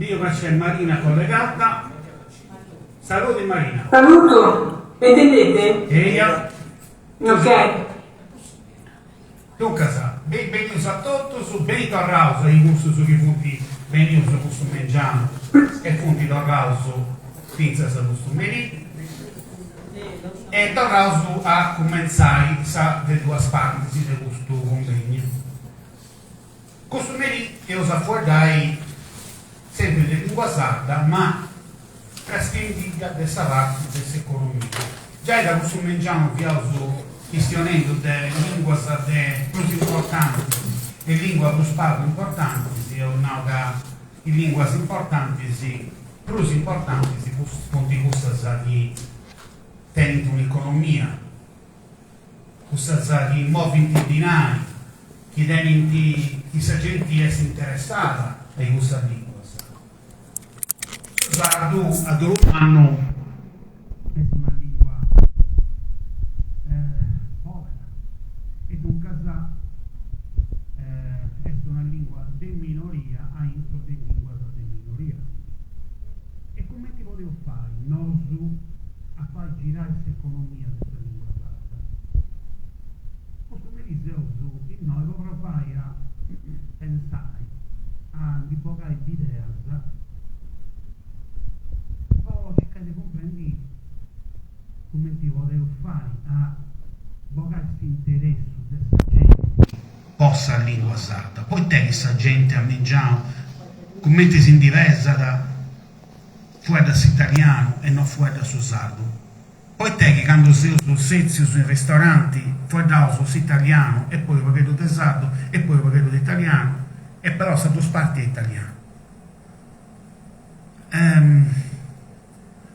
Biu ca nc'est Marina collegada. Saludi Marina. Salutu, mi intendete? Eia. Ok. Duncas, benius a totus, beni torraus a i cussus chi funt benius custu mengianu e funt torraus fintzas custu merì. E torraus a cumentzai sa de duas partis de custu cunvegnu. Custu merì eus a fueddai sempri de lingua sarda ma castiendidda de sa parti de s'economia. Giai ca custu mengianu fiaus chistionendu de linguas de prus importantis e lingua prus pagu importantis, eus nau ca is linguas importantis prus importantis funt cussas chi tenint un'economia, cussas chi movint dinai, chi tenint, chi sa genti est interessada a i cussas linguas. Su sardu, a dolu mannu, est una lingua povera e duncas est una lingua de minoria a intro de linguas de minoria. E cumenti podeus fai nosu a fai girai s'economia de sa lingua sarda? Custu merì seus innoi po provai a pensai a ndi bogai bideas po circai de cumprendi cumenti podeus fai a bogai s'interessu de sa genti po sa lingua sarda, poita chi sa genti a mengianu cumenti si ndi pesat fueddat s'italianu e no fueddat su sardu, poita chi candu seus sètzius in ristoranti fueddaus s'italianu e poi unu pagheddu de sardu e poi unu pagheddu de italianu e però sa prus parti est italianu.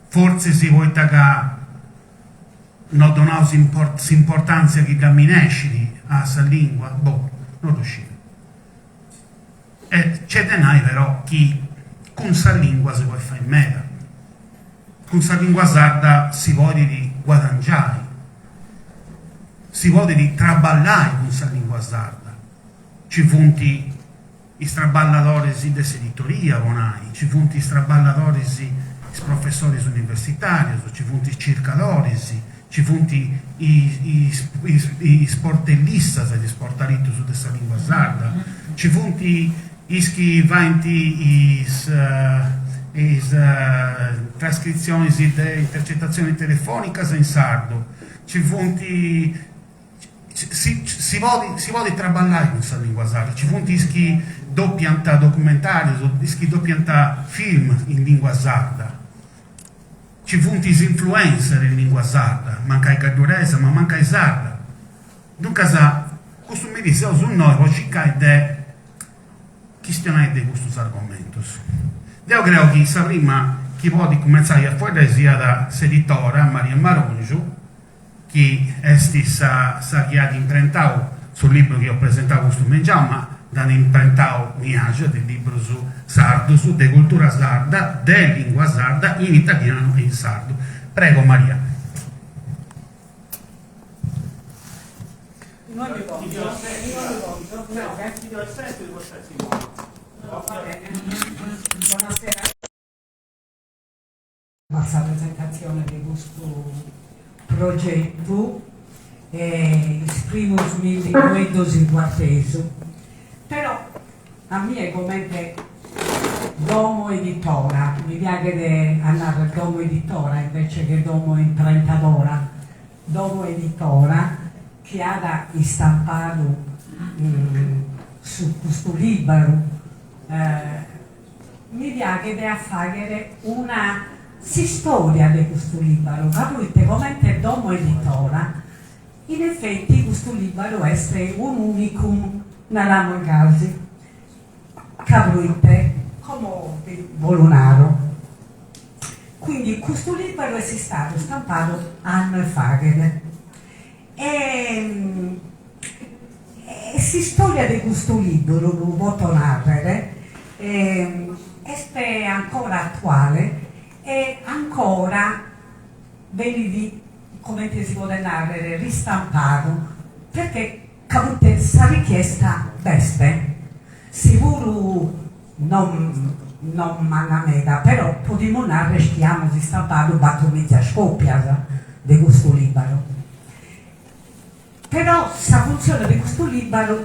Fortzis poita ca no donaus s'importàntzia chi dda minescit a sa lìngua, boh, no ddu sciu. E nc'est de nai però chi cun sa lìngua si podit fai meda, cun sa lìngua sarda si podit guadangiai, si podit traballai cun sa lìngua sarda, nci funt is traballadoris de s'editoria, po nai, nci funt is traballadoris, is professoris universitàrius, nci funt is circadoris, nci funt is sportellistas e is sportalitus de sa lìngua sarda, nci funt is chi faint is is trascritzionis de intercetatzionis telefonicas in sardu, nci funt Si si podit si podit traballai cun sa lingua sarda, nci funt is chi dopiant documentarius, is chi dopiant film in lingua sarda, nci funt is influencer in lingua sarda, mancai gadduresa ma mancai sarda. Duncas custu merì seus innoi po circai de chistionai de custus argomentus. Deu creu chi sa prima chi podit cumentzai a fueddai siat s'editora Maria Marongiu, chi est sa sa chi at imprentau su libru chi eus presentau custu mengianu, ma nd'at imprentau miaxas de librus sardus, de cultura sarda, de lingua sarda in italianu e in sardu. Prego Maria. A sa presentatzione de custu progetu e is primos milli fueddos in cuartesu, però a mie comente domo editora, mi piaghet a narrer domo editora invece che domo imprentadora, domo editora chi at istampadu su custu liberu Mi piaghet a fàghere una s'istòria de custu lìbaru, ca proite comente domo editora, in efeti custu lìbaru est un'unicum, naramus gasi, ca proite, como bi bolu naro. Quindi custu lìbaru est istadu istampadu annos faghet e E s'istòria de custu lìburu, lu poto nàrrere, est ancora atuale e ancora benit, comente si podet nàrrere, ristampadu, perché ca proite sa richiesta b'est, si puru non. Non manna meda, però podimus narrer chi amus istampadu batormìgias còpias de custu lìbaru. Però sa funtzione de custu lìbaru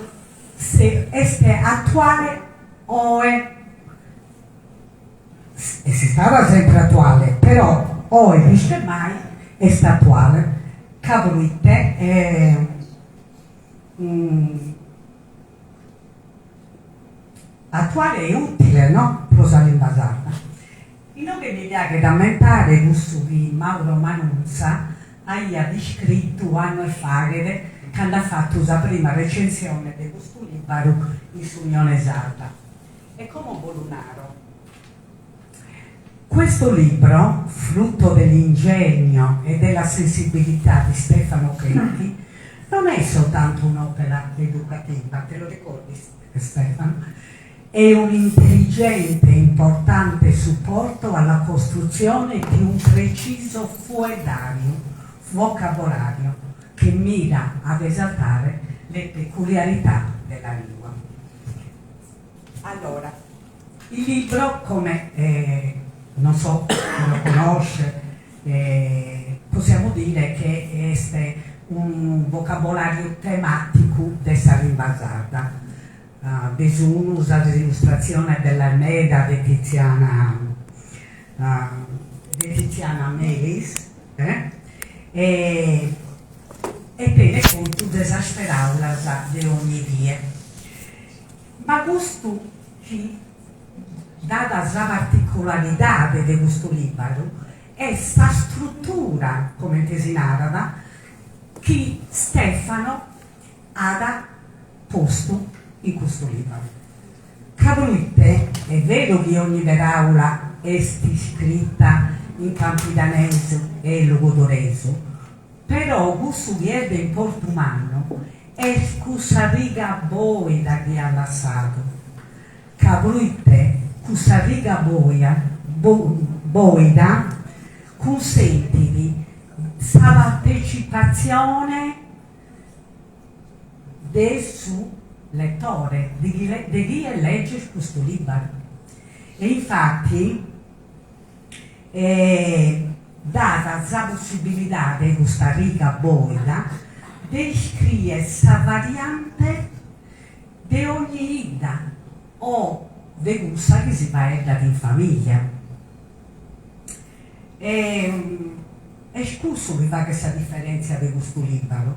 est atuale oe, est istada sempre atuale, però oe pius che mai est atuale, ca proite Atuale e ùtile no pro sa limba sarda. Inoghe mi piaghet ammentare cussu chi Mauro Manunza aiat iscritu annos faghet cando at fatu sa prima recensione de custu lìbaru in s'Unione Sarda. E como bos lu naro. Questo libro, frutto dell'ingegno e della sensibilità di Stefano Cherchi, non è soltanto un'opera educativa, te lo ricordi Stefano? È un intelligente e importante supporto alla costruzione di un preciso fueddariu, vocabolario, che mira ad esaltare le peculiarità della lingua. Allora, il libro, come non so chi lo conosce, possiamo dire che est unu vocabolario tematicu de sa limba sarda. Bi sun sas illustratziones bellas meda de Tiziana de Tiziana Melis e e tenet contu de sas peraulas de ogni die. Ma custu chi dat sa particularidade de custu lìbaru est sa strutura, comente si narat, chi Stefano at postu in custu lìbaru. Ca proite est beru chi ogni peràula est iscrita in campidanesu e logudoresu, però cussu chi est de importu mannu Est cussa riga boida chi at lassadu, ca proite cussa riga boia boida cunsentit sa partecipatzione de su letore, de chi de chie leget custu lìbaru. E infati dat sa possibilidade, custa riga boida, de iscrier sa variante de ogni 'idda o de cussa chi si faeddat in familia. E est cussu chi faghet sa diferentzia de custu lìbaru.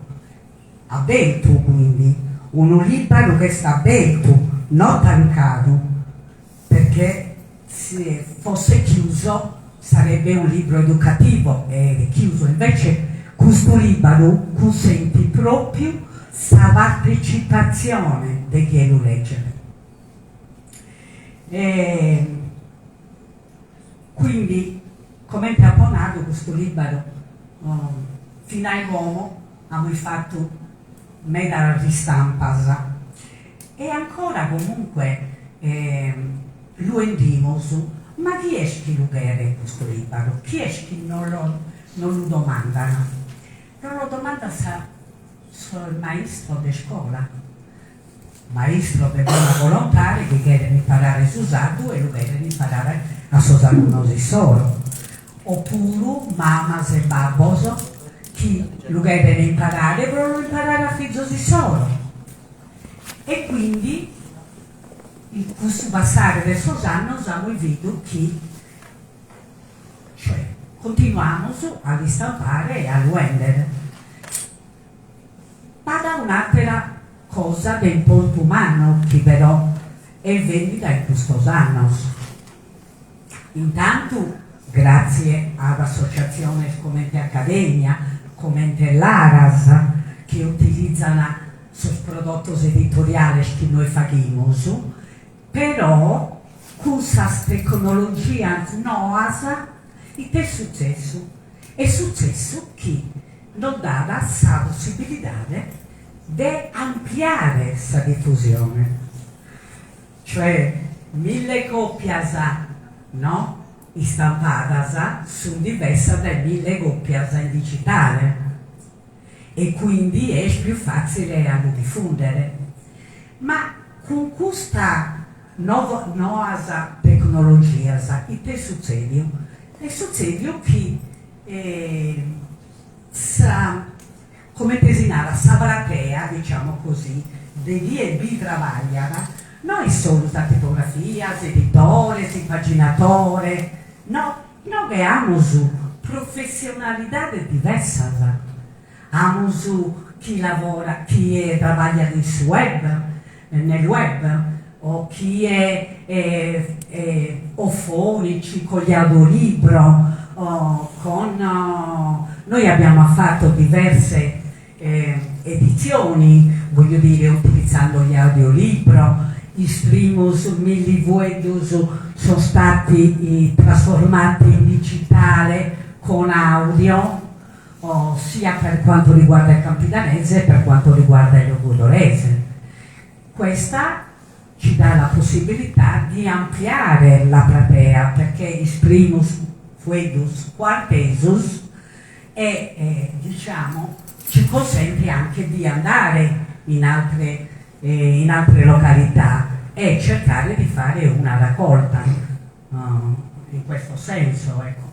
Abertu, quindi, unu lìbaru chi est abertu, no tancadu. Perché se fosse chiuso sarebbe un libro educativo e chiuso, invece custu lìbaru cunsentit pròpiu sa partecipatzione de chie lu leget. E quindi, comente apo nadu, custu lìbaru fin'a como amus fatu medas ristampas e ancora comunque lu 'endimus, ma chi est chi lu cheret custu lìbaru? Chi est chi nos lo nos lu domandan? Nos lo domandan sa sos maistros de iscola, maistros de bona volontade chi cheren imparare su sardu e lu cheren imparare a sos alunnos issoro, opuru mamas e babbos chi lu cheren imparare pro lu imparare a fizos issoro. E quindi in custu passare de sos annos amus bidu chi, cioè, continuamus a l'istampare e a lu 'endere. B'at un'àtera cosa de importu mannu chi però est bènnida in custos annos. Intantu gràtzie ad associatziones comente Acadèmia, comente Laras, chi utilizan sos prodotos editoriales chi nois faghimus, però cun sas tecnologias noas ite est sutzessu? Est sutzessu chi nos dat sa possibilidade de ampliare sa difusione. Cioè mille còpias no istampadas sunt diversas dae mille còpias in digitale e quindi est pius fàtzile a lu difùndere. Ma cun custa noas tecnologias. tecnologias, ite est sutzèdiu? Est sutzèdiu chi sa, comente si narat, sa platea, diciamo così, de chie bi trabagliat, no est solu sa tipografia, s'editore, s'impaginatore, no, inoghe amus professionalidades diversas, amus chi lavora, chie trabagliat in su web, nel web, o chie o fonici con gli audiolibro o con noi abbiamo fatto diverse edizioni, voglio dire utilizzando gli audiolibro, is primos milli fueddus sono stati trasformati in digitale con audio, sia per quanto riguarda il campidanese che per quanto riguarda il logudorese. Questa ci dà la possibilità di ampliare la platea, perché is primus fueddus cuartesus e diciamo ci consente anche di andare in altre in altre località e cercare di fare una raccolta in questo senso ecco.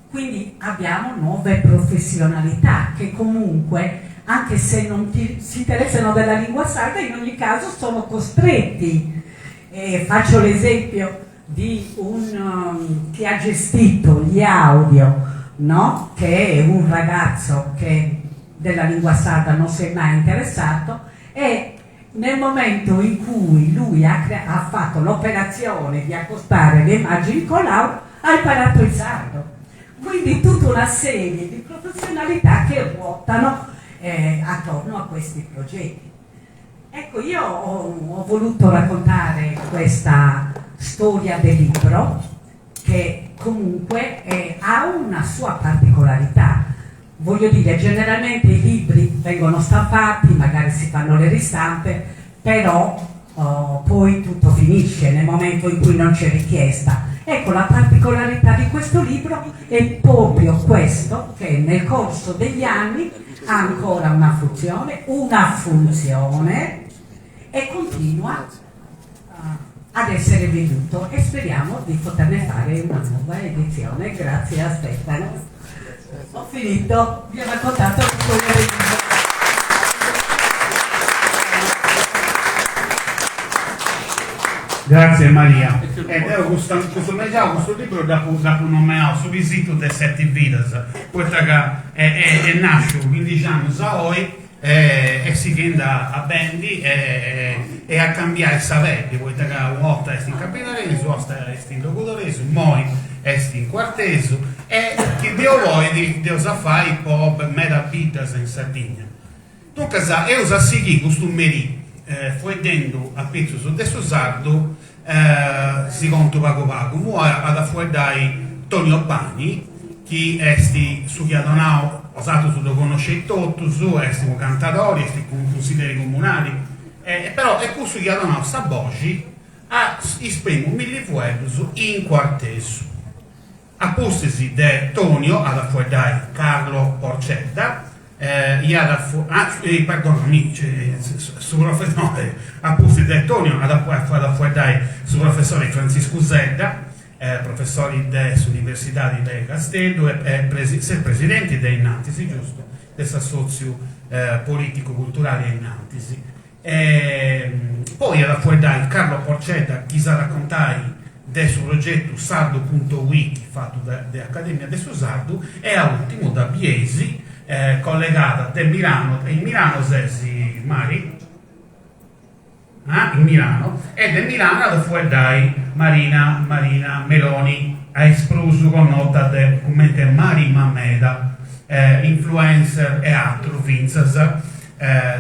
Quindi abbiamo nuove professionalità che comunque, anche se non ti, si interessano della lingua sarda, in ogni caso sono costretti. E faccio l'esempio di un chi ha gestito gli audio, no? Che è un ragazzo che della lingua sarda non si è mai interessato e nel momento in cui lui ha, ha fatto l'operazione di accostare le immagini con l'audio, ha imparato il sardo. Quindi tutta una serie di professionalità che ruotano eh, attorno a questi progetti. Ecco, io ho, ho voluto raccontare questa storia del libro che comunque eh, ha una sua particolarità. Voglio dire, generalmente i libri vengono stampati, magari si fanno le ristampe, però oh, poi tutto finisce nel momento in cui non c'è richiesta. Ecco, la particolarità di questo libro è proprio questo, che nel corso degli anni ha ancora una funzione, una funzione e continua ad essere venduto e speriamo di poterne fare una nuova edizione grazie a Stefano. Ho finito, vi ho raccontato quello del libro. Grazie Maria. E deo custa, custu megiau, custu libru dd'apu dd'apu nomenau Su pisitu de seti vidas, poita ca est est nasciu cuindixi annus a oi E sighendi a bendi e a cambiai sa peddi, poita ca una 'orta est in campidanesu, una 'orta est in logudoresu, immoi est in cuartesu e chi Deu bolit dd'eus a fai po meda biddas in Sardigna. Duncas eus a sighì custu merì fueddendu apitzus de su sardu, si contu pagu pagu, immoi at a fueddai Tonio Pani, chi est su chi at donau, bosatrus ddu connosceis totus, est unu cantadori, est cunsilleri comunali, e però est cussu chi at donau sa boxi a is primus milli fueddus in cuartesu. A pustis de Tonio at a fueddai Carlo Porcedda, iat a fu ah perdonami, su professori, a pustis de Tonio at a fueddai su professori Frantziscu Sedda, professori de s'Universidadi de Casteddu e ses presidenti de Innantis, giustu, de s'assòtziu politicu culturali Innantis. E poi at a fueddai Carlo Porcedda chi s'at a contai de su progetu Sardu punto wiki fatu de Academia de su Sardu e a ùrtimu dda bieis collegada de Milano, in Milano ses Mari? Ah, in Milano, e de Milano at a fueddai Marina Marina Meloni, a is prus connota de cumenti Mari Mameda, influencer e atru fintzas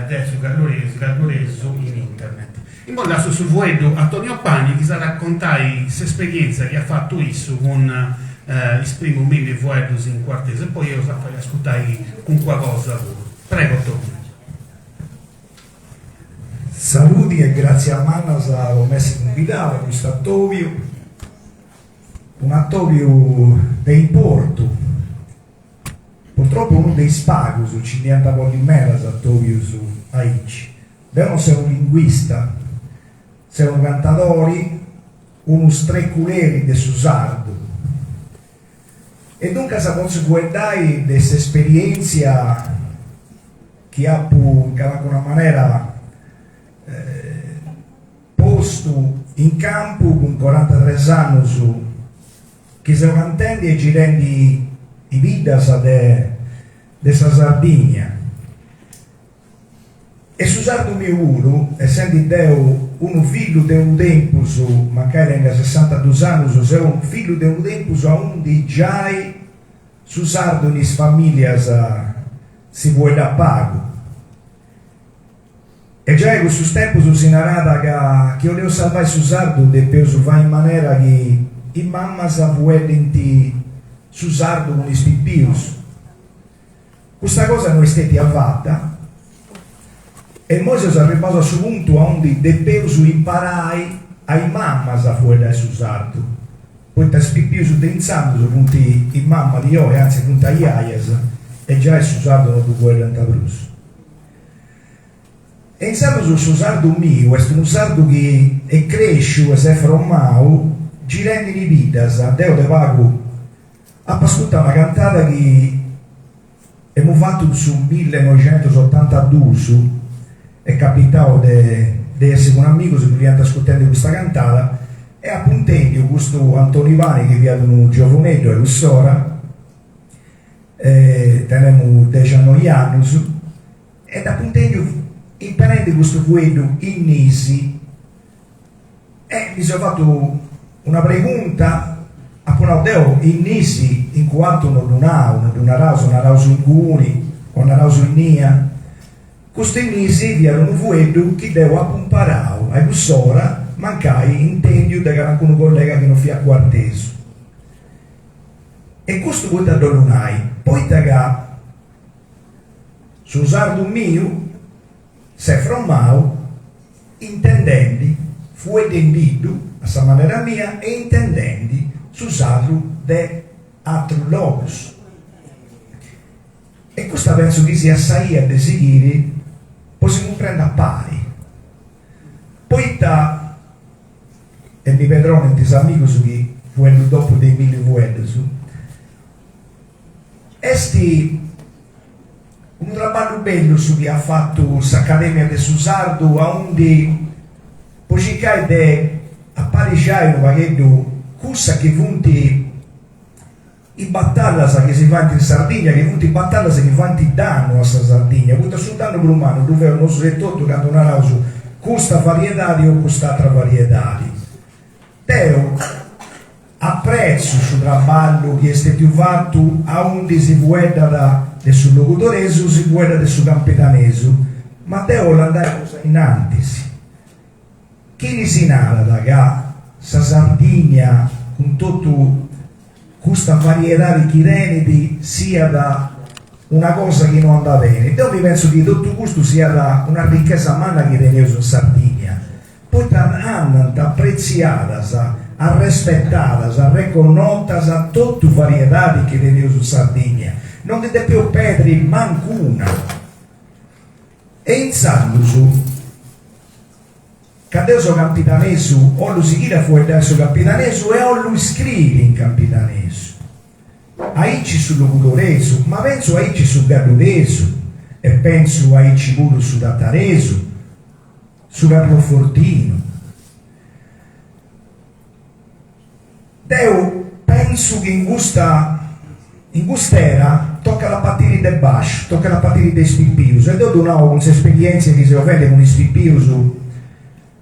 de su galluresu gadduresu in internet. Immoi lassu su fueddu a Tonio Pani chi s'at a contai s'esperientzia chi at fatu issu cun is primus milli fueddus in cuartesu e poi eus a fai ascurtai calincuna cosa puru. Prego Tonio. Saludi e gràtzias mannas po m'essi cumbidau a custu atobiu, un'atobiu de importu, purtroppo unu de is pagus, nci nd'iant a bolli medas atobius aici. Deu non seu unu linguista, seu unu cantadori. unu streculeri de su sardu e duncas potzu fueddai de s'esperièntzia chi apu in calincuna manera postu in campu cun corantatres annus chi seu cantendi e girendi is biddas de de sa Sardigna. E su sardu miu puru, essendi deu unu fillu de unu tempus, mancai tenga sessantadus annus, seu unu fillu de unu tempus aundi giai su sardu in is familias si fueddat pagu. E giai cussus tempus si naràt ca chi 'oleus salvai su sardu depeus fai in manera chi is mammas fueddint su sardu cun is pipius. Custa cosa no est stètia fata e immoi seus arribbaus a su puntu aundi depeus imparai a is mammas a fueddai su sardu, poita is pipius de intzandus funt is mammas di oi, antzis funt aiaias e giai su sardu no ddu fueddant prus. E intzandus su sardu miu est unu sardu chi est crèsciu e s'est fromau girendi in is biddas, deu de pagu Apo ascurtau una cantada chi emu fatu in su millenoixentusotantaduus, est capitau de de essi cun amigus chi fiant ascurtendi custa cantada e apu intendiu custu Antoni Pani chi fiat unu giovuneddu a cuss'ora, tenemu dexianoi annus, e dd'apu intendiu imperendi custu fueddu innisi E mi seu fatu una pregunta, apu nau deu innisi in Cuartu no ddu nau, no ddu naraus, naraus inguni o naraus innia. Custu innisi fiat unu fueddu chi deu apu imparau a cuss'ora mancai intendiu de calincunu collega chi no fiat cuartesu. E custu poita dd'ollu nai? Poita ca su sardu miu s'est fromau intendendi, fueddendiddu a sa manera mia e intendendi su sardu de atrus logus. E custa pentzu chi siat sa 'ia de sighiri po si cumprendi a pari. Poita, e mi pedronint is amigus chi fueddu dopu de is milli fueddus, est Unu traballu bellu su chi at fatu s'Acadèmia de su Sardu aundi po circai de aparixai unu pagheddu cussa chi funt is batallas chi si faint in Sardigna, chi funt batallas chi faint dannu a sa Sardigna, poita su dannu prus mannu ddu faeus nosu etotu candu naraus custa variedadi o cust'atra variedadi. Deu Apretzu su traballu chi est stètiu fatu aundi si fueddat de su logudoresu, si fueddat de su campidanesu, ma deu 'ollu andai prus a innantis. Chini si narat ca sa Sardigna cun totu custa variedadi chi tenit siat una cosa chi no andat beni? Deu mi pentzu chi totu custu siat una richesa manna chi teneus in Sardigna Poita andant apretziadas, arrespetadas, arreconnotas totu variedadi chi teneus in Sardigna, no ndi depeus pedri mancuna. E intzandus, ca deu seu campidanesu, 'ollu sighiri a fueddai su campidanesu e 'ollu iscriri in campidanesu. Aici su logudoresu, ma pentzu aici su gadduresu e pentzu aici puru su tataresu, Su carlofortinu. Deu pentzu chi in custa in cust'era tocat a partiri de basciu, tocat a partiri de is pipius e deu ddu nau cun s'esperientzia chi seu fendi cun is pipius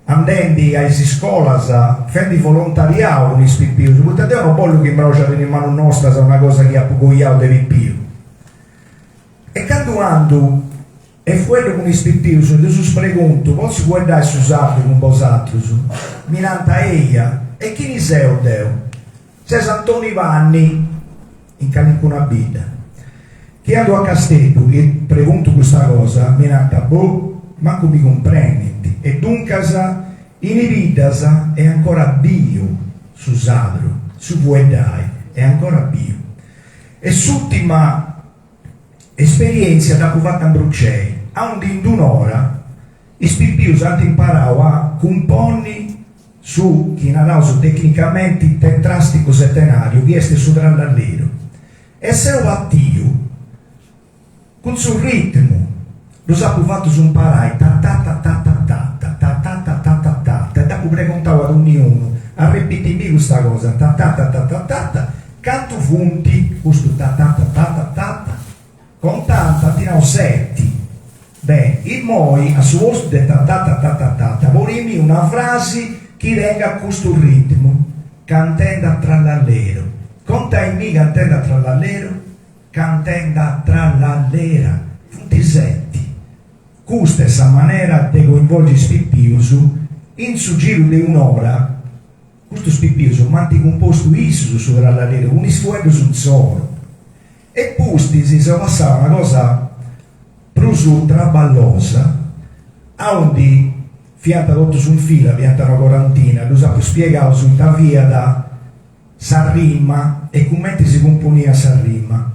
andendi a is iscolas, fendi volontariau cun is pipius, poita deu no bollu chi mroxat in is manus nostras una cosa chi apu coiau de pipiu. E candu andu E fueddu cun is pipius e ddus preguntu, potzu fueddai su sardu cun bosatrus? Mi nant eia, e chini seu deu? Ses Antoni Panni, in calincuna bidda. Chi andu a Casteddu chi preguntu custa cosa, mi nant boh, mancu mi cumprendint. E duncas in is biddas est ancora biu su sadru, su fueddai est ancora biu. E s'ùrtima Esperièntzia dd'apu fata in Brucei, aundi in d'un'ora is pipius ant imparau a cumponni. Su chi naraus tecnicamenti tetrasticu setenariu chi est su trallalleru. E seu partiu cun su ritmu, ddus apu fatus imparai ta-ta-ta-ta-ta-ta, ta-ta-ta-ta-ta-ta, e dd'apu pregontau a donniunu, arrepitimì custa cosa, ta-ta-ta-ta-ta-ta, cantu funt custu ta-ta-ta-ta-ta-ta? Contant, ant nau seti. Beh, immoi a su postu de ta-ta-ta-ta-ta-ta ponimì una frasi chi tengat custu ritmu, cantende a trallalleru. Contaimì cantende a trallalleru, cantende a trallallera. Funt seti. Custa est sa manera de coinvolgi is pipius in su giru de un'ora. Custus pipius m'ant cumpostu issus su trallalleru cun is fueddus insoru. E pustis seu passau a una cosa prus traballosa, aundi fiant totus in fila, fiant una corantina, ddus apu spiegaus ita fiat sa rima e cumenti si cumponiat sa rima.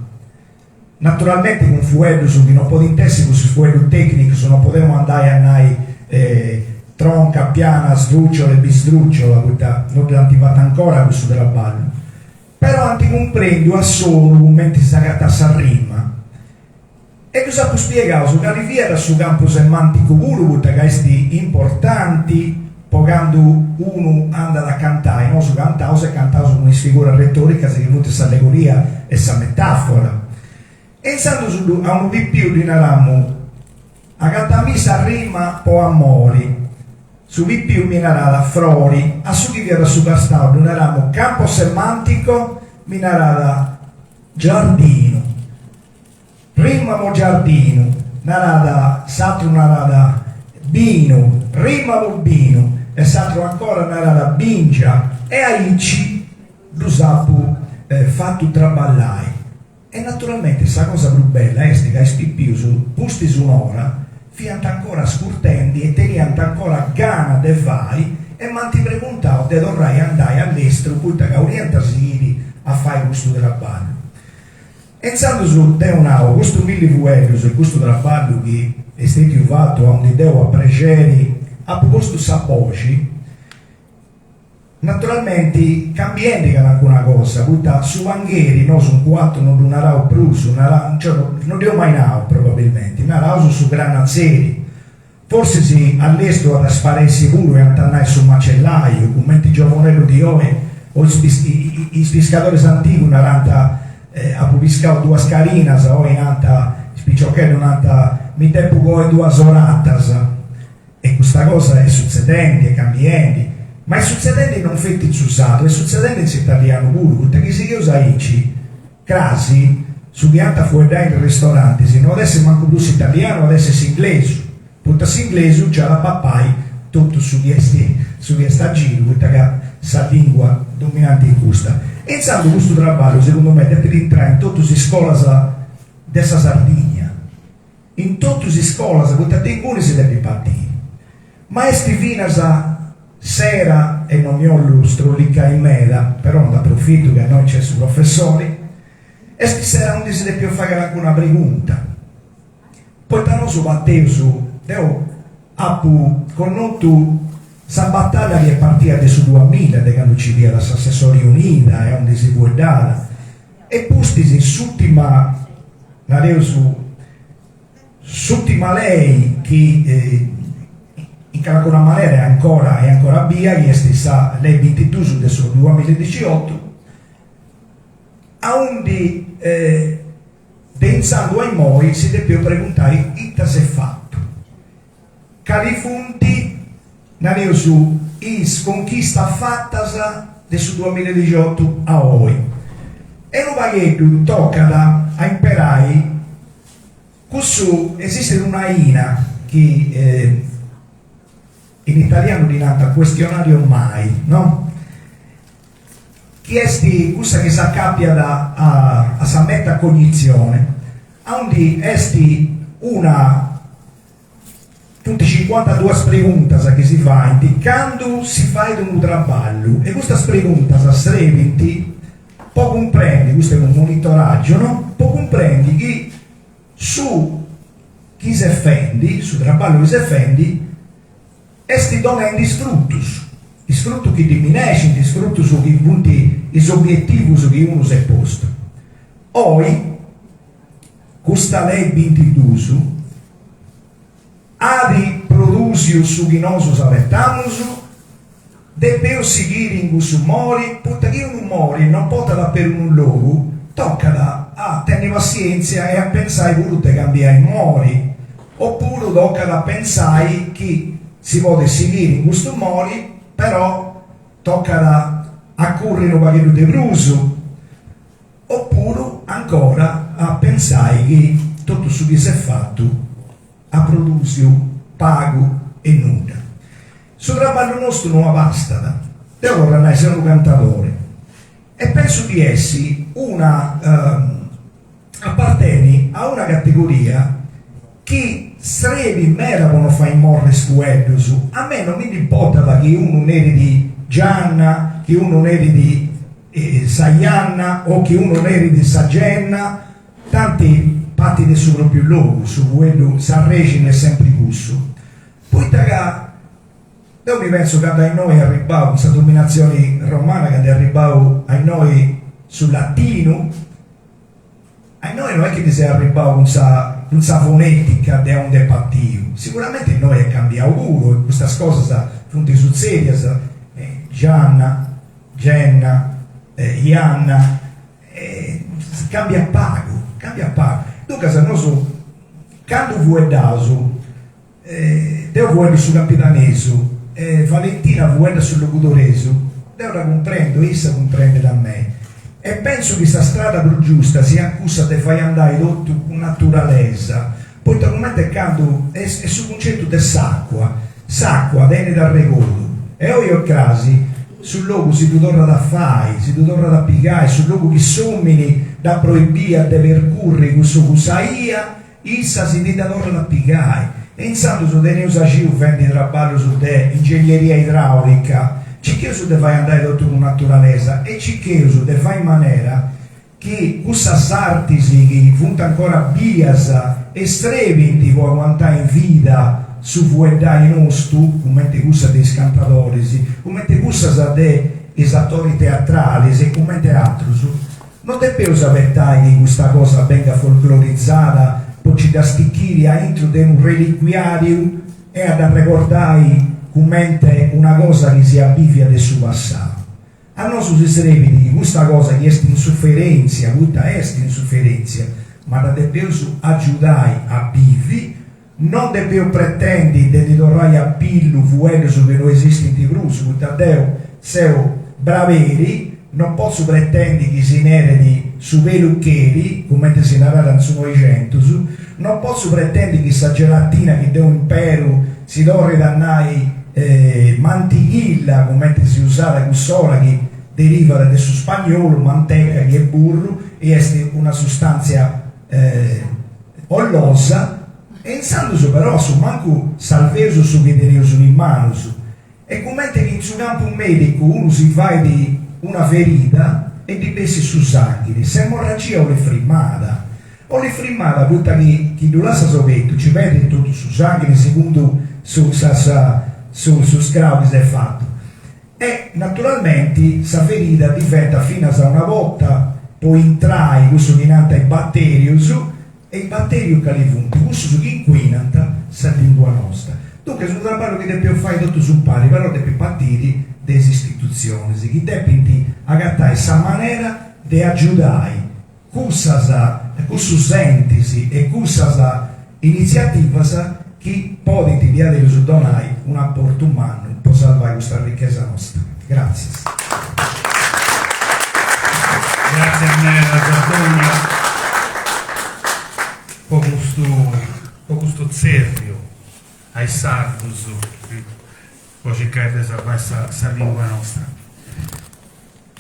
Naturalmenti cun fueddus chi no podint essi cussus fueddus tecnicus, no podemu andai a nai tronca, piana, sdrucciola e bisdrucciola, poita no dd'ant fatu ancora cussu traballu. Però ant cumprendiu a solu cumenti s'agatat sa rima. E ddus apu spiegaus cali fiat su campu semànticu puru poita ca est importanti po candu unu andat a cantai, nosu cantaus e cantaus cun is figuras retòricas chi funt s'allegoria e sa metàfora. E intzandus a unu pipiu ddi naramu Agatamì sa rima po amori. Su pipiu mi narat frori, a su chi fiat a su costau ddu naramu campo semantico, mi narat giardinu. Rima po giardinu, narat s'atru narat binu, rima po binu e s'atru ancora narat bingia e aici ddus apu fatu traballai. E naturalmenti sa cosa prus bella est ca is pipius, pustis un'ora, fiant ancora ascurtendi e teniant ancora gana de fai e m'ant preguntau de torrai a andai a lestru poita ca 'oliant sighiri a fai custu traballu. E intzandus deu nau, custus milli fueddus e custu traballu chi est stetiu fatu aundi deu a prexeri apu postu sa boxi, Naturalmenti cambiendi calancuna cosa, poita su pangheri nosu in Cuartu no ddu naraus prus, cioè no dd'eus mai nau probabilmenti, naraus su granatzeri. Forsis a lestru at a sparessi puru e ant a nai su macellaiu, cumenti is giovoneddus di oi o is piscadoris antigus narant apu piscau duas carinas, oi nant, is piciocheddus nant mi depu coi duas oratas. E custa cosa est sutzedendi e cambiendi, ma est sutzedendi non feti in su sardu, est sutzedendi in s'italianu puru, poita chi sigheus aici, crasi su chi ant a fueddai in is ristorantis no at essi mancu prus s'italianu, at essi s'inglesu, poita s'inglesu nci at a papai totu su chi est su chi est a giru, poita ca sa lingua dominanti est custa. E intzandus custu traballu segundu mei depit intrai in totus is scolas de sa Sardigna. In totus is scolas, poita de inguni si depit partiri. Ma est finas s'era, e non mi 'ollu strollicai meda, però nd'aprofitu ca innoi nc'est su professori, est s'era aundi si depius fai calancuna pregunta. Poita nosu parteus, deu apu connotu sa batalla chi est partia de su duamilla, de candu nci fiat s'assessori Onida e aundi si fueddàt, E pustis in s'ùrtima, nareus, s'ùrtima lei chi in calancuna manera est ancora est ancora bia, chi est sa lei bintiduus de su duamilla e diciotu, aundi de intzandu a immoi si depeus preguntai ita s'est fatu. Cali funt, nareus, is conchistas fatas de su duamilla e dixiotu a oi? E unu pagheddu tocat a imperai cussu, esistit un'aina chi in italianu ddi nant questionario MAI, no? Chi est cussa chi s'acapiat a sa metacognitzione, aundi est una Funt cincuantaduas preguntas chi si faint candu si fait unu traballu e custas preguntas srebint po cumprendi, custu est unu monitoràgiu, no, po cumprendi chi su chi s'est fendi, su traballu chi s'est fendi, est donendi is frutus. Is frutus chi ddi minescint, is frutus chi funt is obietivus chi unu s'est postu. Oi, custa lei bintiduus at prodùsiu su chi nosu s'abetamus, depeus sighiri in cussu mori, poita chi unu mori non portat a perunu logu, tocat a tenni passièntzia e a pentzai puru de cambiai mori, opuru tocat a pentzai chi si podit sighiri in custu mori, però tocat a curri unu pagheddu de prus, opuru ancora a pentzai chi totu su chi s'est fatu at prodùsiu pagu e nudda. Su traballu nostu no abastat. Deu torru a nai, seu unu cantadori e pensu di essi una aparteni a una categoria chi srebit meda po no fai morri is fueddus, a mei no mi nd'importat chi unu nerit gianna, chi unu nerit sa janna o chi unu nerit sa genna, tanti partit de su propriu logu, su fueddu, s'arrexini est sempri cussu, poita ca deu mi pentzu candu a innoi est arribbau, cun sa dominatzioni romana, candu est arribbau a innoi su latinu, A innoi no est chi ddis est arribbau cun sa cun sa fonetica de aundi est partiu, siguramenti innoi est cambiau puru e custas cosas funt sutzedias, gianna, genna, janna, cambiat pagu, cambiat pagu. Duncas nosu candu fueddaus, deu fueddu su campidanesu e Valentina fueddat su logudoresu, deu dda cumprendu e issa cumprendit a mei. E pensu chi sa strada prus giusta siat cussa de fai andai totu cun naturalesa, poita cumenti candu est su cuncetu de s'acua, s'acua tenit arregodu e oi o crasi su logu si ddu torrat a fai, si ddu torrat a pigai, su logu chi s'omini dd'at proibia de percurri cussu cussa 'ia, Issa si ndi dda torrat a pigai. E intzandus teneus axiu fendi traballus de ingegneria idraulica, circheus de fai andai totu cun naturalesa e circheus de fai in manera chi cussas artis chi funt ancora bias e srebint po aguantai in vida su fueddai nostu, cumenti cussa de is cantadoris, cumenti cussas de is atoris teatralis e cumenti atrus, No depeus abetai chi custa cosa bengat folclorizada po nci dda stichiri a intru de unu reliquiàriu e a dd'arregordai cumente una cosa chi siat bìvia de su passau. A nosu si srebit chi custa cosa chi est in suferèntzia, poita est in suferèntzia, ma dda depeus agiudai a bivi, no depeus pretendi de ndi torrai a pillu fueddus chi no esistint prus, poita deu seu braberi, no potzu pretendi chi si neret su pelucheri, cumenti si narat in su Noixentus, no potzu pretendi chi sa gelatina chi deu imperu si torrit a nai mantighilla, cumenti si usat cuss'ora chi derivat de su spagnolu manteca chi est burru e est una sustàntzia ollosa, e intzandus però a su mancu salveus su chi teneus in manus, e cumenti chi in su campu medicu unu si fait una ferida e ddi bessit su sanghini, s'emorragia 'olit frimada, 'olit frimada poita chi chi ddu lassas obertu nci perdit totu su sanghini segundu su sa sa su su scrau chi s'est fatu E naturalmenti sa ferida diventat finas una porta po intrai cussu chi nant is batèrius, e is batèrius cali funt? Cussus chi incuinant sa lìngua nosta. Duncas unu traballu chi depeus fai totus umpari, però depit partiri de is istitutzionis, chi depint agatai sa manera de agiudai cussas cussus entis e cussas initziativas chi podint diaderus donai un'aportu mannu po salvai custa arrichesa nosta. Gràtzias. Gràtzias medas Antonio po custu po custu tzèrriu a is sardus po circai de salvai sa sa lingua nostra.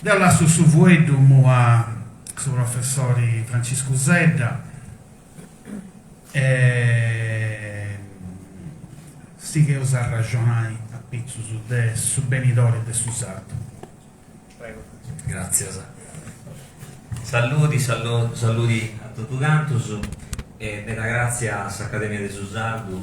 Deu lassu su fueddu imui a su professori Franciscu Sedda e sigheus a arraxonai apitzus de su benidori de su sardu. Prego. Gràtzias. Salludi, salludi a totu cantus e meda gràtzia a s'Acadèmia de su Sardu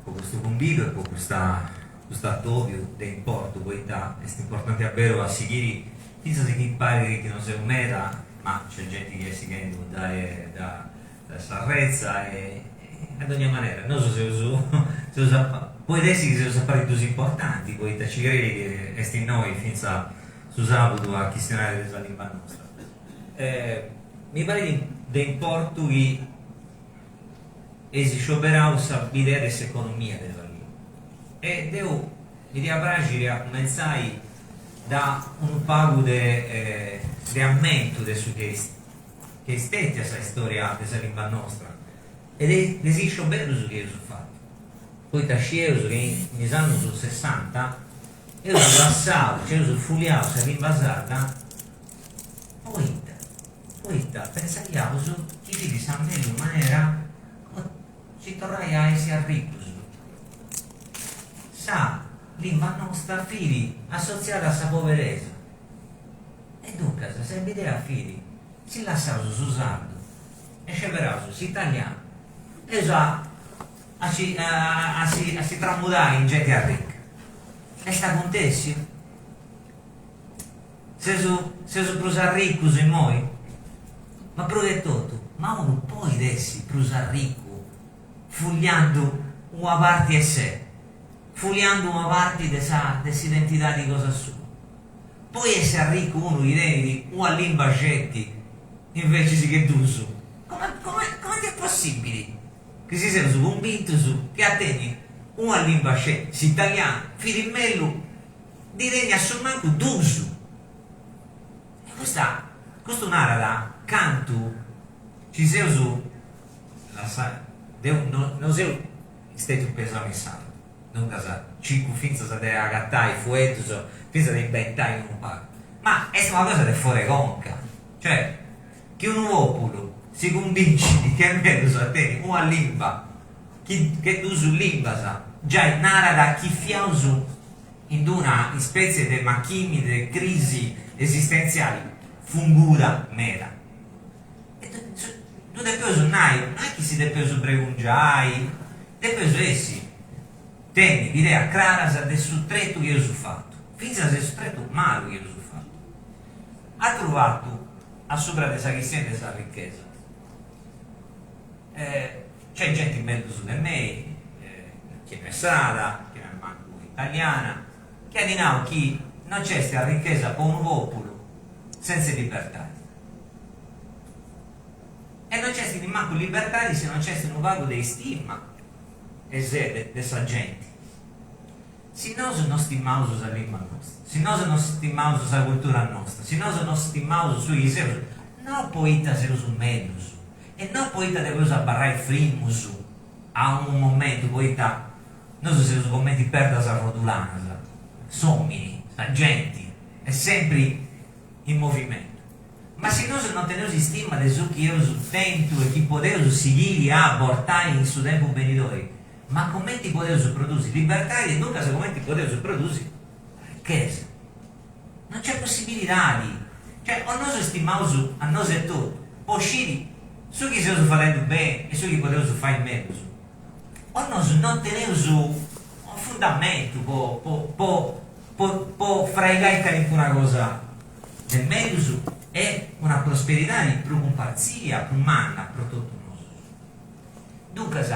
po custu cumbidu e po custa. custu atobiu de importu, poita est importanti a beru a sighiri, fintzas chi parit chi no seus meda, ma nc'est genti chi est sighendu dae dae s'arretza e a dogna manera nosu seus seus podit essi chi seus sa parti prus importanti poita ci crei chi est innoi fintzas su sabudu a chistionai de sa limba nostra. Mi parit de importu chi eis scioberau sa bidea de s'economia de sa limba e deu mi diat praxiri a cumentzai da unu pagu de de ammentu de su chi est chi est stètia sa istoria de sa limba nostra e de de is scioberus chi eus fatu, poita scieus chi in is annus sessanta eus lassau, nci eus fuliau sa limba sarda poita poita pentzaiaus chi fit sa mellus manera po si torrai a essi arricus. Sa limba nosta fit assotziada a sa poberesa e duncas sa bidea fit, si lassaus su sardu e sceberaus s'italianu eus a a si a si a si tramudai in genti arrica. Est acuntèssiu? Seus seus prus arricus immoi? Ma prus de totu, ma unu podit essi prus arricu fuliandu una parti 'e sé, fuliandu una parti de sa de s'identidadi cosa sua? Podit essi arricu unu chi tenit una limba sceti invecis che duus? Comenti est possibili chi si seus cumbintus chi a tenni una limba sceti, s'italianu, fit mellus de tenni a su mancu duus? E custa custu narat cantu ci seus lassai, deu no seu stetiu pesau in sardu, duncas circu fintzas de agatai fueddus, fintzas de imbentai unu pagu, ma est una cosa de for'e conca, cioè chi unu populu si cumbincit chi est mellus a tenni una limba chi che duus limbas, giai narat chi fiaus in d'una ispetzie de machìmini, de crisi esistentziali funguda meda. E ddu depeus nai, no est chi si depeus bregungiai, depeus essi, tenni bideas craras de su tretu chi eus fatu, fintzas de su tretu malu chi eus fatu. Atru fatu a subra de sa chistioni de sa richesa. Nc'est genti mellus de mei, chi no est sarda, chi no est mancu italiana, chi at nau chi no nc'est arrichesa po unu populu sentz'e libertadi. E no nc'est nimancu libertadi si no nc'est unu pagu de istima 'e sé de sa genti. Si nosu no stimaus sa limba nosta, si nosu no stimaus sa cultura nosta, si nosu no stimaus su chi seus, no poita seus mellus e no poita depeus abarrai frimus a unu momentu poita nosu seus comenti perdas arrodulanas, s'omini, sa genti, est sempri in movimentu. Ma si nosu no teneus istima de su chi eus tentu e chi podeus sighiri a portai in su tempus benidori, ma comenti podeus produsi libertadi e duncas comenti podeus produsi richesa? Non nc'est possibilidadi. Cioè, o nosu stimaus a nosu etotu po sciri su chi seus fadendu beni e su chi podeus fai mellus, o nosu no teneus unu fundamentu po po po po po fraigai calincuna cosa de mellus e una prosperidadi prus cumpartzia, prus manna pro totu nosus. Duncas,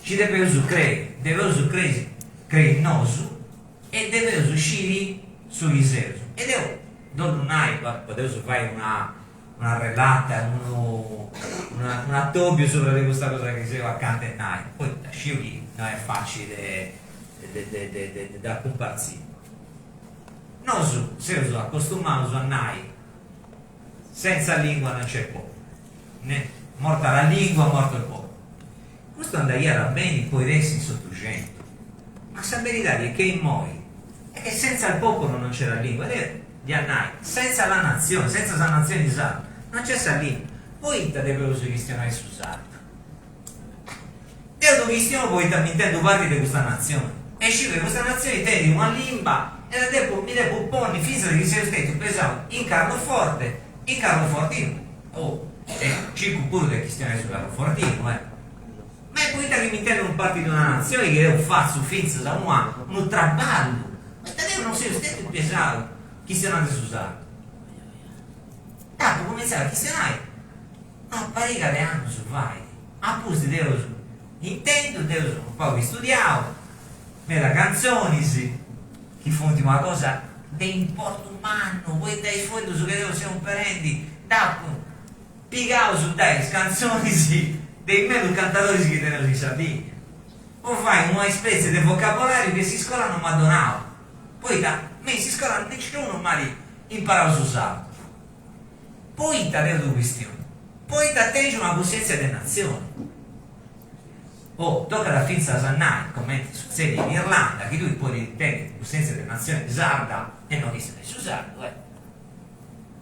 ci depeus crei, depeus crei crei nosu e depeus sciri su chi seus. E deu dd'ollu nai, podeus fai una una relata, unu un'atobiu subra de custa cosa chi seu acanta 'e nai, poita sciu chi no est facili de de de de dda cumpartziri. Nosu seus acostumaus a nai senza lingua non c'è popolo, ne morta la lingua morto il popolo. Custu andaiat beni podit essi in s'Otuxentu, ma sa beridadi est che immoi est che senza il popolo non c'è la lingua, deu dd'ia nai senza la nazione, senza sa nazioni sarda non c'è sa lingua, poita depeus chistionai su sardu? Deu ddu chistionu poita mi intendu parti de custa natzioni e sciu che custa natzioni tenit una limba e dda depu mi depu ponni fintzas chi seu stetiu pesau in Carloforte, in carlofortinu, oh, e circu puru de chistionai su carlofortinu, eh. Ma est poita chi m'intendu parti de una natzioni chi deu fatzu fintzas una unu traballu, poita deu non seu stetiu pesau chistionandi su sardu. Dd'apu cumentzau a chistionai una pariga de annus fait, a pustis dd'eus intendiu, dd'eus unu pagu istudiau, meda cantzonis chi funt una cosa de importu mannu, poita is fueddus chi deu seu imperendi dd'apu pigaus dae is cantzonis de is mellus cantadoris chi teneus in Sardigna, po fai una ispetzie de vocabolariu chi s'iscola non m'at donau, poita me in s'iscola nisciunu m'at imparau su sardu. Poita deu ddu chistionu? Poita tengiu una cussientzia de natzioni. O tocat fintzas a nai, comenti sutzedit in Irlanda, chi tui podis tenni cussientzia de natzioni sarda e no chistionai su sardu, eh.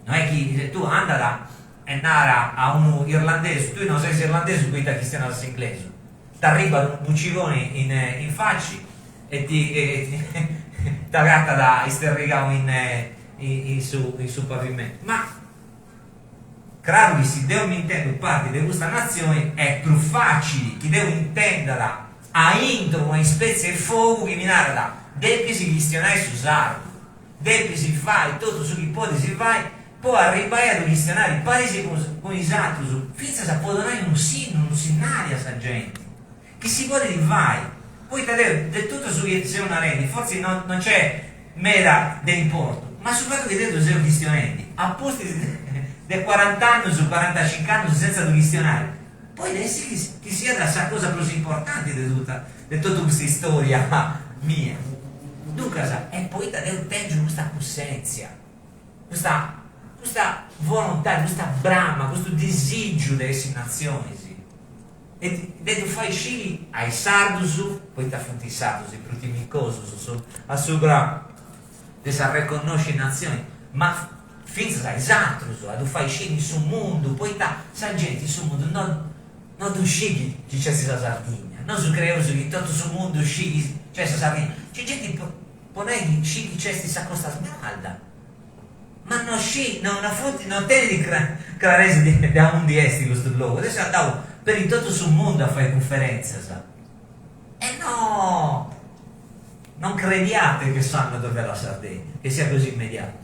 No est chi tu andat e nara a unu irlandesu, tui no ses irlandesu poita chistionas s'inglesu, t'arribat unu bucigoni in in faci e ti t'agatat isterrigau in in su in su pavimentu. Ma craru chi si deu m'intendu parti de custa natzioni est prus facili chi deu intendat aintru una ispetzie 'e fogu chi mi narat depis chistionai su sardu. Depis fai totu su chi podis fai po arribbai a ddu chistionari paris cun is atrus, fintzas a po donai unu sinnu, unu sinnali a sa genti, chi si podit fai, poita deu de totu su chi seu narendi fortzis no no nc'est meda de importu, ma su fatu chi deu ddu seu chistionendi a pustis de cuarant'annus, cuarantacinc'annus sentza ddu chistionai, podit essi chi siat sa cosa prus importanti de totu de totu custa istoria mia. Duncas, est poita deu tengiu custa cussèntzia, custa custa volontadi, custa brama, custu disigiu de essi natzionis e de ddu fai sciri a is sardus, poita funt is sardus is prus timicosus a subra de s'arreconnosci natzioni, ma fintzas a is atrus, a ddu fai sciri in su mundu, poita sa genti in su mundu no No ddu scit chi nc'est sa Sardigna, nosu creeus chi totu su mundu scit chi nc'est sa Sardigna, nc'est genti po nai chi scit chi nc'est sa Costa Smeralda, ma no scit, no no funt, no tenit craresa de aundi est custu logu, deu seu andau peri totu su mundu a fai cunferentzias e no non crediate che sanno dov'è la Sardegna, che sia così immediato.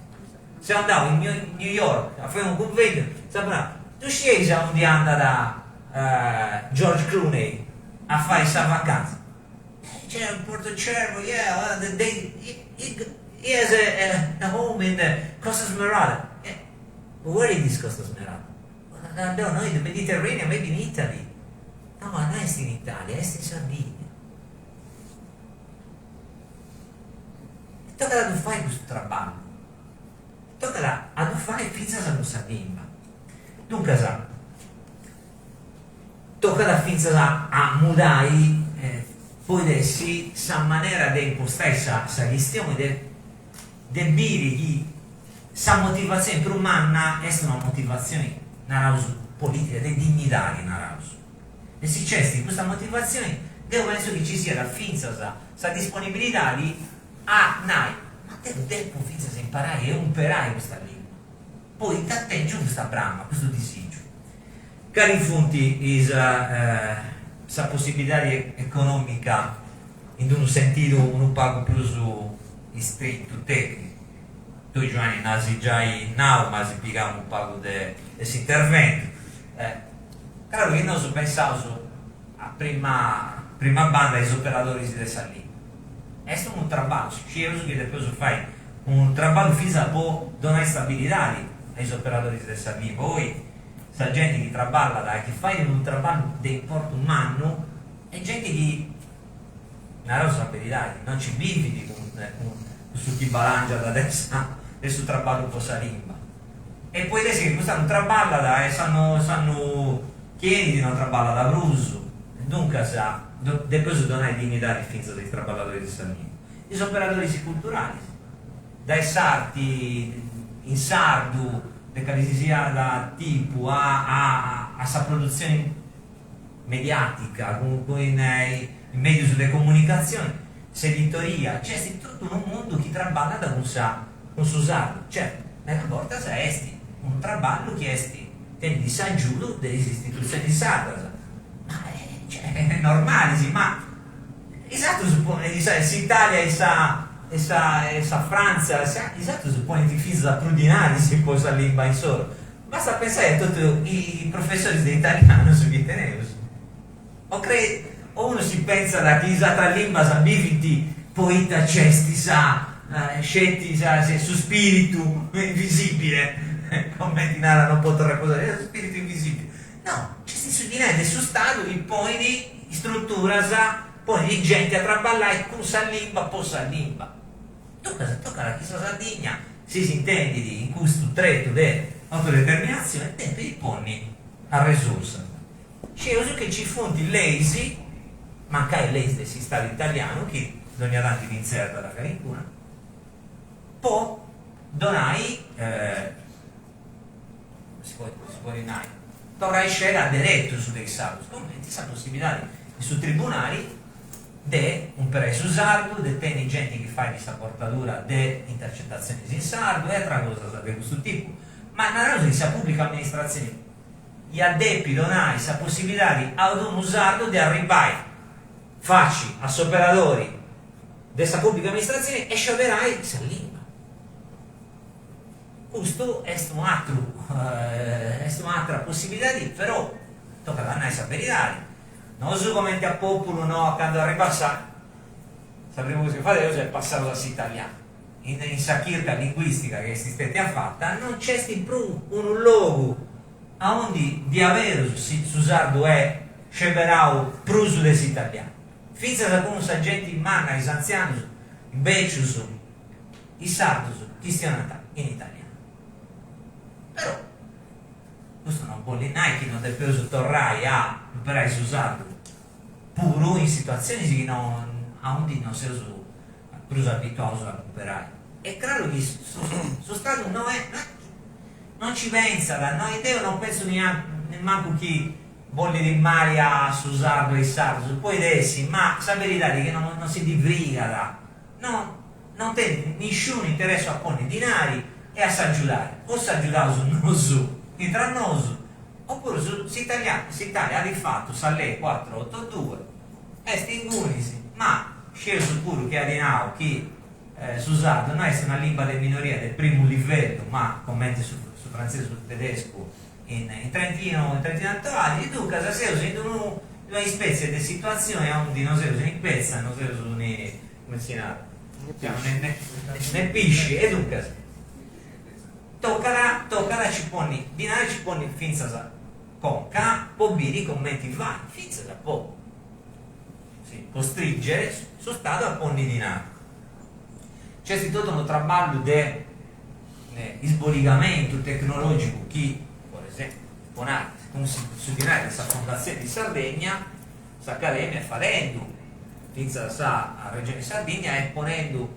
Seu andau in New York a fai unu cunvegnu, s'apu nau, ddu scieis aundi andat George Clooney a fai sa vacantza? C'è Porto Cervo, yeah, they, he has a home in Costa Smeralda. But where is Costa Smeralda? I don't know, in the Mediterranean, maybe in Italy. No, ma no est in Italia, est in Sardigna. E tocat a ddu fai custu traballu, tocat a ddu fai fintzas cun sa limba. Duncas, tocat fintzas a mudai, podit essi, sa manera de impostai sa sa chistioni, de de biri chi sa motivatzioni prus manna est una motivatzioni, naraus, politica, de dignidadi, naraus. E si nc'est custa motivatzioni, deu pensu chi ci siat fintzas sa disponibilidadi a nai, ma deu depu fintzas imparai e umperai custa lingua, poita tengiu custa brama, custu disigiu. Cali funt is sa possibilidadi economica in unu sentidu unu pagu prus istrintu, tecnicu? Tui Giuanni nd'as giai nau, ma si pigau unu pagu de s'interventu. Craru chi nosu pensaus a prima prima banda a is operadoris de sa lingua. Est unu traballu, scieus chi depeus fai unu traballu fintzas po donai stabilidadi a is operadoris de sa lingua. Oi sa genti chi traballat e chi fait unu traballu de importu mannu est genti chi, naraus sa beridadi, no nci bivit cun su chi balangiat de sa de su traballu po sa limba. E podit essi chi cust'annu traballat e s'annu s'annu chi 'enit no traballat prus. Duncas depeus donai dignidadi fintzas a is traballadoris de sa lingua. Is operadoris culturalis, dae s'arti in sardu de cali si siat tipu a a a sa produtzioni mediatica cun cun is medius de comunicatzioni, s'editoria, nc'est totu unu mundu chi traballat cun sa cun su sardu, certu, meda bortas est unu traballu chi est tenit s'agiudu de is istitutzionis sardas, ma cioè. normalis, ma is atrus s'Italia e sa e sa e sa Frantza, is atrus ponint fintzas prus dinaris po sa limba insoru, bastat pensai a totu is professoris de italianu su chi teneus, o crei o unu si pentzat chi is atras limbas bivint poita nc'est sa sceti sa su spiritu invisibile, cumenti narat non potho reposare, su spiritu invisibile, no, nc'est su dinai de su stadu chi ponit istruturas, ponit genti a traballai cun sa limba po sa limba. Duncas tocat chi sa Sardigna, si s'intendit in custu tretu de autodeterminatzioni, depit ponni arresursas. Scieus chi nci funt leis, mancai leis de s'Istadu italianu, chi dogna tanti nd'intzertat calincuna, po donai, si podit nai, torrai sceda a deretus de is sardus, cumenti sa possibilidadi in su tribunali de umperai su sardu, de tenni genti chi fait sa bortadura de intercetatzionis in sardu e atras cosas de custu tipu. Ma naraus chi sa pubblica amministratzioni iat depi donai sa possibilidadi a unu sardu de arribbai faci a s'operadori de sa pubblica amministratzioni e scioberai sa limba. Custu est unu atru, est un'atra possibilidadi, però tocat a nai sa beridadi, nosu cumenti a populu no, candu arribat sa sa primu cosa chi fadeus est passaus a s'italianu, in in sa chirca linguistica chi est stetia fata no nc'est prus unu logu aundi diaberus si su sardu est sceberau prus de s'italianu, fintzas cun sa genti manna, is antzianus, is becius, is sardus chistionant in italianu. Però custu non bollit nai chi non depeus torrai a imperai su sardu puru in situatzionis chi no aundi non seus prus abituaus a dd'imperai. Est craru chi su stadu no est non nci pentzat, no deu non pentzu nimancu chi bollit mali a su sardu e a is sardus, podit essi, ma sa beridadi chi non si ndi frigat, no non tenit nisciunu interessu a ponni dinari e a s'agiudai, o s'agiudaus nosu intra nosu, opuru su s'Italia s'Italia at fatu sa lei cuatru otu due, est ingunis, ma scieus puru chi at nau chi su sardu no est una limba de minoria de primu livellu, ma comente su su frantzesu su tedescu in in Trentino in Trentino Alto Adige, duncas seus in unu una ispetzie de situatzioni aundi no seus ni petza no seus ni Come si narat? Ne ne pisci. E duncas tocat tocat a ci ponni dinari ci ponni fintzas conca po biri comenti fai, fintzas po si costringere su Stadu a ponni dinari. Nc'est totu unu traballu de isboligamentu tecnologicu chi, po esempiu, po nai, cun su dinari de sa Fondazione di Sardegna, S'Academia est fadendu, fintzas sa Regioni Sardigna est ponendu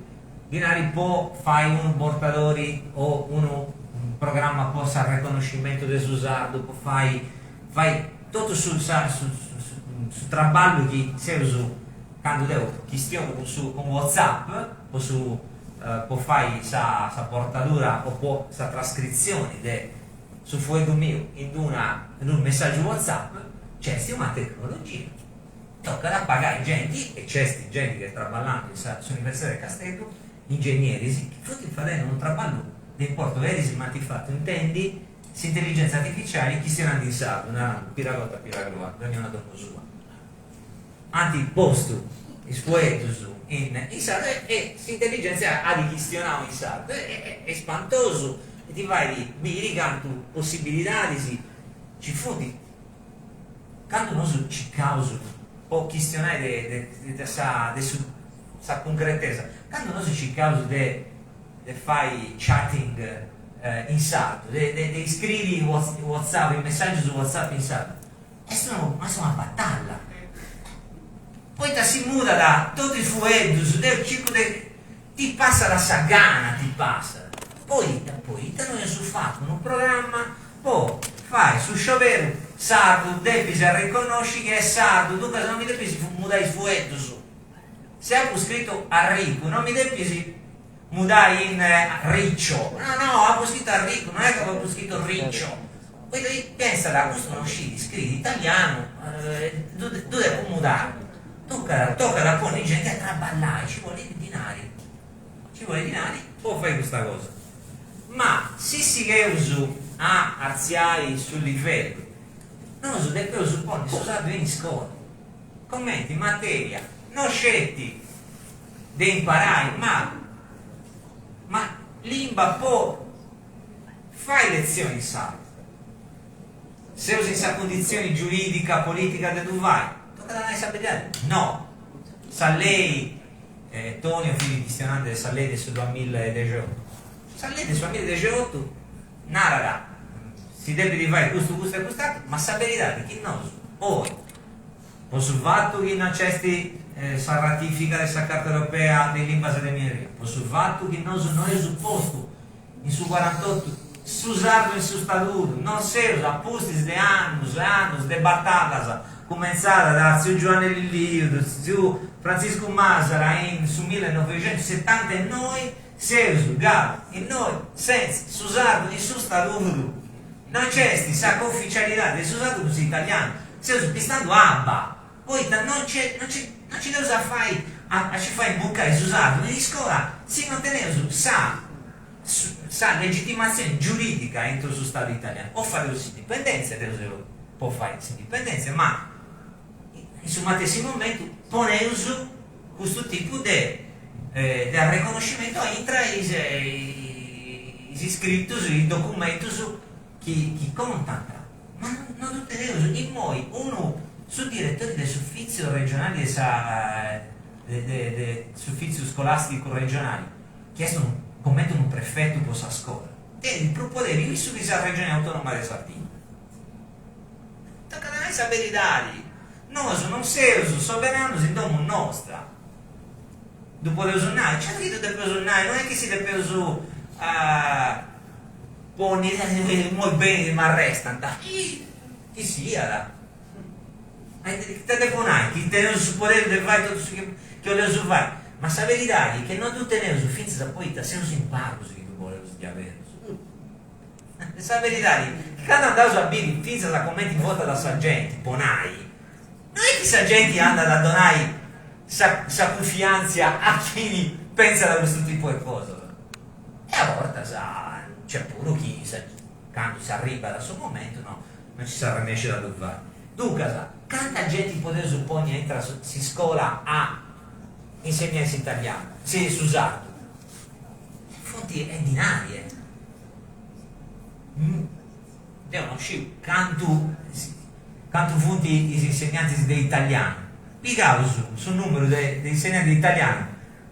dinari po fai unu bortadori o unu programma po s'arreconnoscimentu de su sardu, po fai fai totu su sa su su traballu chi seus candu deu chistionu cun su cun Whatsapp po su po fai sa sa bortadura o po sa trascritzioni de su fueddu miu in d'una in unu messàgiu Whatsapp, nc'est una tecnologia, tocat a pagai genti, e nc'est genti chi est traballandi in sa s'Universidadi de Casteddu, ingenieris, chi funt fadendi unu traballu de importu, eris m'ant fatu intendi s'intelligenza artificiali chistionandi in sardu, narandu piragotta piragroa, dogniunu a domu sua. Ant postu is fueddus in in sardu e s'intelligèntzia at chistionau in sardu e est spantosu e ti fait biri cantu possibilidadis nci funt. Candu nosu circaus po chistionai de de sa de su sa cuncretesa, candu nosu circaus de de fai chatting in sardu, de de iscriri whatsapp, is messàgius whatsapp in sardu, Est est una batalla, poita si mudat totu is fueddus, deu circu de, ti passat sa gana, ti passat, poita, poita no eus fatu unu programma po fai su scioberu sardu, depis arreconnosci chi est sardu, duncas non mi depis mudai is fueddus, si apu scritu arricu non mi depis mudai in riccio, no no apu scritu arricu, non est ca apu scritu riccio, Poita pensat, custu non scit scriri italianu, ddu depu mudai. mudai. Duncas tocat a ponni genti a traballai, ci bolit dinari, ci bolit dinari po fai custa cosa. Ma si sigheus a artziai su livellu, nosu depeus ponni su sardu in iscola, comenti materia no sceti de imparai, ma ma limba po fai letzioni in sardu. Seus in sa cunditzioni giuridica, politica de ddu fai? Tocat a nai sa beridadi, no! Sa lei, Tonio fit chistionande de sa lei de su duamilla e dexiotu, sa lei de su duamilla e dexiotu narat si depit fai custu custu e cust'aturu, ma sa beridadi chi nosu oi, po su fatu chi no nc'est sa ratifica de sa Carta Europea de is limbas de minoria, po su fatu chi nosu no eus postu In su cuarantotu su sardu in su stadudu, non seus a pustis de annus e annus de batallas cumentzadas da tziu Giuanne Lilliu, tziu Frantziscu Masala in su millenoixentusetantanoi, seus galu innoi sentza su sardu in su stadudu. No nc'est sa cooficialidadi de su sardu cun s'italianu, seus pistandu abba Poita no nci no nci no nci dd'eus a fai a ci fai imbucai su sardu in iscola si no teneus sa sa legitimatzioni giuridica intro su stadu italianu, o fadeus s'indipendentzia, deu seu po fai s'indipendentzia, ma in su matessi momentu poneus custu tipu de de arreconnoscimentu a intra is is iscritus, is documentus chi chi contant. Ma no ddu teneus. Immoi unu, su diretori de s'ufìtziu regionali de sa de de s'ufìtziu scolàsticu regionali, chi est unu comente unu prefetu po sa scola, tenit prus poderiu issu chi sa Regioni Autonoma de Sardigna. Tocat a nai sa beridadi, nosu non seus soberanus in domu nostra. Ddu podeus nai? Certu chi ddu depeus nai, no est chi si depeus Ponni, immoi benit m'arrestant, chi chi siat. Ma ita depu nai, chi teneus su poderi de fai totu su chi chi 'oleus fai, ma sa beridadi est chi no ddu teneus fintzas poita seus in pagus chi ddu boleus diaberus. Sa beridadi chi candu andaus a biri fintzas a comenti votat sa genti, po nai, no est chi sa genti andat a donai sa sa cunfiantzia a chini pentzat a custu tipu 'e cosas. E a bortas nc'est puru chi candu s'arribat a su momentu no no nci s'arrennescit a ddu fai. Duncas, canta genti podeus ponni intra s'iscola a insegnai s'italianu, su sardu? Funt est dinari eh. Deu no sciu cantu cantu funt is insegnantis de italianu, pigaus su numeru de insegnantis de italianu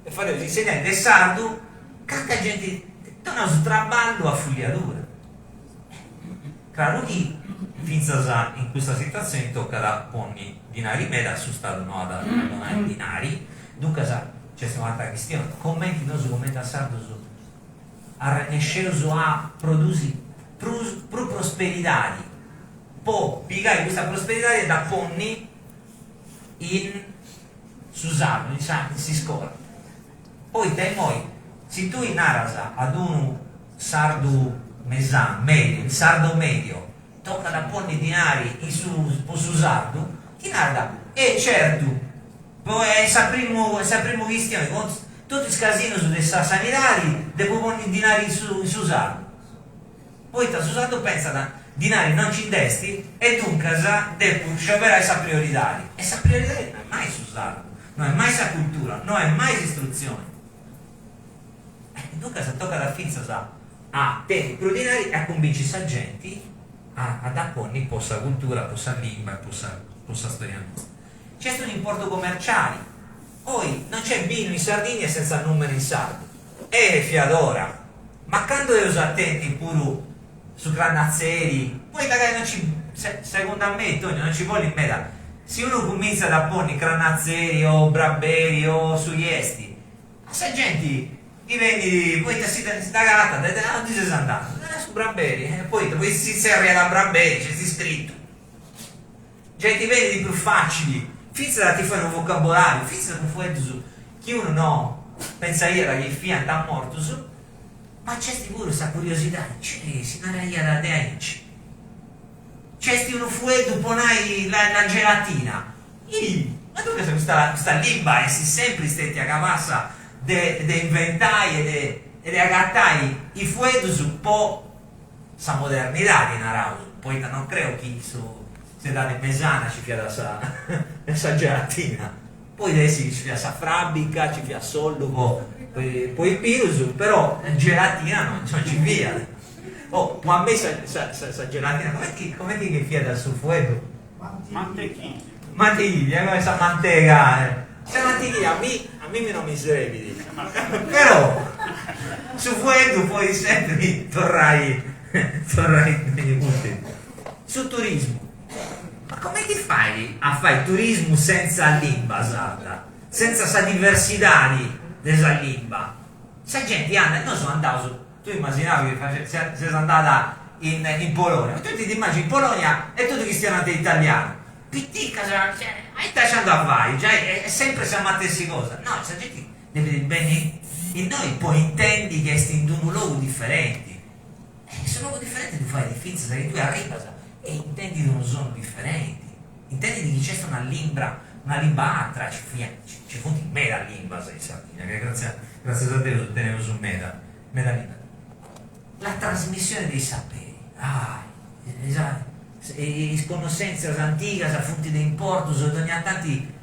E fadeus insegnai de sardu canta genti donaus traballu a fulliadura. Craru chi fintzas in custa situatzioni tocat a ponni dinari meda, su stadu no at a donai dinari, duncas nc'est un'atra chistioni, comenti nosu comenti a sardus arrennesceus a produsi prus prus prosperidadi po pigai custa prosperidadi e dda ponni in su sardu in sa in s'iscola, poita immoi si tui naras ad unu sardu mesanu, medio, il sardo medio, tocat a ponni dinari in su po su sardu, ti narat, e certu, po est sa primu est sa primu chistioni, cun totu is casinus de sa sanidadi depu ponni dinari in su in su sardu. Poita su sardu pentzat, dinari no nci nd'est e duncas depu scioberai sa prioridadi. E sa prioridadi no est mai su sardu, no est mai sa cultura, no est mai s'istrutzioni. E duncas tocat fintzas a tenni prus dinari e a cumbinci sa genti a a dda ponni po sa cultura, po sa limba e po sa po sa storia nostra. Nc'est un'importu commerciali. Oi no nc'est binu in Sardigna senza nùmene in sardu. E fiat ora! Ma candu eus a tenni puru su crannatzeri, poita ca non ci, segundu a mei Tonio, non ci bolit meda, si unu cumintzat a ponni crannatzeri o braberi o su chi est, a sa genti ddi benit, poita si dd'agatat, e aundi ses andau? A su braberi, e poita, poita si tzerriat braberi, nc'est iscritu. Gei ti benit prus facili fintzas a ti fai unu vocabolariu, fintzas cun fueddus chi unu no pentzaiat chi fiant mortus, ma nc'est puru sa curiosidadi, cioè si naraiat de aici, nc'est unu fueddu po nai la gelatina, ih! Ma duncas custa custa limba est sempri stetia capassa de de inventai e de e de agatai is fueddus po sa modernidadi, naraus, poita non creu chi in su s'edadi mesana ci fiat sa sa gelatina, podit essi chi ci fiat sa frabica, ci fiat s'ollu po po is pilus, però gelatina non non ci fiat. Oh, po a mei sa sa sa gelatina, cumenti cumenti chi fiat su fueddu? Mantechina. Mantechina, come sa mantega. Sa mantechina a mi a mimi non mi srebit, però su fueddu podit sempri torrai torrai utili. Su turismu, ma comenti fait a fai turismu senza limba sarda, senza sa diversidadi de sa limba? Sa genti andat, nosu andaus Tui immaginau chi ses andada in in Polonia, ma tui ti dd'immagini in Polonia e totu chistionant italianu, piticas, cioè, ma ita nci andu a fai, giai est sempri sa matessi cosa, no, sa genti depit benni innoi po intendi chi est in d'unu logu diferenti, e su logu diferenti ddu fait fintzas chi tui arribas e intendis unu sonu diferenti, intendis chi nc'est una limba, una limba atra, ci fiant, ci funt meda limbas in Sardigna, ca gratzias gratzias a Deus teneus meda Meda limba. La trasmissione dei saperi, ah, is connoschentzias antigas funt de importu, dogna tanti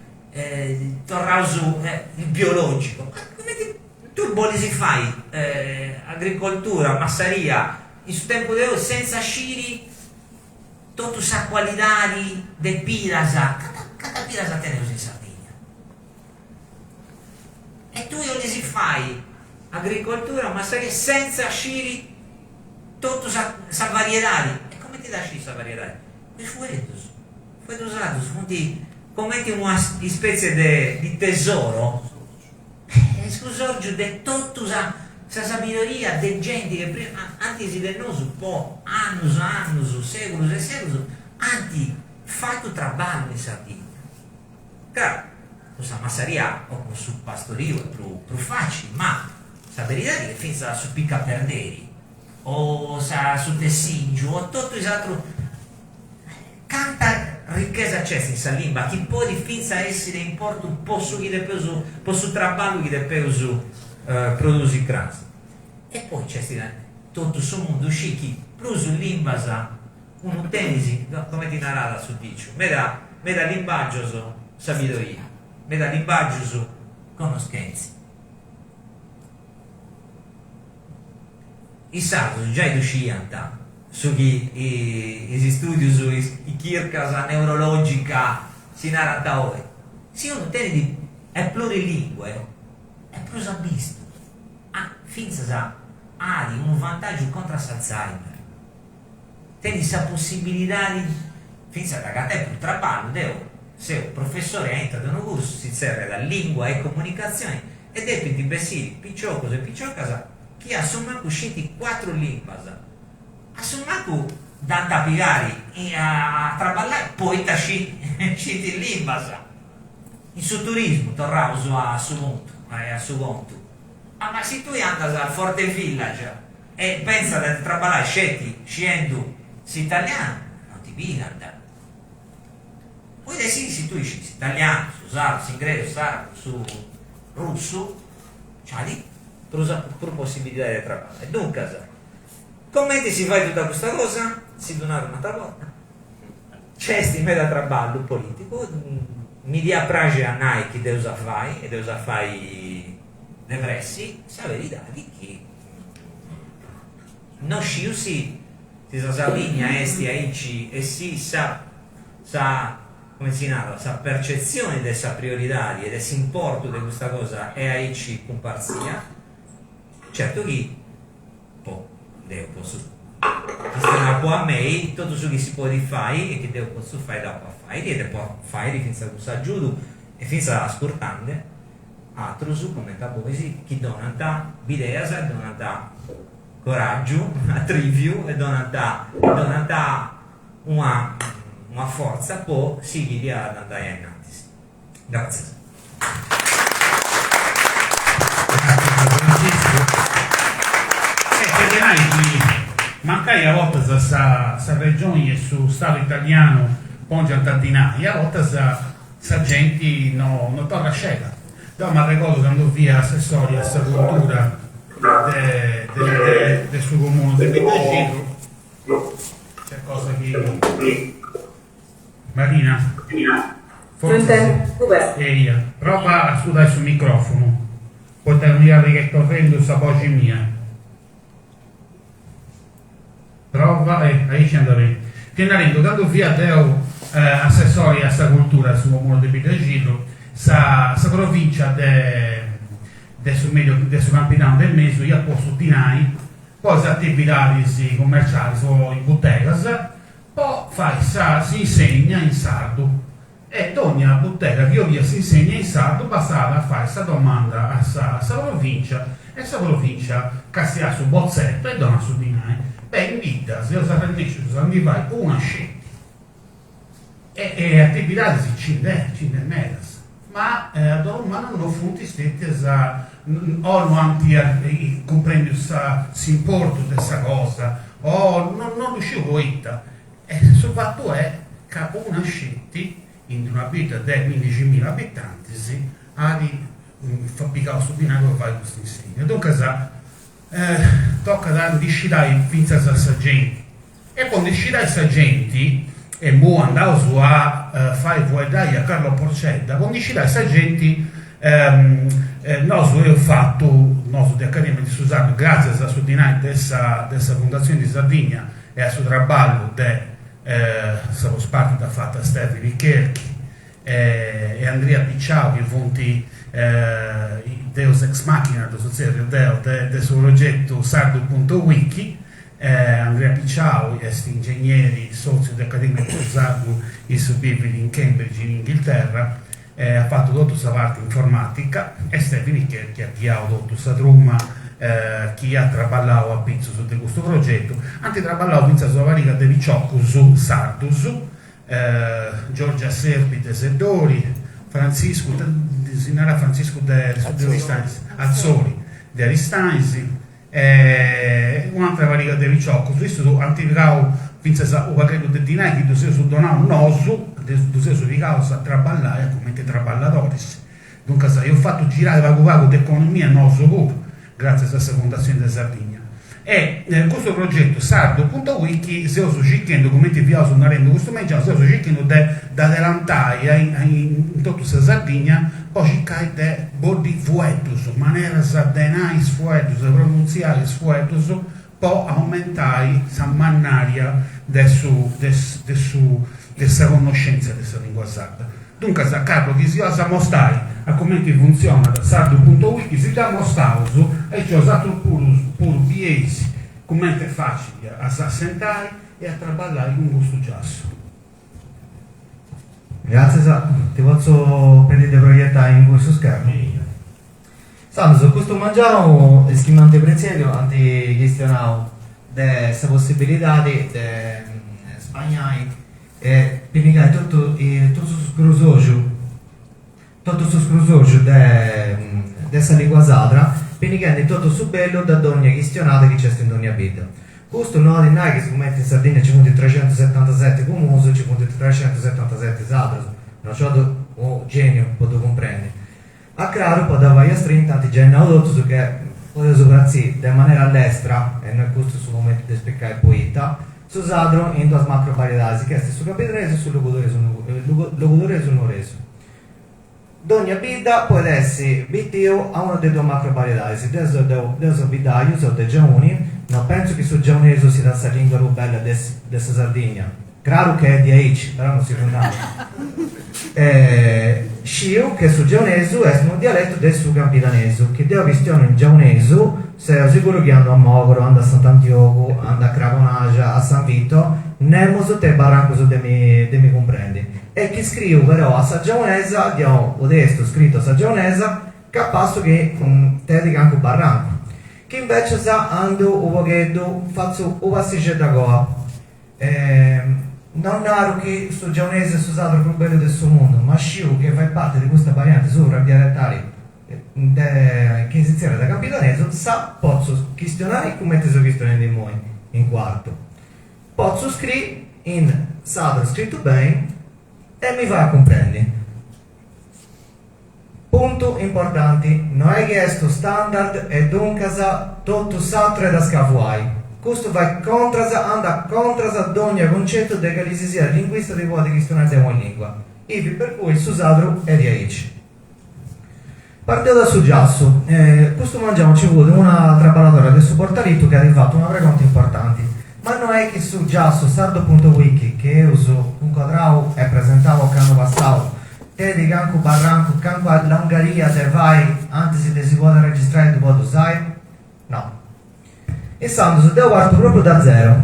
torraus il biologico, ma cumenti tui bolis fai agricoltura, massaria in su tempus de oi senza sciri totu sa cualidadi de piras, canta piras teneus in Sardigna? E tui 'olis fai agricoltura, massaria, sentza sciri totu sa sa variedadi. E comenti dda scis sa variedadi? Cun is fueddus. Fueddus sardus funt comenti una ispetzie de di tesoro, est scusòrgiu de totu sa sa sabidoria de genti chi prima, antis de nosu po annus annus, seculus e seculus, ant fatu traballu in Sardigna. Craru, cun sa massaria o cun su pastoriu est prus facili, ma sa beridadi est fintzas su picaperderi o sa su tessingiu o totu is atrus, canta richesa nc'est in sa limba chi podit fintzas essi de importu po su chi depeus, po su traballu chi depeus produsi cras. E poi nc'est totu su mundu scit chi prus limbas Unu tenis, comenti narat su diciu, meda meda limbàgios sabidoria, meda limbàgios connoschèntzia. Is sardos giai ddu sciiant su chi is istùdius, is chircas neurològicas si narant oi, si unu tenit est plurilingue est prus abistu, fintzas at unu vantàgiu contra a s'Alzheimer. Tenit sa possibilidadi fintzas de agatai prus traballu, deu seu professori aintru de unu cursu, si tzerriat Lingua e Comunicatzioni e depint bessiri piciocus e piciocas chi a su mancu scint cuatru limbas, a su mancu dd'ant a pigari a traballai poita scint is limbas. In su turismu, torraus a su puntu, a su contu, ma si tui andas al Forte Village E pentzas de traballai sceti sciendu s'italianu, non ti pigant. Poita si si tui scis s'italianu, su sardu, s'ingresu, s'arabu, su russu, nc'at prus prus possibilidadi de traballai. Duncas, comenti si fait totu custa cosa? Si ddu naru un'atra borta, nc'est meda traballu politicu, mi diat praxi a nai chi dd'eus a fai e dd'eus a fai de pressi, sa beridadi chi No sciu si si sa Sardigna est aici e si sa sa cumenti si narat sa percetzioni de sa prioridadi e de s'importu de custa cosa est aici cumpartzia, certu chi po deu potzu chistionai po a mei totu su chi si podit fai e chi deu potzu fai dd'apu a fairi e depu a fairi fintzas cun s'agiudu e fintzas ascurtende Atrus, comente a bois, chi donant bideas e donant coràgiu, atriviu e donant donant una una fortza po sighiri a andai a innantis. Gràtzias. Gràtzias Franciscu. E nc'est de nai chi mancai a bortas sa sa Regioni e su Stadu italianu pongiant dinai, a bortas. sa genti no no torrat sceda. Deu m'arregodu candu fia assessori a sa cultura de de de su comunu de Biddaxidru, nc'est cosa chi Marina, fortzis eia, prova a studai su microfunu, poita mi parrit chi est torrendu sa boxi mia. Prova, e aici andat beni. Fia narendu, candu fia deu assessori a sa cultura de su comunu de Biddaxidru, sa sa provincia de de su medio de su Campidanu de mesu iat postu dinai po is atividadis commercialis o is butegas po fai sa s'insegna in sardu E dònnia butega chi 'oliat s'insegna in sardu bastàt a fai sa domanda a sa sa provìncia e sa provìncia castiàt su botzetu e donat su dinai. Beh, in bidda seus arrennèscius a ndi fai una sceti. E e atividadis nci nd'est, nci nd'est medas, ma a dolu mannu no funt stètias o no ant cumprèndiu sa s'importu de sa cosa o no no ddu sciu poita E su fatu est ca una sceti, in d'una bidda de cuindiximila abitantis, at pigau su dinai po fai custa insegna. Duncas tocat a ndi scidai fintzas a sa genti. E po ndi scidai sa genti, e imui andaus a fai fueddai a Carlo Porcedda, po ndi scidai sa genti nosu eus fatu, nosu de Academia de su Sardu, gràtzias a su dinai de sa de sa Fundatzioni de Sardigna, e a su traballu de sa prus parti dd'at fata Stevini Cherchi e Andria Picciau chi funt deus ex machina, ddus tzerriu deu, de su progetu sardu puntu wiki, Andria Picciau est ingegneri sotziu de Academia de su Sardu, issu bivit in Cambridge in Inghilterra, e at fatu totu sa parti informatica e Stevini Cherchi at ghiau totu sa truma chi at traballau a pitzus de custu progetu. Ant traballau fintzas una pariga de piciocus sardus, Giorgia Serpi de Seddori, Frantziscu, si narat Frantziscu de Aristanis, Atzori de Aristanis, e un'atra pariga de piciocus, issus ant pigau fintzas u' pagheddu de dinai chi ddus eus donau nosu, ddus eus pigaus a traballai a cumenti traballadoris, duncas eus fatu girai pagu pagu de economia nosu puru, gràtzias a sa Fundatzioni de Sardigna. E custu progetu sardu punto wiki seus circhendu, cumenti fiaus narendu custu mengianu, seus circhendu de dd'adelantai in totu sa Sardigna po circai de boddi fueddus, maneras de nai is fueddus, de pronuntziai is fueddus po aumentai sa mannaria de su de su de sa connoscèntzia de sa lingua sarda. Duncas, Carlo, chi si 'olis amostai a cumenti funtzionat sardu punto wiki, si dd'amostaus, aici 'osatrus puru puru bieis cumenti est facili a s'assentai e a traballai cun custu giassu. Gràtzias, ti potzu pediri de proietai in cussu schermu? Intzandus, custu mangianu is chi m'ant pretzèdiu ant chistionau de sa possibilidadi de spagnai e pinnigai totu totu su scrusoxu totu su scrusoxu de de sa lingua sadra pinnighendi totu su bellu de dònnia chistionada chi nc'est in dònnia bidda. Custu no 'olit nai chi sigumenti in Sardigna nci funt trexentusetantaseti comunus nci funt trexentusetantaseti sadrus, no nci 'olit unu geniu po ddu cumprendi. A craru, po dda fai a strinta, ant giai nau totus che podeus pratzì de manera lestra, e no est custu su momentu de spricai poita, su sadru in duas macro-bariedadis, chi est su campidanesu e su logudoresu nuoresu. Dogna bidda podit essi bitiu a una de duas macro-bariedadis, deu seu deu seu biddaju, seu de Giauni, no pentzu chi su giaunesu siat sa lingua prus bella de de sa Sardigna, craru che est diaici, però no si ddu nau. Sciu che su giaunesu est unu dialetu de su campidanesu, chi deu chistionu in giaunesu seu siguru chi andu a Mogoro, andu a Sant'Antiogu, andu a Crabonaxa, a San Vito, nemus tenit barrancus de mi de mi cumprendi. E chi scriu però a sa giaunesa, chi au u' testu scritu a sa giaunesa, capassu chi tenit cancu barrancu. Chi invecias andu u' pogheddu, fatzu u' passixeddu agoa. No naru chi su giaunesu est su sadru prus bellu de su mundu, ma sciu chi fait parti de custa varianti subra-dialetali de chi si zerriat campidanesu, sa potzu chistionai cumenti seu chistionendi immoi, in Cuartu. Potzu scri in sadru scritu beni e mi fai a cumprendi. Puntu importanti, no est chi est su standard e duncas totu s'atru est a scavuai. Custu fait contras, andat contras a dogna cuncetu de calisisiat linguista chi podit chistionai de una lingua. Ivi per cui su sadru est diaici. Parteus da su giassu. Custu mangianu nci fut una traballadora de su portalitu chi at fatu una pregonta importanti, ma no est chi su giassu sardo punto wiki chi eus cuncodrau e presentau ocannu passau tenit cancu barrancu, cancu longaria de fai antis de si podi arregistrai e ddu podi usai? No. Insandus deu partu propriu da zero.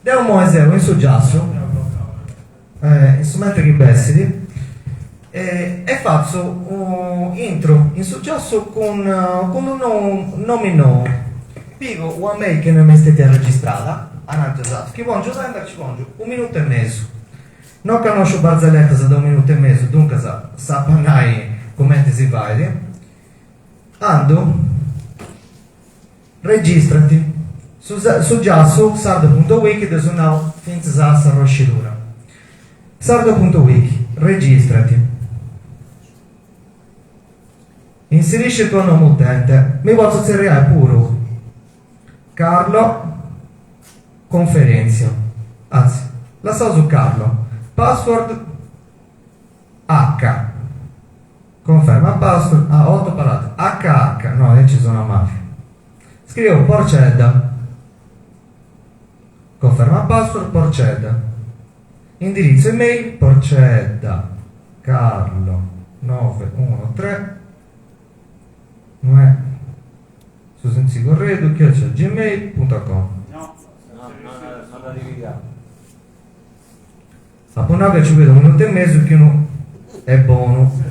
Deu imoi seu in su giassu, in su mentri chi bessit, e fatzu, intru in su giassu cun cun unu nomi nou, pigu una mail chi no est mai stetia arregistrada, ananti a s'atru, chi pongiu sempri ci pongiu u' minutu e mesu No connosciu barzelletas de unu minutu e mesu, duncas s'apu a nai cumenti si fait. Andu, registrati, su su giassu sardo punto wiki dd'eus nau fintzas a s'arroscidura. Sardo punto wiki, registrati. Inserisci il tuo nome utente, mi potzu tzerriai puru Carlo Conferenzio, anzi, lassaus Carlo, password H, conferma password, ah, otto parate, HH, no, aici sonat mafia. Scriu Porcedda, conferma password Porcedda, indirizzo email Porcedda Carlo 913 No è su sentzicorredu chiocciola gmail punto com. No, no, non dd'at pigau. Apu nau ca ci fuit unu minutu e mesu chi unu est bonu.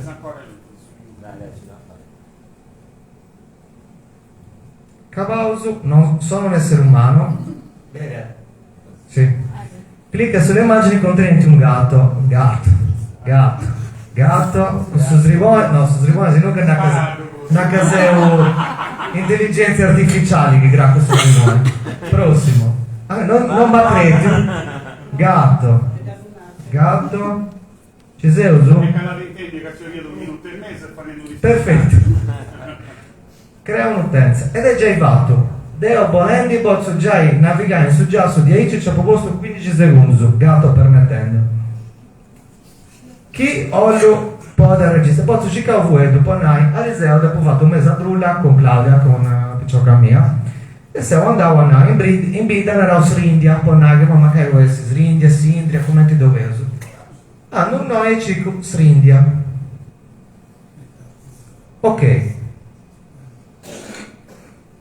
Cabaus, no sono un essere umano. Bene. Sì. Clicca sulle immagini contenenti un gatto. Gatto. Gatto. Gatto. Su sribone. No, su sribone si nunca nca seu intelligenzia artificiali chi craccu su sribone. Prossimo. Ah, non, non b'at Gatto. Gatto. Ci seus? Perfettu. Crea un'utenza. Ed è giai fatu. Deo bolendi potzu giai navigai in su giassu diaici nci apu postu quindixi segundus, gatto permettendo. Chi 'ollu podi arregistrai, potzu circai u' fueddu po nai, ariseu dd'apu fatu mesa brulla cun Claudia, cun picioca mia, e seu andau a nai, in bidda naraus Srindia, po nai chi mancai podit essi Srindia, Sindria, cumenti ddu 'oleus. Andu innoi e circu Srindia. Ok.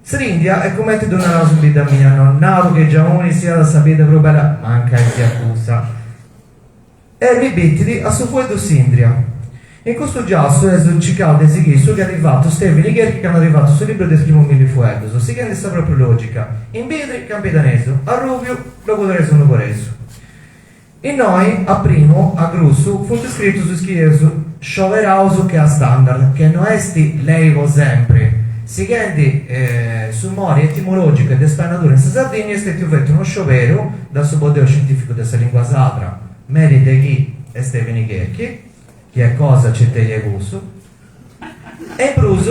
Srindia est cumenti ddu naraus in bidda mia, no naru che Giauni siat sa bidda prus bella, mancai siat cussa. E mi bitit a su fueddu Sindria. In custu giassu eus circau de sighiri su chi at fatu Stevini Cherchi candu at fatu su libru de is primus milli fueddus, sighendi sa propriu logica, in bidri campidanesu, arrubiu logudoresu nugoresu. Innoi, a primu, a grussu, funt scritus is chi eus scioberaus che a standard, che no est lei po sempri. Sighendi su mori etimologicu e de spainadura in sa Sardigna est stetiu fetu unu scioberu da su Boddeu Scientificu de sa Lingua Sadra, meri de chi est Stevini Cherchi, chi est cosa acetei e cussu. E in prus,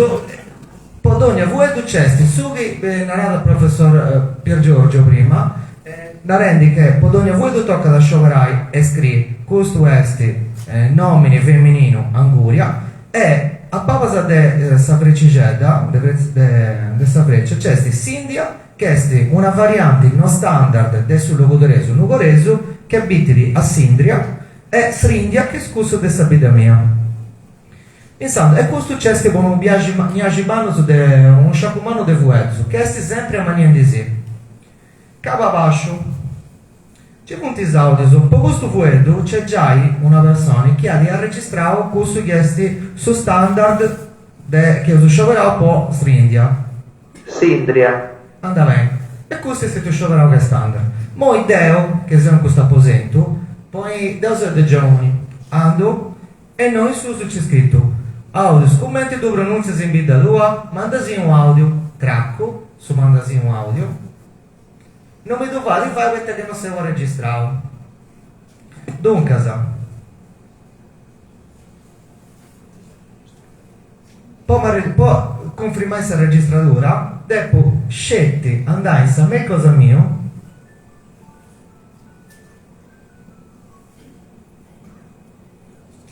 po dogna fueddu nc'est su chi naràt professor Pier Giorgio prima, narendi che po dogna fueddu tocat a scioberai e scriri, custu est nomini femininu anguria e a pabas de sa frecixedda, de sa freccia, nc'est Sindia chi est una varianti no standard de su logudoresu nugoresu che bitit a Sindria e Srindia chi est cussu de sa bidda mia. Intzandus, e custu nc'est po unu biaxi niaxi mannus de unu sciacu mannu de fueddus, chi est sempri amanniendisì. Cabu a basciu. Nci funt is audios, po custu fueddu nc'est giai una personi chi at arregistrau cussu chi est su standard de chi eus scioberau po Srindia. Sindria. Andat beni. E custu est stetiu scioberau che standard. Moi deu, chi seu in custu aposentu, poi deu seu de Giauni, andu E innoi in susu nc'est scritu, Audios, cumenti ddu pronuntzias in bidda tua? Mandasì unu audio. Craccu su mandasì unu audio. No mi ddu fait fai poita che no seu arregistrau. Duncas. Po po cunfirmai sa registradura depu sceti andai in sa mail cosa mia.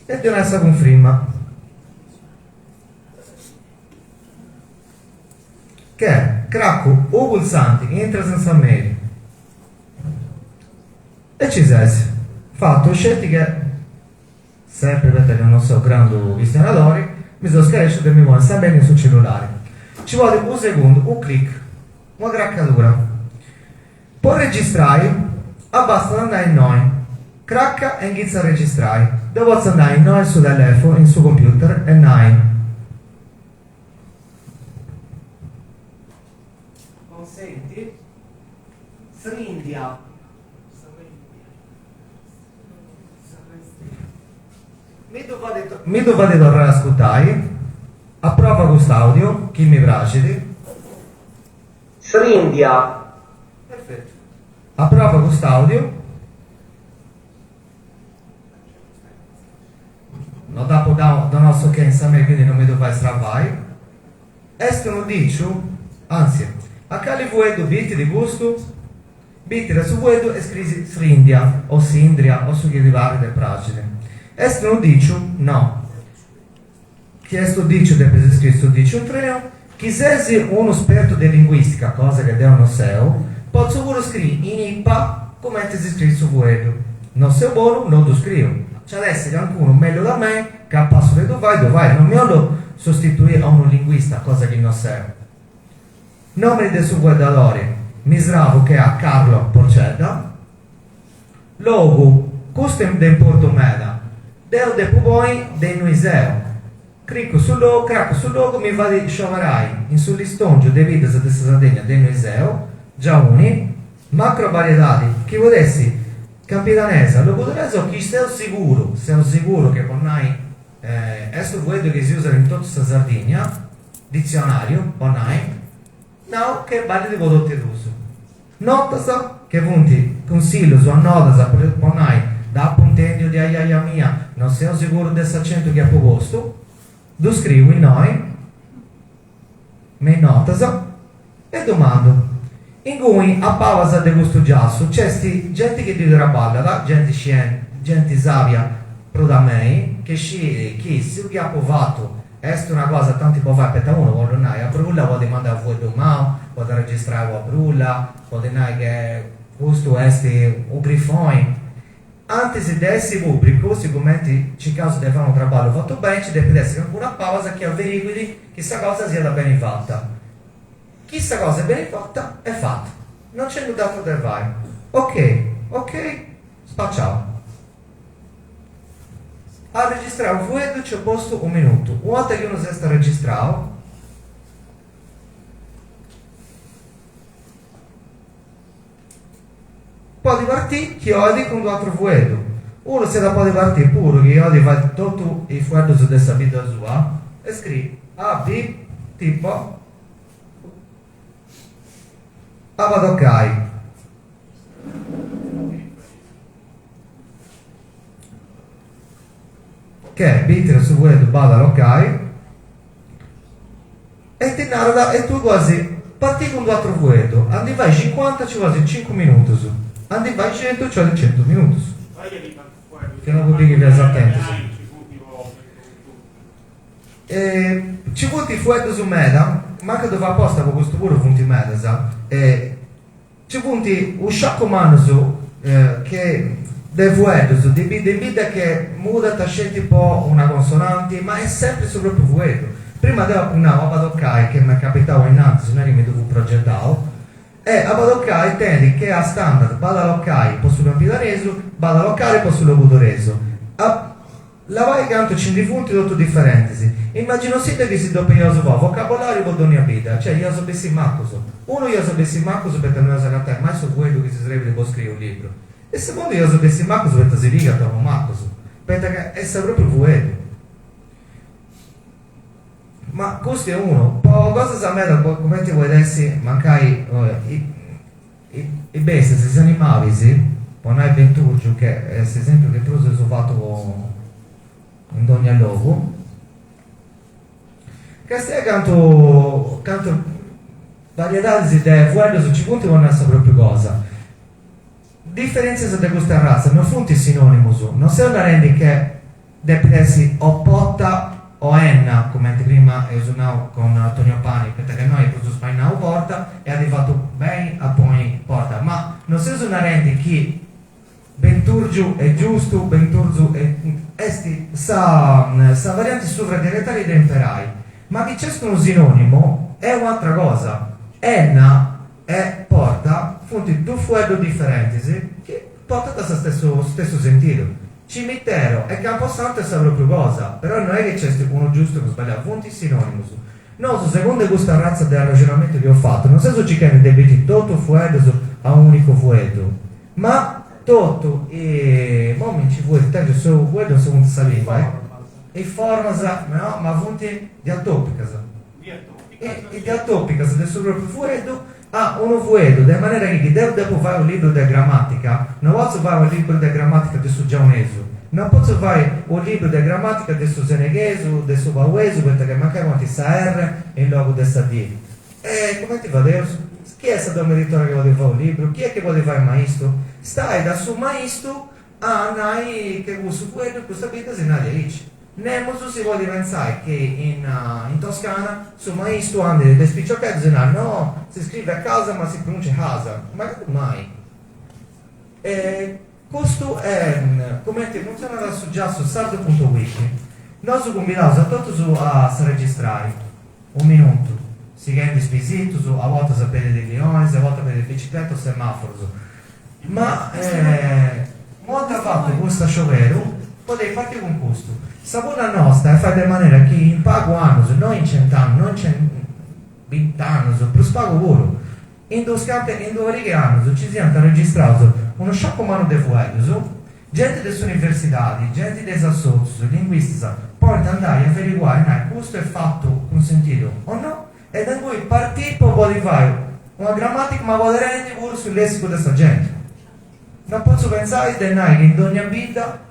E donai sa cunfirma. Che cracu u pulsanti intras in sa mail e ci ses. Fatu sceti che Sempri poita ca non seu grandu chistionadori, mi seu scaresciu de mi ponni sa mail in su cellulari. Ci bolit unu segundu, unu clic, una cracadura. Po registrai abastat andai innoi, cracca e inghitza a registrai. Deu potzu andai innoi in su telefonu, in su computer e nai. Consenti? Srindia. Mi ddu fait torrai a ascurtai, aprova cust'audio, chi mi praxit. Srindia. Perfettu. Aprova cust'audio. No dd'apu donau s'ok in sa mail quindi no mi ddu fait stravai. Est unu diciu? Anzi, a cali fueddu bitit custu? Bitit a su fueddu e scrisi Srindia, o Sindria, o su chi ti parit e praxit. Est unu diciu? No. Chi est unu diciu depis scriri su diciu intreu. Chi ses unu spertu de linguistica, cosa che deu no seu, potzu puru scriri in IPA cumenti si scriit su fueddu. No seu bonu, no ddu scriu. Nci at essi cancunu mellus de mei capassu de ddu fai, ddu fait. No mi 'ollu sostituì a unu linguista, cosa chi no seu. Nòmini de su fueddadori, mi sravu che a Carlo Porcedda. Logu, custu est de importu meda, deu depu ponni de innui seu. Cricu su logu, cracu su logu mi fait scioberai in su listòngiu de biddas de sa Sardegna de innui seu, Giauni, macro-variedadi, chi podit essi campidanesa, logudoresa o chi seu siguru, seu siguru che po nai est unu fueddu chi si usat in totu sa Sardigna, Ditzionàriu, po nai, nau che ballit po totu e duus. Notas, che funt cunsillus o annotas po nai, dd'apu intèndiu de ajaja mia, no seu siguru de s'acentu chi apu postu, ddu scriu innoi, me is notas, e ddu mandu. Inguni, a palas de custu giassu, nc'est genti chi ddui traballat, genti scienti, genti sàbia prus de mei, chi sciit chi su chi apu fatu est una cosa tanti po fai, poita unu, po ddu nai a brulla, podit mandai u' fueddu mau, podit arregistrai una brulla, podit nai che custu est u' grifoni. Antis de essi pùbricu, sigumenti circaus de fai unu traballu fatu beni, nci depit essi cancunu a palas chi averiguit chi sa cosa siat beni fata. Chi sa cosa est beni fata, est fata. Non nc'est nudd'atru de fai. Ok, ok, spaciau. A arregistrai unu fueddu nc'est postu unu minutu. Una 'orta chi unu s'est arregistrau, podit partì chi 'olit cun d'u' atru fueddu. Unu s'iat a podi partì puru chi 'olit fai totu is fueddus de sa bidda sua e scriri a b tipo apadocai. Che bitit su fueddu badalocai E ti narat, e tui quasi parti cun d'u' atru fueddu, a ndi fai cincuanta ci bolit cincu minutus, a ndi fai centu ci 'olit centu minutus. Che no biri chi fiais atentus. E ci funt fueddus meda, mancu ddu fai aposta po custu puru funt medas, e ci funt u' sciacu mannus che de fueddus de bidda in bidda che mudant sceti po una consonanti ma est sempri su propriu fueddu. Prima deu apu nau abadocai che m'est capitau ainnantis, no est chi mi ddu fut progetau, e abadocai tenit che a standard badalocai po su campidanesu, badalocare po su logudoresu. Labai cantu ci ndi funt totu diferentis. Immaginosidda chi si ddu eus fai vocabolariu po dònnia bidda, cioè iaus a bessì macus. Unu iaus a bessì macus poita no iaus agatai mai su fueddu chi si srebit po scriri unu libru. E segundu iaus a bessì macus poita si pigant po macus, poita ca est su propriu fueddu. Ma custu est unu. Po cosas meda cumenti podit essi mancai Is bestias, is animalis, po nai benturgiu che est s'esempiu chi prus eus fatu in dogna logu. Castia cantu cantu variedadis de fueddus nci funt po nai sa propriu cosa. Diferentzias de custa arratza no funt sinonimus, no seu narendi che depit essi o pota o enna, cumenti prima eus nau cun Antonio Pani, poita ca innoi est prus spainau porta e at fatu beni a ponni porta, ma no seus narendi chi Benturgiu est giustu, benturzu est sa sa varianti suvradialetali de imperai, ma chi nc'est unu sinonimu est u'atra cosa, enna e porta funt dus fueddus diferentis chi portant sa stessu su stessu sentidu. Cimitero e camposanto est sa propriu cosa, però no est chi nc'est unu giustu e unu sbagliau, funt sinonimus. Nosu, segundu custa arratza de arraxonamentu chi eus fatu, non seus circhendi de bitiri totu is fueddus a un'unicu fueddu, ma totu i mo mi nci fuit, tengiu su fueddu in sa punta 'e sa lingua, is formas, no, ma funt diatopicas, is diatopicas de su propriu fueddu a unu fueddu, de manera chi chi deu depu fai unu libru de gramatica, no potzu fai unu libru de gramatica de su giaunesu, no potzu fai unu libru de gramatica de su seneghesu, de su pauesu, poita ca mancai ponint sa R in logu de sa D. E cumenti fadeus? Chi est sa domu editora chi podit fai unu libru? Chi est chi podit fai maistu? Stait a su maistu a nai che cussu fueddu in custa bidda si narit aici. Nemus si podit pentzai chi in in Toscana su maistu andit de is piciocheddus e narat no, si scrivet casa ma si pronunciat casa. Ma candu mai? E custu est cumenti funtzionat su giassu sardu puntu wiki. Nosu cumbidaus a totus a s'arregistrai. Unu minutu, sighendi is pisitus, a bortas a pedis de lionis, a bortas a pedis de bicicletas o semàforus. Ma una 'orta fatu custu scioberu, podeis partiri cun custu. Sa punna nosta est fai de manera chi in pagu annus, no in cent'annus, no in bint'annus, prus pagu puru, in dus cantu in duas pariga 'e annus nci siant arregistraus unu sciacu mannu de fueddus, genti de s'universidadi, genti de is assòtzius, linguistas, podint andai a averiguai e nai custu est fatu cun sentidu o no e de ingui partiri po podi fai una grammatica ma poderendi puru su lessicu de sa genti. No potzu pentzai de nai chi in dogna bidda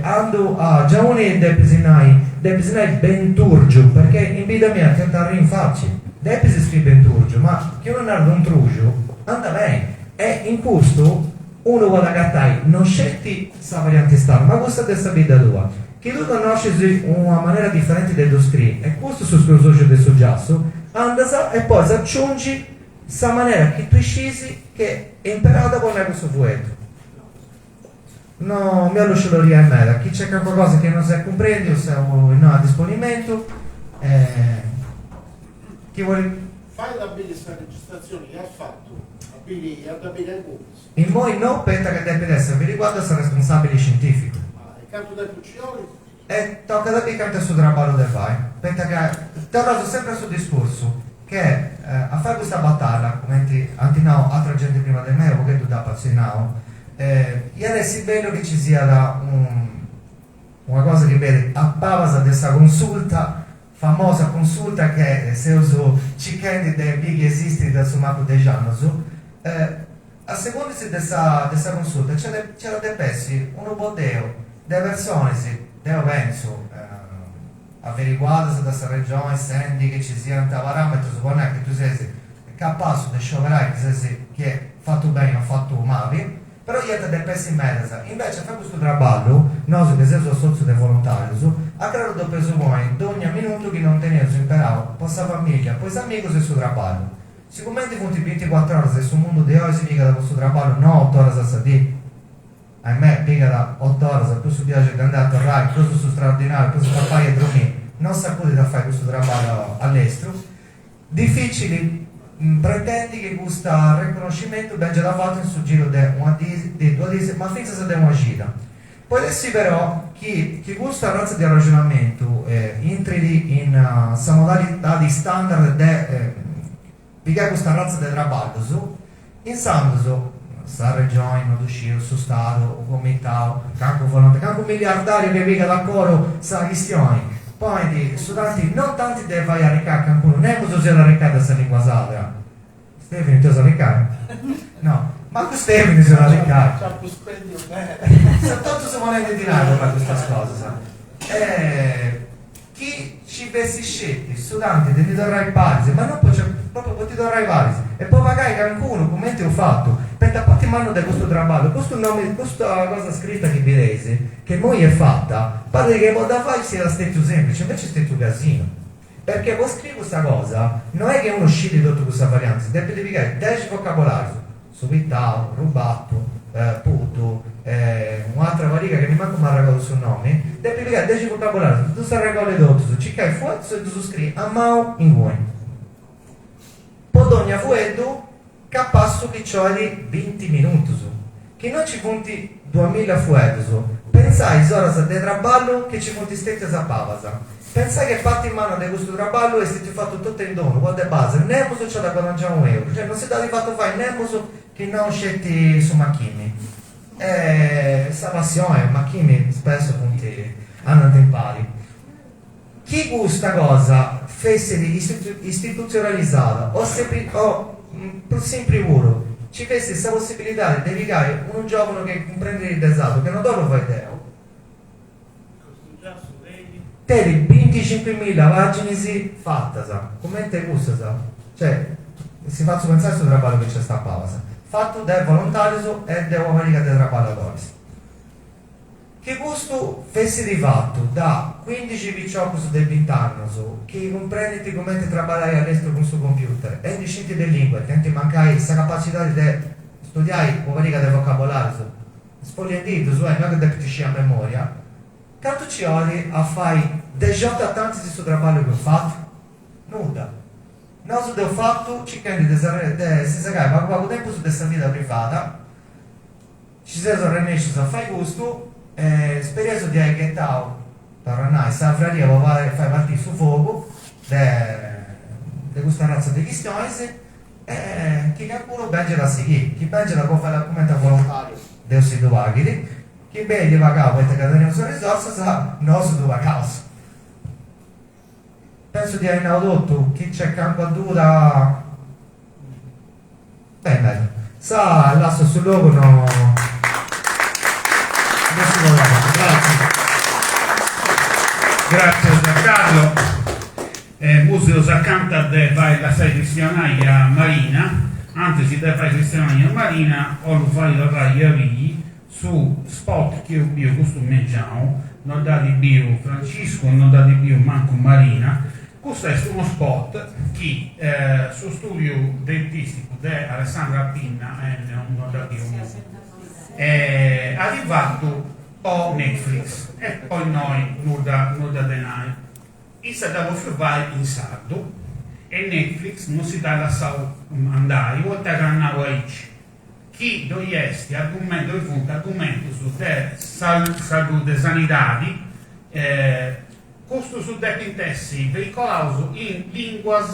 andu a Giauni depis nai depis nai benturgiu perché in bidda mia ti ant arrì in faci depis scriri benturgiu ma chi unu narat untruxu andat beni e in custu unu podit agatai non sceti sa varianti standard ma cussa de sa bidda tua chi tui connoscis una manera diferenti de ddu scriri e custu su scruxoxu de su giassu andas e podis aciungi sa manera chi tui scis chi est imperada po nai cussu fueddu. No mi 'ollu scioloriai meda, chi nc'est calincuna cosa chi non s'est cumprendiu seu innoi a disponimentu e chi bolit. Fait a biri sa registratzioni chi as fatu, a biri, a dda biri a cummis. Immoi no, poita ca depit essi averiguadu de s'arresponsabili scientificu. E cantu tempus nci 'olit? E tocat a biri cantu est su traballu de fai, poita ca torraus sempri a su discursu che a fai custa batalla, cumenti ant nau atra genti prima de mei, u' pogheddu dd'apu atzinnau, iat essi bellu chi nci siat una cosa chi benit a pabas de sa consulta, famosa consulta che seus circhendi de biri chi esistit de su mancu dex'annus, A segundis de sa de sa consulta nc'at a depi essi unu boddeu de personis, deu pentzu, averiguadas de sa Regioni sendi chi ci siant parametrus po nai chi tui ses capassu de scioberai chi ses chi est fatu beni o fatu mali, però iant a depi essi medas. Invece a fai custu traballu, nosu chi seus assotziu de volontarius, a craru depeus ponni dogna minutu chi non teneus imperau po sa familia, po is amigus e su traballu. Sigumenti funt binticuatr'oras e su mundu de oi si pigat po su traballu no ot'oras a sa dì, ahimè pigat ot'oras prus su viagiu de andai a torrai, prus su straordinariu, prus papai e dromì, no s'acudit a fai custu traballu a lestru, dificili pretendi chi custu arreconnoscimentu bengiat fatu in su giru de una dì, de duas dis, ma fintzas de una cida. Podit essi però chi chi custa arratza de arraxonamentu intrit in sa modalidadi standard de pigai custa arratza de traballus, intzandus sa Regioni, no ddu sciu, su Stadu, u comitau, cancu volontariu, cancu miliardariu chi pigat a coru sa chistioni, ponit su tanti, non tanti de fai arricai cancunu, nemus si 'olit arricai de sa lingua sarda, Stefani, ti 'olis arricai? No, mancu Stefani si 'olit arricai. Nc'apu spendiu meda. Seus totus ponendi dinai po fai custas cosas. E chi ci. fessit sceti su tanti de ti torrai paris, ma non po propriu po ti torrai paris e po pagai cancunu cumenti eus fatu, poita parti manna de custu traballu, custu nomi, custa cosa scrita chi bideis, chi immoi est fata, parit chi po dda fai siat stetiu semplici, inveci est stetiu casinu, perché po scriri custa cosa no est chi unu scit totu cussas variantis, depit pigai dexi vocabolarius, Su pitau, rubatu, putu, un'atra pariga chi nimancu m'arregodu su nomi, depit pigai dexi vocabolarius, ddus arregolli totus, circai fueddus e ddus scriri a manu inguni. Po dogna fueddu capassu chi ci 'olit binti minutus, chi no ci funt duamilla fueddus, pentzai is oras de traballu chi ci funt stetias a pabas. Pentzai che parti manna de custu traballu est stetiu fatu totu in donu, po de base, nemus ci at guadangiau unu euru, cioè non si dd'at fatu fai nemus chi non sceti su machimi. E sa passioni e machimi spesso funt andant impari. Chi custa cosa fessit istitutzionalizada o o prus simpri puru, ci fessit sa possibilidadi de pigai unu giovanu chi cumprendit de sardu, che non dd'ollu fai deu, Tenit binticincuimilla paginis fatas, cumenti cussas, cioè, si fatzu pentzai su traballu chi nc'est a palas, fatu de volontarius e de una pariga de traballadoris. Chi custu fessit fatu da cuindixi piciocus de bint'annus chi cumprendint cumenti traballai a lestru cun su computer e ndi scint de lingua e tenint mancai sa capacidadi de studiai una pariga de vocabolarius Sfolliendiddus, eh, no est chi depint sciri a memoria, cantu ci 'olit a fai dexiotu tantis su traballu chi eus fatu? Nudda. Nosu dd'eus fatu circhendi de de si segai pagu pagu tempus de sa vida privada, ci seus arrennescius a fai custu e spereus de ai ghetau, torru a nai, sa fraria po fai partiri su fogu de de custa arratza de chistionis E chi cancunu bengiat a sighiri, chi bengiat po fai cumenti a volontariu Deus si ddu paghit, chi benit pagau poita ca teneus risorsas, nosu ddu pagaus. Pensu di ai nau totu, chi nc'est calincuna duda beni meda. Sa lassu su logu no no si podit. Grazie. Gràtzias a Carlo. Seus acanta de fai lassai chistionai a Marina, antis de fai chistionai a Marina 'ollu fai torrai a biri su spot chi eus biu custu mengianu, no dd'at biu Franciscu, no dd'at biu mancu Marina, custu est unu spot chi su studiu dentisticu de Alessandra Pinna, no dd'at biu at fatu po Netflix e po innoi nudda nudda de nai. Issa dd'at bòfiu fai in sardu e Netflix non si dd'at lassau andai poita ca at nau aici, chi ddoi est ddoi funt argumentus de saludi de sanidadi, custus depint essi veicolaus in linguas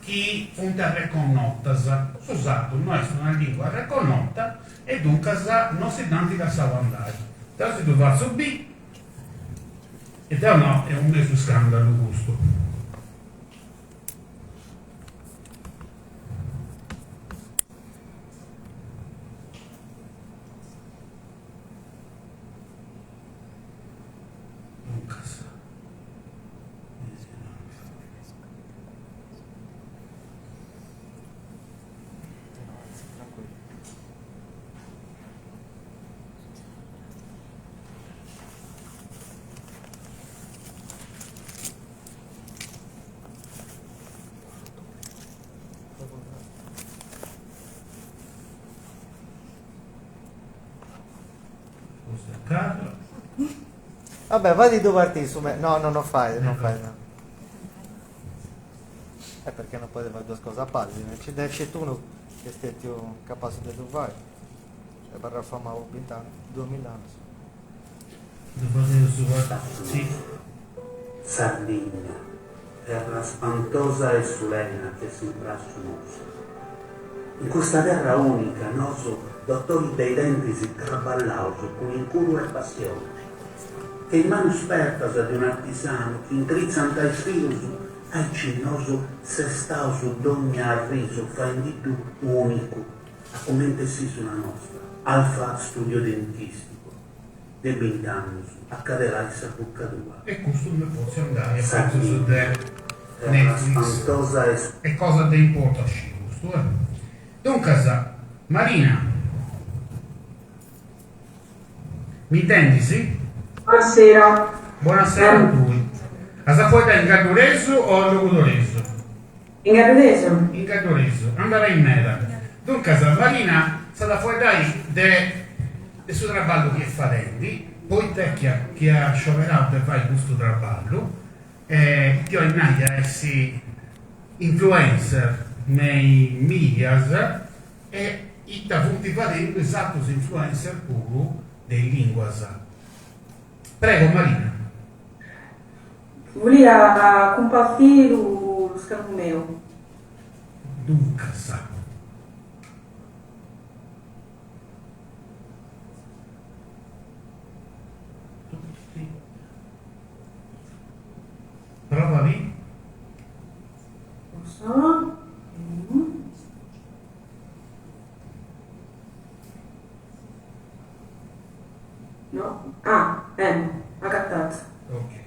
chi funt arreconnotas, su sardu no est una lingua arreconnota e duncas non si dd'ant lassau andai. Deu si ddu fatzu biri. E deu no, est unu mesu scandalu custu. Duncas. Vabbè, fai tu partire su me. No, no, non fai, non fai. No. È perché non poteva fare due cose a pari, ci deve essere uno che stia più capace di tu fai. E barra fama bint'anni, duamilla annus. Ddu fadeus sì. Sardigna, terra spantosa e sulena che s'imprassu nostru. In custa terra ùnica nosu dotoris de i dentis traballaus cun incuru e passioni, che is manus spertas de un'artisanu chi intritzant is filus, aici nosu sestaus dogna arrisu faendiddu ùnicu a comente s'ìsula nostra, Alfa Studio Dentistico. De bint'annus a caderai sa bucca tua. E custu nd'est potziu andai a pitzus Sardigna, de terra Netflix. spantosa e. Est cosa de importu a sciri custu, eh. Duncas, Marina, mi intendis? Buonasera. Bonasera a tui. As a fueddai in gadduresu o in logudoresu? In gadduresu. In gadduresu, andat beni meda. Duncas, Marina s'at a fueddai de de su traballu chi est fadendi, poita chi at chi at scioberau de fai custu traballu, e ita 'olit nai a essi influencer me is medias e ita funt fadendu is atrus influencer puru de is linguas. Prego Marina. Volia cumpartiri lu schermu meu. Duncas. Tutti. Prova lì. Lo No? Ah, eh, agatadu. Ok.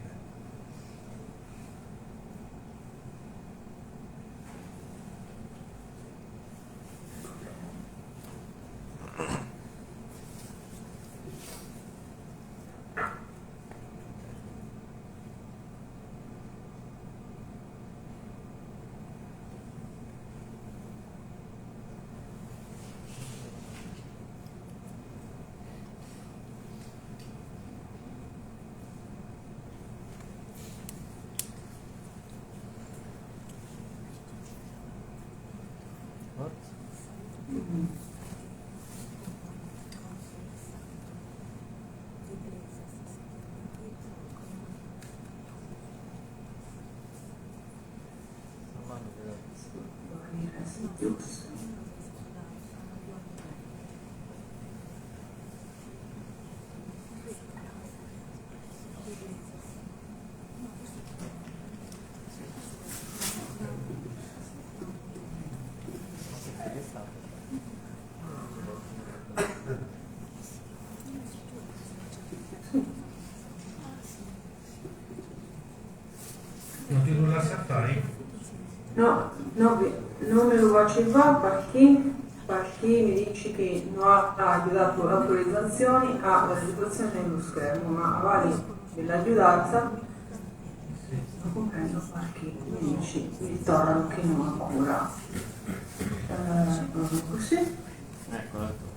Non ti ddu lassat fai? No, no, non me lo faceva perché, perché mi dice che non ha dato autorizzazione alla registrazione dello schermo, ma vale dell'aiutata non comprendo perché mi dice, mi tornano che non ancora. Eh, così. Ecco,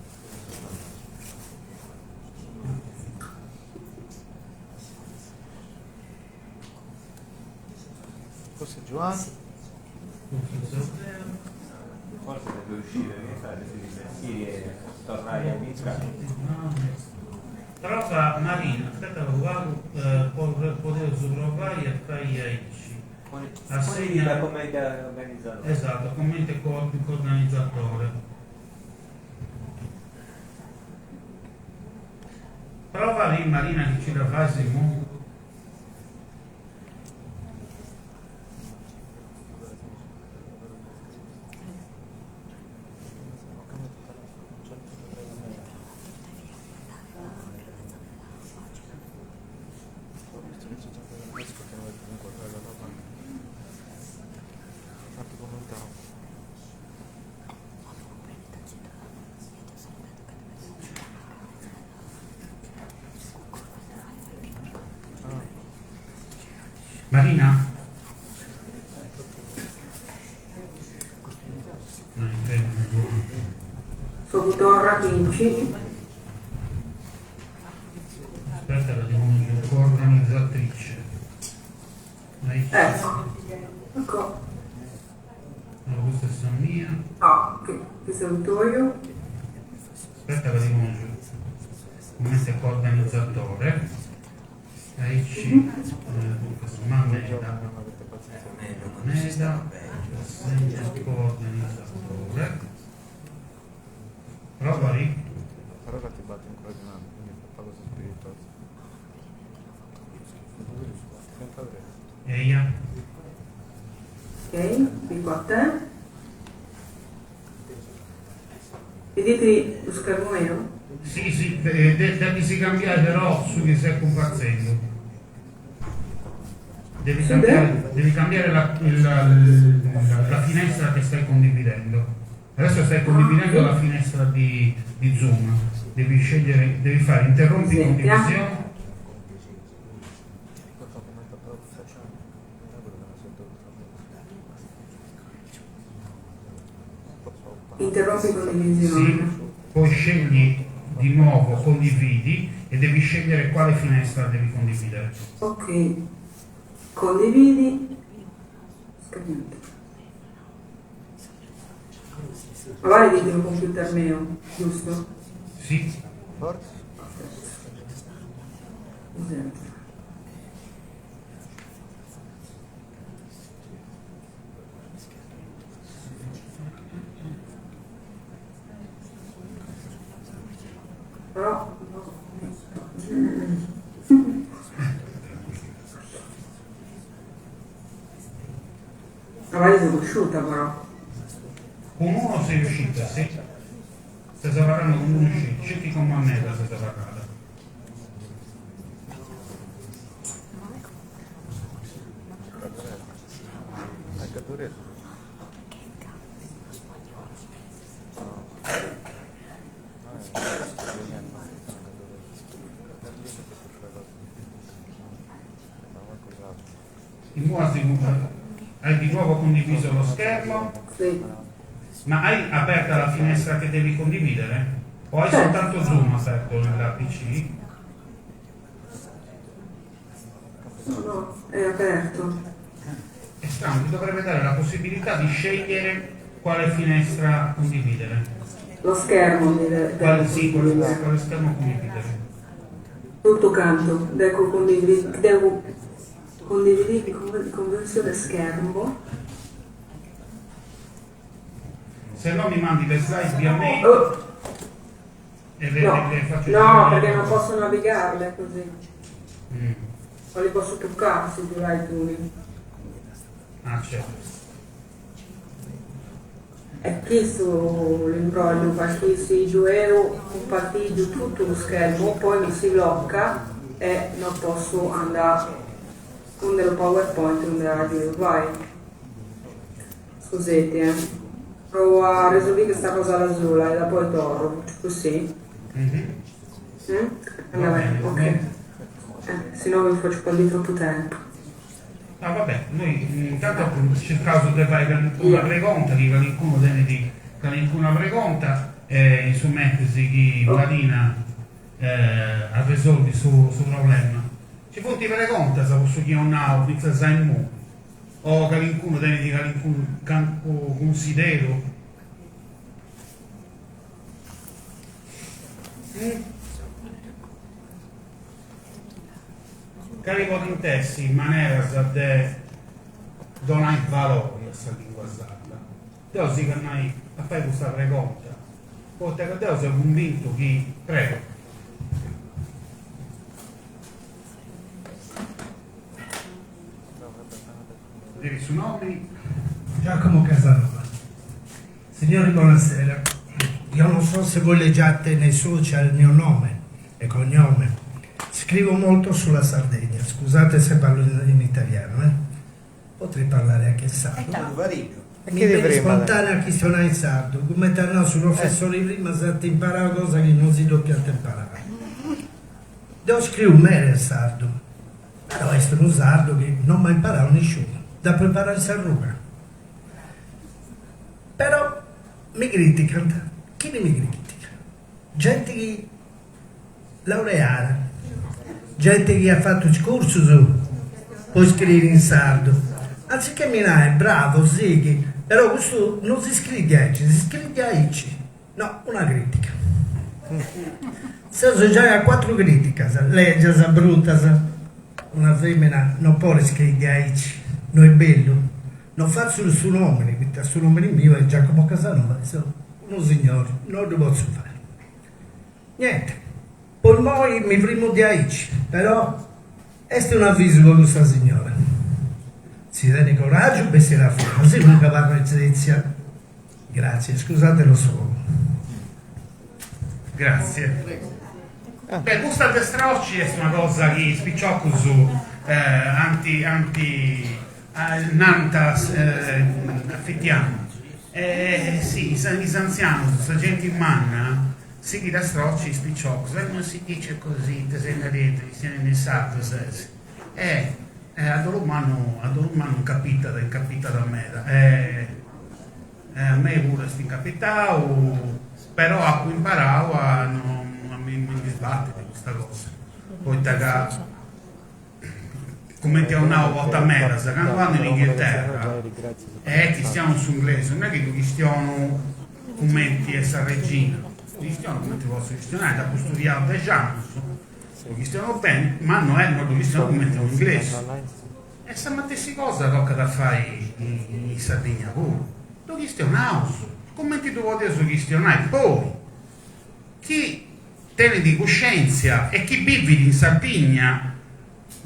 Forse Giovanni? Forse deve uscire, che fai? Si e tornare a iniziare. Trova Marina, aspetta che guardo, eh, potevo provare e fai aici. Assegna come organizzatore. Esatto, commento co-organizzatore. Prova lì Marina che ci la fai Simone. Marina? Sobutorra 15. Aspetta, vediamo organizzatrice. Ecco. Ecco. No, questa è mia. Ah, ok, questo è il tuo. Aspetta, vediamo giù. Come sei coorganizzatore. Aici, Mameda. Mameda, assegna coorganizzatore. Prova lì. Per ora ti batte ancora di mano, quindi fa cosa spiritosa. 33. Eia. Ok, dico a te. Vedete lo schermo mio? Sì, sì, depis cambiai però su chi ses cumpartzendu. Devi cambiare, devi cambiare la, la, la, la finestra che stai condividendo. Adesso stai condividendo la finestra di, di Zoom. Devi scegliere, devi fare interrompi condivisione. Interrompi condivisione. Sì, poi scegli di nuovo condividi e devi scegliere quale finestra devi condividere. Ok, condividi. Schermente. Magari dite il computer mio, giusto? Sì. Esatto. Però no. Magari sono uscita però. Con uno sei uscita, sì. Stai parlando con uno uscito, cerchi con Mannella se stai parlando. Hai di nuovo condiviso lo schermo? Sì. Ma hai aperta la finestra che devi condividere? O hai Certo. soltanto Zoom aperto nella PC? No, no, è aperto. È strano, ti dovrebbe dare la possibilità di scegliere quale finestra condividere. Lo schermo mi deve Quale, sì, quale, quale schermo condividere. Tutto canto, devo condividere, devo condividere conversione schermo. Se no mi mandi le slide via mail Oh. e le, No, le, le faccio no, girare. perché non posso navigarle così. Mm. Non li posso toccare se tu l'hai tu. Ah, certo. È questo l'imbroglio, perché se io compartiglio tutto lo schermo, poi mi si blocca e non posso andare con dello PowerPoint non della vai. Scusate, eh. Provo a risolvere questa cosa da sola e da poi torno, così. Mm-hmm. Mm? Vabbè, ok. Eh, se no vi faccio perdere troppo tempo. Ah, vabbè, noi intanto cercavo di fare una pregunta, che qualcuno tiene di qualcuna pregunta, e insomma si chi Marina eh, ha risolto il suo, suo problema. Ci fonti pregunta se posso chi non ha, o sai mu, o qualcuno tiene di qualcuno considero. Mm? Cari potentessi in maniera de donai valori a sa lingua sarda. Deo si canai a fare questa pregunta. Poiché che Deo si è convinto che prego. Devi su nomi. Giacomo Casanova. Signori, buonasera. Io non so se voi leggiate nei social il mio nome e cognome. Scrivo molto sulla Sardegna, scusate se parlo in, in italiano, eh. Potrei parlare anche in sardo. Mi viene spontanea chistione in sardo, come tornò sul professore prima se ti imparava cosa che non si doppia imparare. Devo scrivere mele in sardo, però è un sardo che non mi ha imparato nessuno, da preparare sarruga. Però mi criticano, chi mi critica? Gente che laureata, gente che ha fatto il corso su, poi scrive in sardo. Anziché mi dai, bravo, sì, che, però questo non si scrive a si scrive a ICI. No, una critica. Se sono già a quattro critiche, legge, brutta, una femmina non può scrivere a ICI, non è bello. Non faccio il suo nome, perché il suo nome mio è Giacomo Casanova, sono uno signore, non lo posso fare. Niente. Poi moi mi primo di aici, però questo è un avviso con questa signora. Si tiene coraggio per essere a fuori, se non parla in Svezia. Grazie, scusate lo sfogo. Grazie. Beh, custa de strocci est una cosa chi is piciocus ant ant nant a fitianu. E si, is antzianus, sa genti manna, sighit a strocci is piciocus, e non si dice così, ita ses narendi, chistionendi in sardu ses. E a dolu mannu, a dolu mannu incapitat, incapitat meda. E a mei puru est incapitau, però apu imparau a no a mi ndi sbatti de custa cosa, poita ca cumenti apu nau bortas medas, candu andu in Inghilterra e chistionu s'inglesu, non est chi ddu chistionu cumenti est sa regina, ddu chistionu cumenti potzu chistionai, dd'apu studiau dex'annus, ddu chistionu beni, ma no est, no ddu chistionu cumenti unu inglesu. E sa matessi cosa tocat a fai in Sardigna puru, ddu chistionaus cumenti ddu podeus chistionai, poi chi tenit cuscièntzia e chi bivit in Sardigna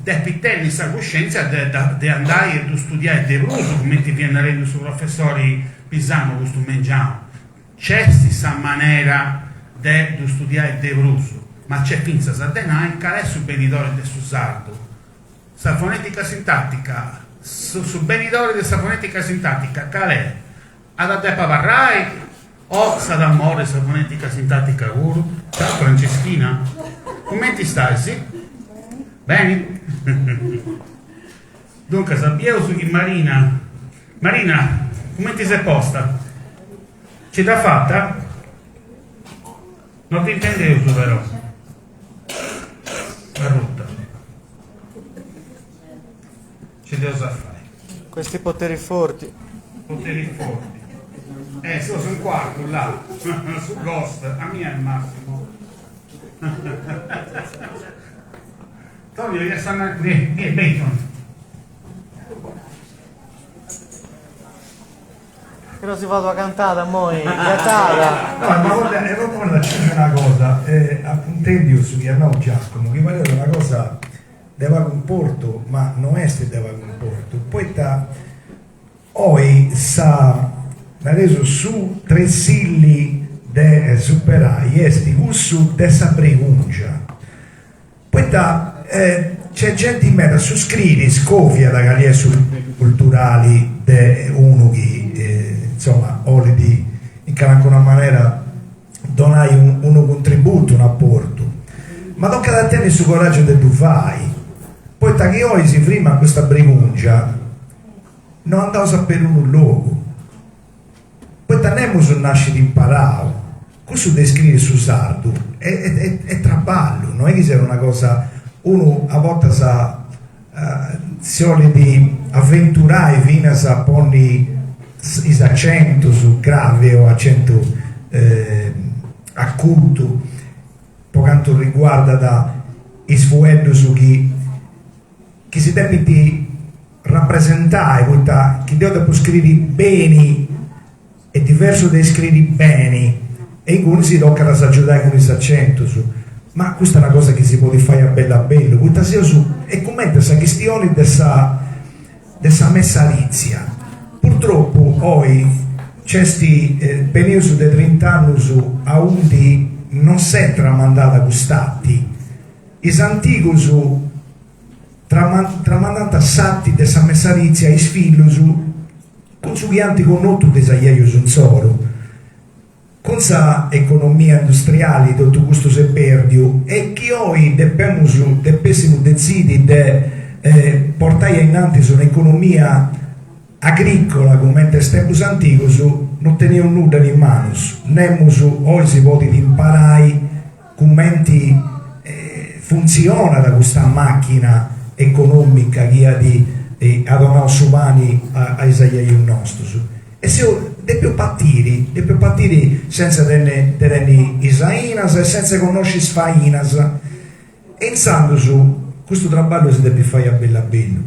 depit tenni sa cuscièntzia de de andai e ddu studiai de prus, cumenti fiat narendu su professori Pisanu custu mengianu, nc'est sa manera de ddu studiai de prus, ma nc'est fintzas de nai cali est su benidori de su sardu Sa fonètica sintàtica, su su benidori de sa fonètica sintàtica cale est? At a depi abarrai o s'at a morri sa fonètica sintàtica puru? Ciao Franceschina, cumenti stais? Beni? Duncas bieus chi Marina, Marina, cumenti ses posta? Nci dd'as fata? No t'intendeus però. Arruta. Nci dd'eus a fai. Questi poteri forti. Poteri forti. Eh, seus in Cuartu, là. Su ghost, a mia est Massimo. Tonio, iast a nai, beni, beni Tonio. Però si fatu a cantada moi, ghetada. No, ma guarda, e voglio aggiungere una cosa, eh, apu intendiu su chi at nau Giacomo, chi pariat una cosa de pagu importu, ma no est de pagu importu, poita oi sa, nareus, su tresilli de superai est cussu de sa bregungia, Poita nc'est genti meda, su scriri scoviat cali est su livellu culturali de unu chi insoma 'olit in calincuna manera donai unu cuntributu, un'aportu, ma tocat a tenni su coràgiu de ddu fai, poita chi oi si frimat custa bregungia no andaus a perunu logu. Poita nemus nascit imparau, cussu de scriri su sardu est traballu, no est chi siat una cosa, unu a bortas si 'olit aventurai finas a ponni is acentus gravi o acentu acutu po cantu riguardat is fueddus chi chi si depint rapresentai, poita chi deu depu scriri beni est diversu de scriri beni e inguni si tocat a s'agiudai cun is acentus, ma custa est una cosa chi si podit fai a bellu a bellu, poita seus, est cumenti sa chistioni de sa de sa messarìtzia, purtropu oi nc'est benius de trint'annus aundi non s'est tramandada cust'arti, is antigus Tramandant s'arti de sa messarìtzia a is fillus cun su chi ant connotu de is ajajus insoru. Cun sa economia industriali totu custu s'est pèrdiu e chi oi depemus depèssimus detzidi de portai a innantis un'economia agricola cumenti a is tempus antigus no teneus nudda in is manus, nemus oi si podit imparai cumenti funtzionat custa màchina econòmica chi at at donau su pani a is ajajus nostus. E seus depius partiri, depius partiri sentza de tenni is ainas e sentza connosci is fainas. E intzandus custu traballu si depit fai a bellu a bellu.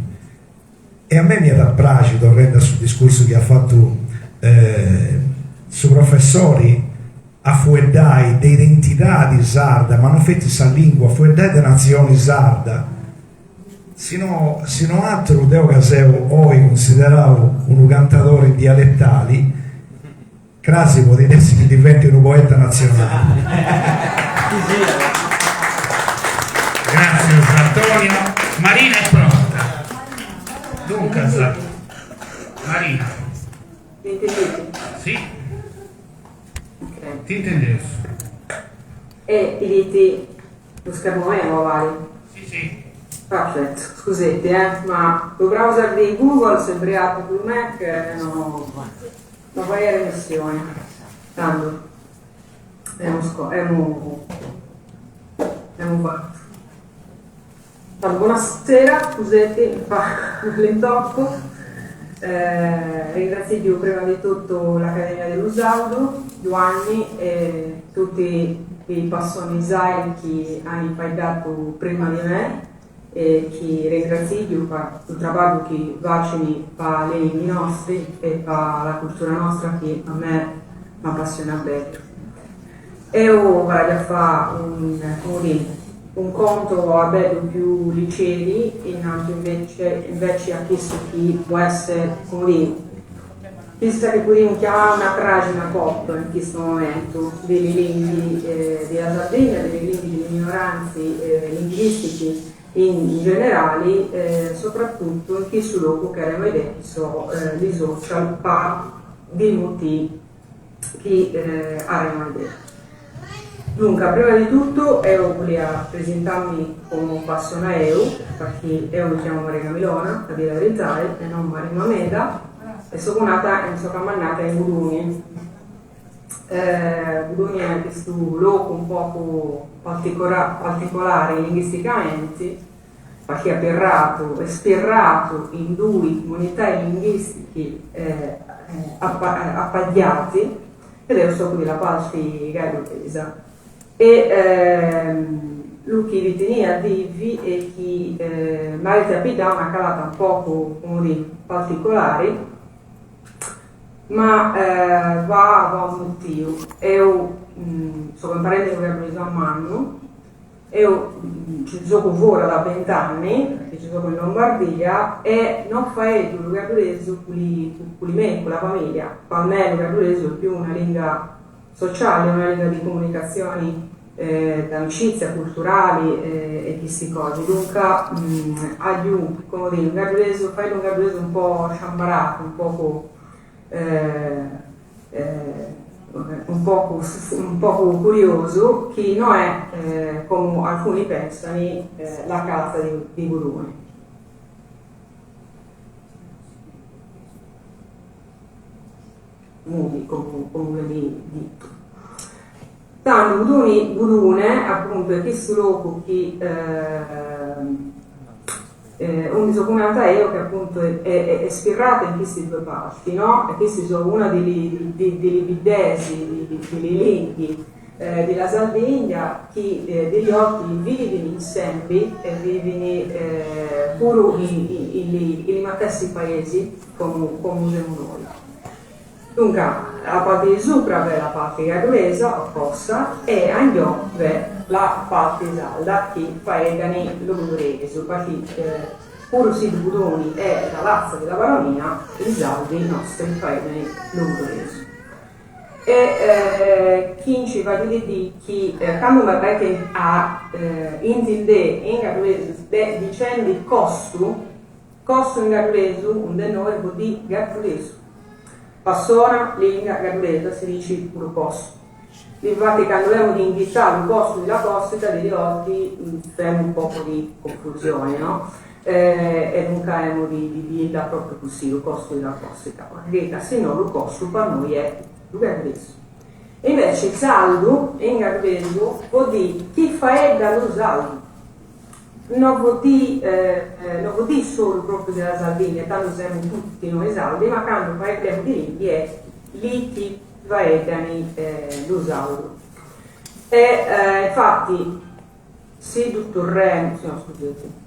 E a mei m'iat a praxi, torrendi a su discursu chi at fatu su professori, a fueddai de identidadi sarda, ma non feti sa lingua, a fueddai de natzioni sarda. Si no si no aturu deu ca seu oi cunsiderau unu cantadori dialetali. Crasi podit essi chi diventit unu poeta natzionali. Gràtzias Antonio. Marina est pronta. Duncas, Marina. Mi intendit? Si. Ti intendeus. E bidit lu schermo meu, avali? Si si. Perfetto, scusete eh, ma lu browser di Google s'est briatu cun Mac e no no faiat emissione. Tando, emu emu emu fatu. Tando bonasera, scusete l'intoppo. Ringrazio prima di tutto l'Accademia de lu Sardu, Giuanni e tutti i passonisai chi ant faeddadu prima di me e chi ringrazio pa su traballu chi facini pa le lingue nostri e pa la cultura nostra chi a me m'appassiona bellu. Eo vorrei fare un, come dire, un conto a bellu più liceri, innanti invece, invece a chistu chi può essere, come dire, chista chi podiamo chiamare una tragina pop in questo momento, delle lingue eh, della Sardegna, delle lingue delle minoranze eh, linguistiche in generale, eh, soprattutto in questo luogo che abbiamo detto, so, eh, i social pa di motivi chi eh, abbiamo detto. Dunque, prima di tutto io volevo presentarmi come persona io, perché io mi chiamo Marina Milona, a dire la verità, e non Marina Meda, e sono nata e sono nata in Buduni. Eh, Buduni è questo luogo un poco particola- particolare linguisticamente, perché è perrato e spirrato in due comunità linguistiche eh, appagliati, ed è un della parte galluresa. E ehm, lui chi riteneva vivi e chi eh, magari dà una calata un poco come dire, particolare, ma eh, va, va un motivo. Io mh, sono imparando il gallurese a mano, io ci gioco ora da 20 anni, perché ci gioco in Lombardia, e non fai il gallurese con me, con la famiglia. Per me il gallurese è più una lingua sociale, una lingua di comunicazioni, eh, d'amicizia, culturali eh, e queste cose. Dunque, mh, aggiungo, come dire, un gallurese, fai un gallurese un po' sciambarato, un poco, eh, eh, un poco, un poco curioso, che non è, eh, come alcuni pensano, eh, la casa di, di Budoni. Mudi, come, come detto. Tanto Budoni, Budune, appunto, è questo luogo che eh, eh, un nata io che appunto è, è, è spirrato in queste due parti, no? E queste sono una delle, delle bidesi, delle lingue eh, della Sardegna che eh, degli occhi vivono insieme e vivono eh, pure in, in, in, in stessi paesi come, come siamo noi. Dunque, la parte di sopra è la parte galluresa o cossa e anche è la parte salda che fa i logudorese, perché eh, pur si Budoni è la lazza della baronia, i saldi nostri faegani logudorese. E eh, chi ci va a dire che eh, quando mi perché a eh, intende in gallurese dicendo costo, costo in gallurese, un de noi vuol dire gallurese. Passora, lingua gallurese, si dice pure costo. Infatti quando abbiamo di invitare il costo della Corsica, delle volte facciamo un po' di confusione, no? Eh, e non caemo di, di dirla proprio così, il costo della Corsica, perché se no il costo per noi è il gallurese. E invece il saldo in gallurese vuol dire chi fa dallo saldo. Non vuol dire, eh, non vuol dire solo proprio della Sardegna, tanto siamo tutti noi saldi, ma quando parliamo di lingue è lì chi faeddano eh, lo saldo. E eh, infatti, se dottor Re, no, scusate,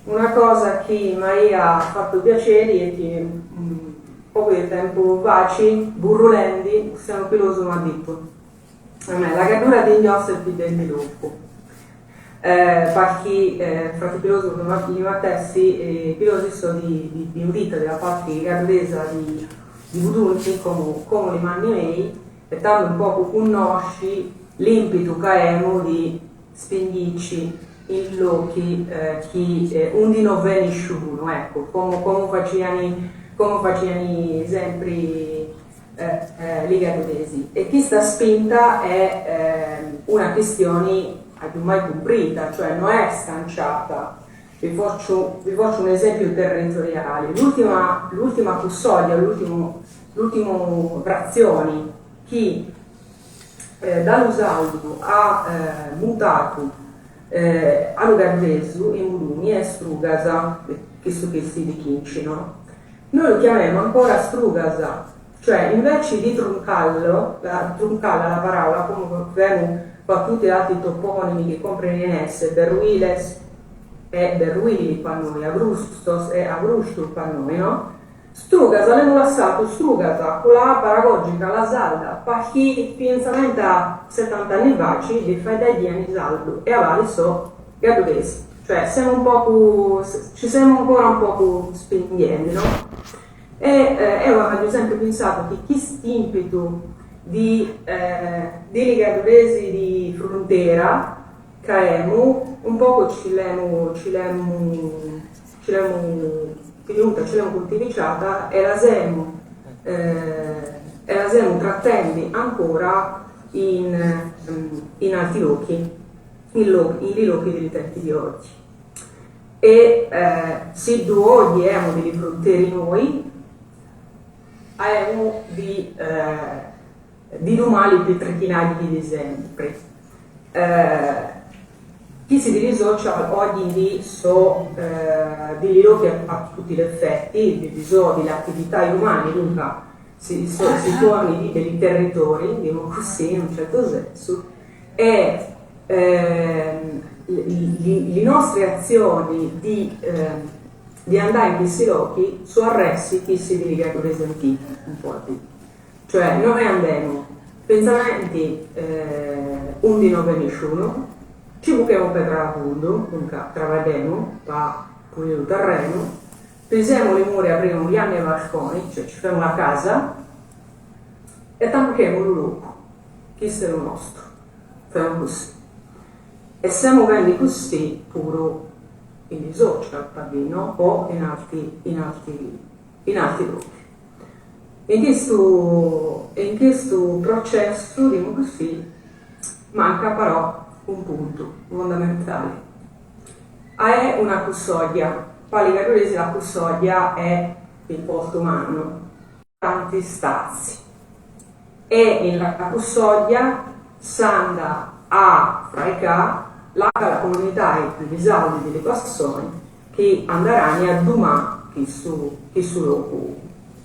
una cosa che mi ha fatto piacere è che mh, poco di tempo faci, burrulendi, siamo piloso mi ha detto a me la cattura degli ossi è più del dopo. Eh, perché eh, frate Piloso come i Mattessi, eh, Pilosi sono di, di, di udita della parte galluresa di, Di Buduni, comu comu li manni mei, e tandu un pocu cunnosci l'impitu ca emu di spingicci in lochi chi undi no v'è nisciunu, ecco, comu comu facìani comu facìani sempri li gadduresi. E chista spinta è una chistioni agiummai cumprita, cioè no è scanciata. Vi facciu vi facciu un'esempiu territoriali, l'ultima l'ultima cussoglia, l'ultimu l'ultimu fratzioni chi da lu sardu at mutatu a lu gadduresu in Buduni est Strugas, chissu chi est di Chinci, no? Noi lu chiamemu ancora Strugas, cioè inveci di truncallo, la, truncalla la paraula comu femu pa tutti l'atri toponimi chi compreni in esse, Berruiles e Berruili pa noi, Agrustos e Agrustu pa noi, no? Strugas, l'emu lassatu Strugas, cu la a paragogica, la sarda, pachì finzamenta settant'anni faci li faeddaiani sardu e avali so gadduresi. Cioè semu un pocu, ci semu ancora un pocu spinghendi, no? E eo aio sempre pensadu chi chist'impetu di di li gadduresi di fruntera ca emu un pocu ci l'emu ci l'emu ci l'emu tenuta, ci l'emu contiviciata e la semu e la semu trattendi ancora in in altri lochi, in in li lochi di li tempi di oggi. E siddu oggi emu di li frunteri noi, aemu di di lu mali pi trichinagli di sempri. Chissi di li social oggi in dì so di li lochi a tutti l'effetti, di so di l'attività umani, dunca si so si torni di li territori, dimu accussì, in un certo sensu, e li li nostri azioni di di andai in chissi lochi su arressi chissi di li gadduresi antichi, un po' a dì. Cioè, noi andemu finzamenti undi no v'è nisciunu, ci buchemu petra a fundu, dunca travaddemu pa puliri lu terrenu, pisemu li muri aprimu janni e barconi, cioè ci femu la casa e tambuchemu lu locu, chistu è lu nostru, femu cussì. E semu fendi cussì puru in li social, pa dì, no? O in altri in altri in altri lochi. In chistu in chistu processu, dimu cussì, manca però un puntu fondamentali. A è una cussoglia, pa li gadduresi la cussoglia è importu mannu. Tanti stazi. E in la cussoglia s'anda a fraicà la la comunità di li sardi di li passoni chi andarani a dumà chissu chissu locu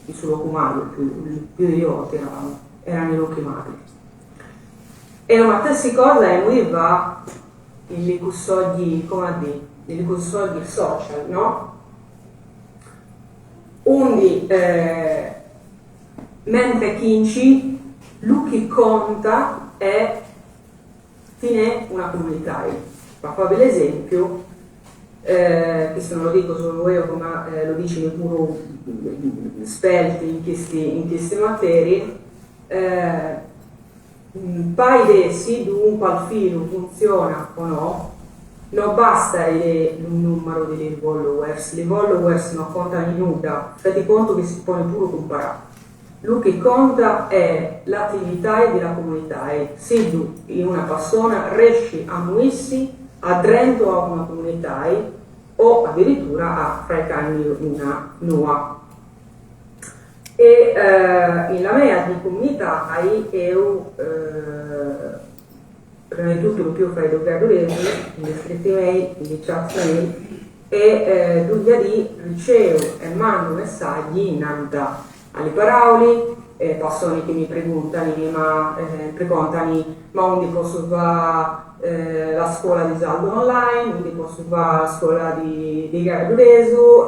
chissu locu malu più più di volte erano erano i lochi mali. E la matessi cosa emu di fa in li cussogli come a dì in li cussogli social no? Undi mentre chinci lu chi conta è tinè una comunità. Pa favi l'esempiu, chistu non lo dico solo eo ma lo dicinu puru esperti in chisti in chiste materie, pa idè siddu un palfilu funziona o no, no basta idè lu numaru di li followers, li followers no contano nudda, feti contu chi si poni puru cumparà. Lu chi conta è l'attività di la comunità, siddu in una passona resci a muissi addrentu a una comunità o addirittura a fraicai una noa. E in la mea di comunità eo prima di tutto lu più faeddu gadduresu, in li scritti mei, in li chat mei, e dugna dì riceu e mando messaggi innanta a li parauli, passoni chi mi preguntani ma pregontani ma undi possu fa la scola di sardu online, undi possu fa la scola di di gadduresu,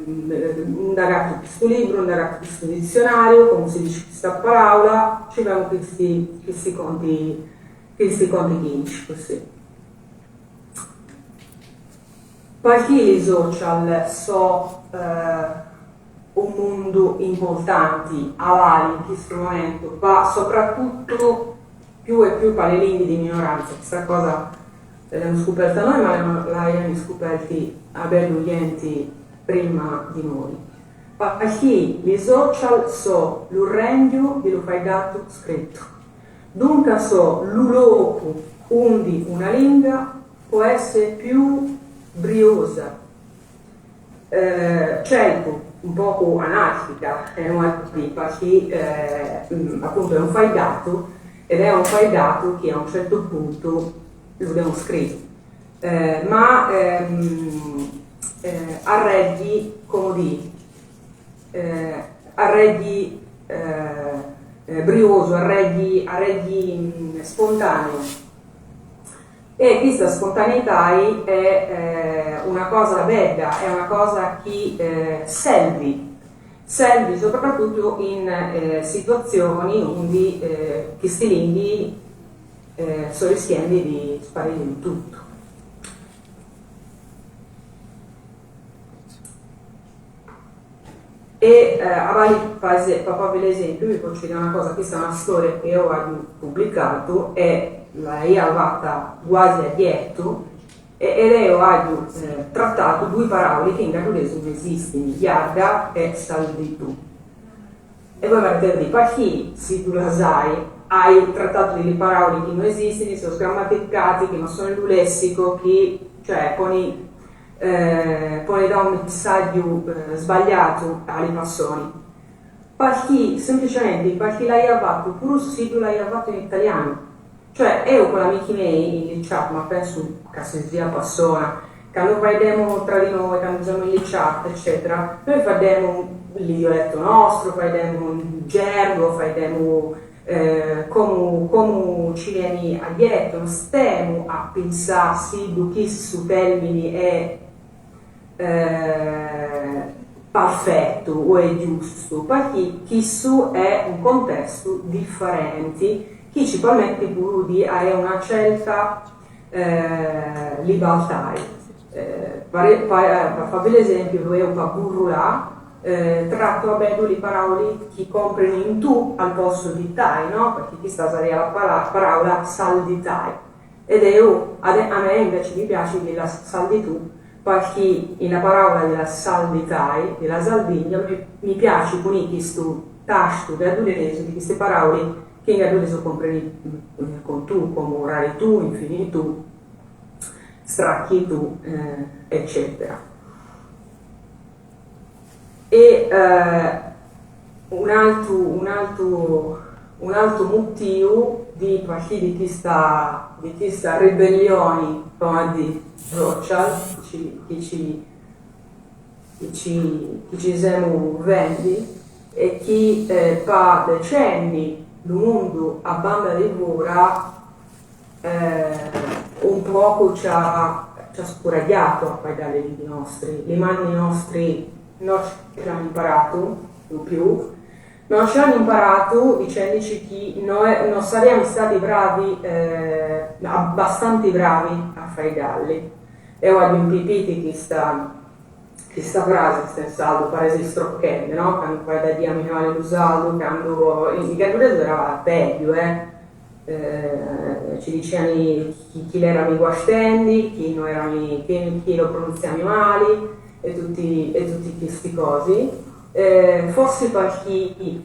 undi agattu custu libru, undi agattu custu ditzionariu, comu si dici custa paraula, ci femu chisti chisti conti chisti conti chinci, così. Pachì li social so. un mundu importanti avali in chistu momentu, ma soprattutto più e più pa le lingue di minoranza, questa cosa l'abbiamo scoperta noi ma l'aiano scoperti a bellu genti prima di noi. Perché li social so lu regnu di lu faeddatu scrittu. Dunca so lu locu undi una lingua può essere più briosa, certu un pocu anarchica e no a pipa chi appuntu è un faeddatu ed è un faeddatu chi a un certu puntu lu demus scriri ma arreggi comu di arreggi briosu arreggi arreggi spontaneu E chista spontaneità è una cosa bedda, è una cosa chi servi, servi soprattutto in situazioni undi chisti lingui so rischiendi di sparire del tutto. E avali pa fai l'esempio, vi faccio dire una cosa, questa è una storia che io ho pubblicato e l'aia fatta quasi a dietro ed io ho trattato due parole che in gadduresu non esistono, jarda e salditu. E voi m'avete detto, ma chi, se tu la sai, hai trattato delle parole che non esistono, sono sgrammaticate, che non sono in lessico, che cioè, poni pone da un messaggio sbagliato alle persone. Perché semplicemente perché l'hai fatto, pure se tu l'hai fatto in italiano. Cioè, io con amici miei in chat, ma penso che sia persona, quando parliamo tra di noi, quando usiamo in chat, eccetera, noi facciamo il dialetto nostro, facciamo un gergo, facciamo come, come ci viene a dietro, non stiamo a pensare se questo termine è perfetto o è giusto, perché questo è un contesto differente che ci permette pure di avere una certa libertà. Per fare l'esempio, io per burrulà, tratto a bello le parole che comprendono in tu al posto di tai, no? Perché questa sarebbe la parola salditai. Ed io, a me invece mi piace la saldi tu, perché in la parola della salditai, della Saldigna, mi, mi piace con questo tasto gadduresu di queste parole che in gadduresu comprendi con tu, come rari tu, infinitu, stracchi tu, eccetera. E un altro motivo di partire di questa ribellione come di social che ci siamo vendi e che per decenni il mondo a banda di ora un poco ci ha scoraggiato a pagare i nostri, le mani nostri non ci hanno imparato più, non ci hanno imparato dicendoci che noi non saremmo stati bravi, abbastanza bravi a fare i galli. E ho impipiti questa frase, in saldo, parese strocchende, no? Quando fai da dia minimale l'usaldo, quando in gadduresu era peggio, Ci dicevano chi era mi guastendi, chi non era mi, chi, chi lo pronunziamo male e tutti questi cose. Forse perché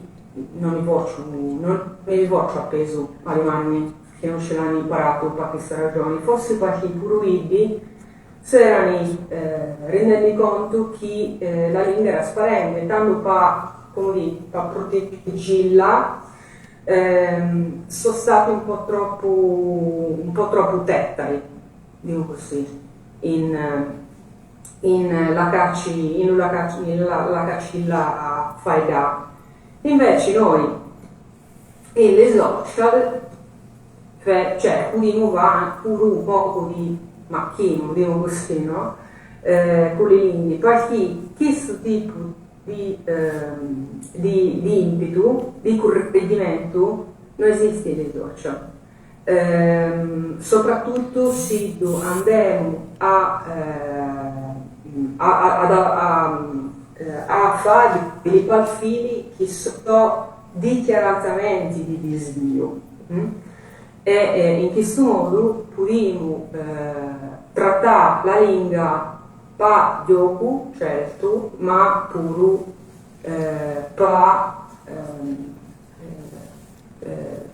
non mi voglio, non mi voglio appeso alle mani che non ce l'hanno imparato per questa ragione, forse perché pure iddi si erano rendendo conto che la lingua era sparendo, tanto per, come dire, per proteggerla, sono stati un po' troppo tettari, dico così, in la cacci, in la cacci, in la, la cacilla fai da. Invece noi e le social, cioè, uno va pure un poco di macchino, diciamo così, no? Con le lingue, perché questo tipo di impeto, di correggimento, non esiste nei social. Soprattutto se andiamo a fa di palfili chi so dichiaratamente di disviu. E eh, in questo modo podiamo eh, trattare la lingua pa gioco, certo, ma pure eh, pa eh,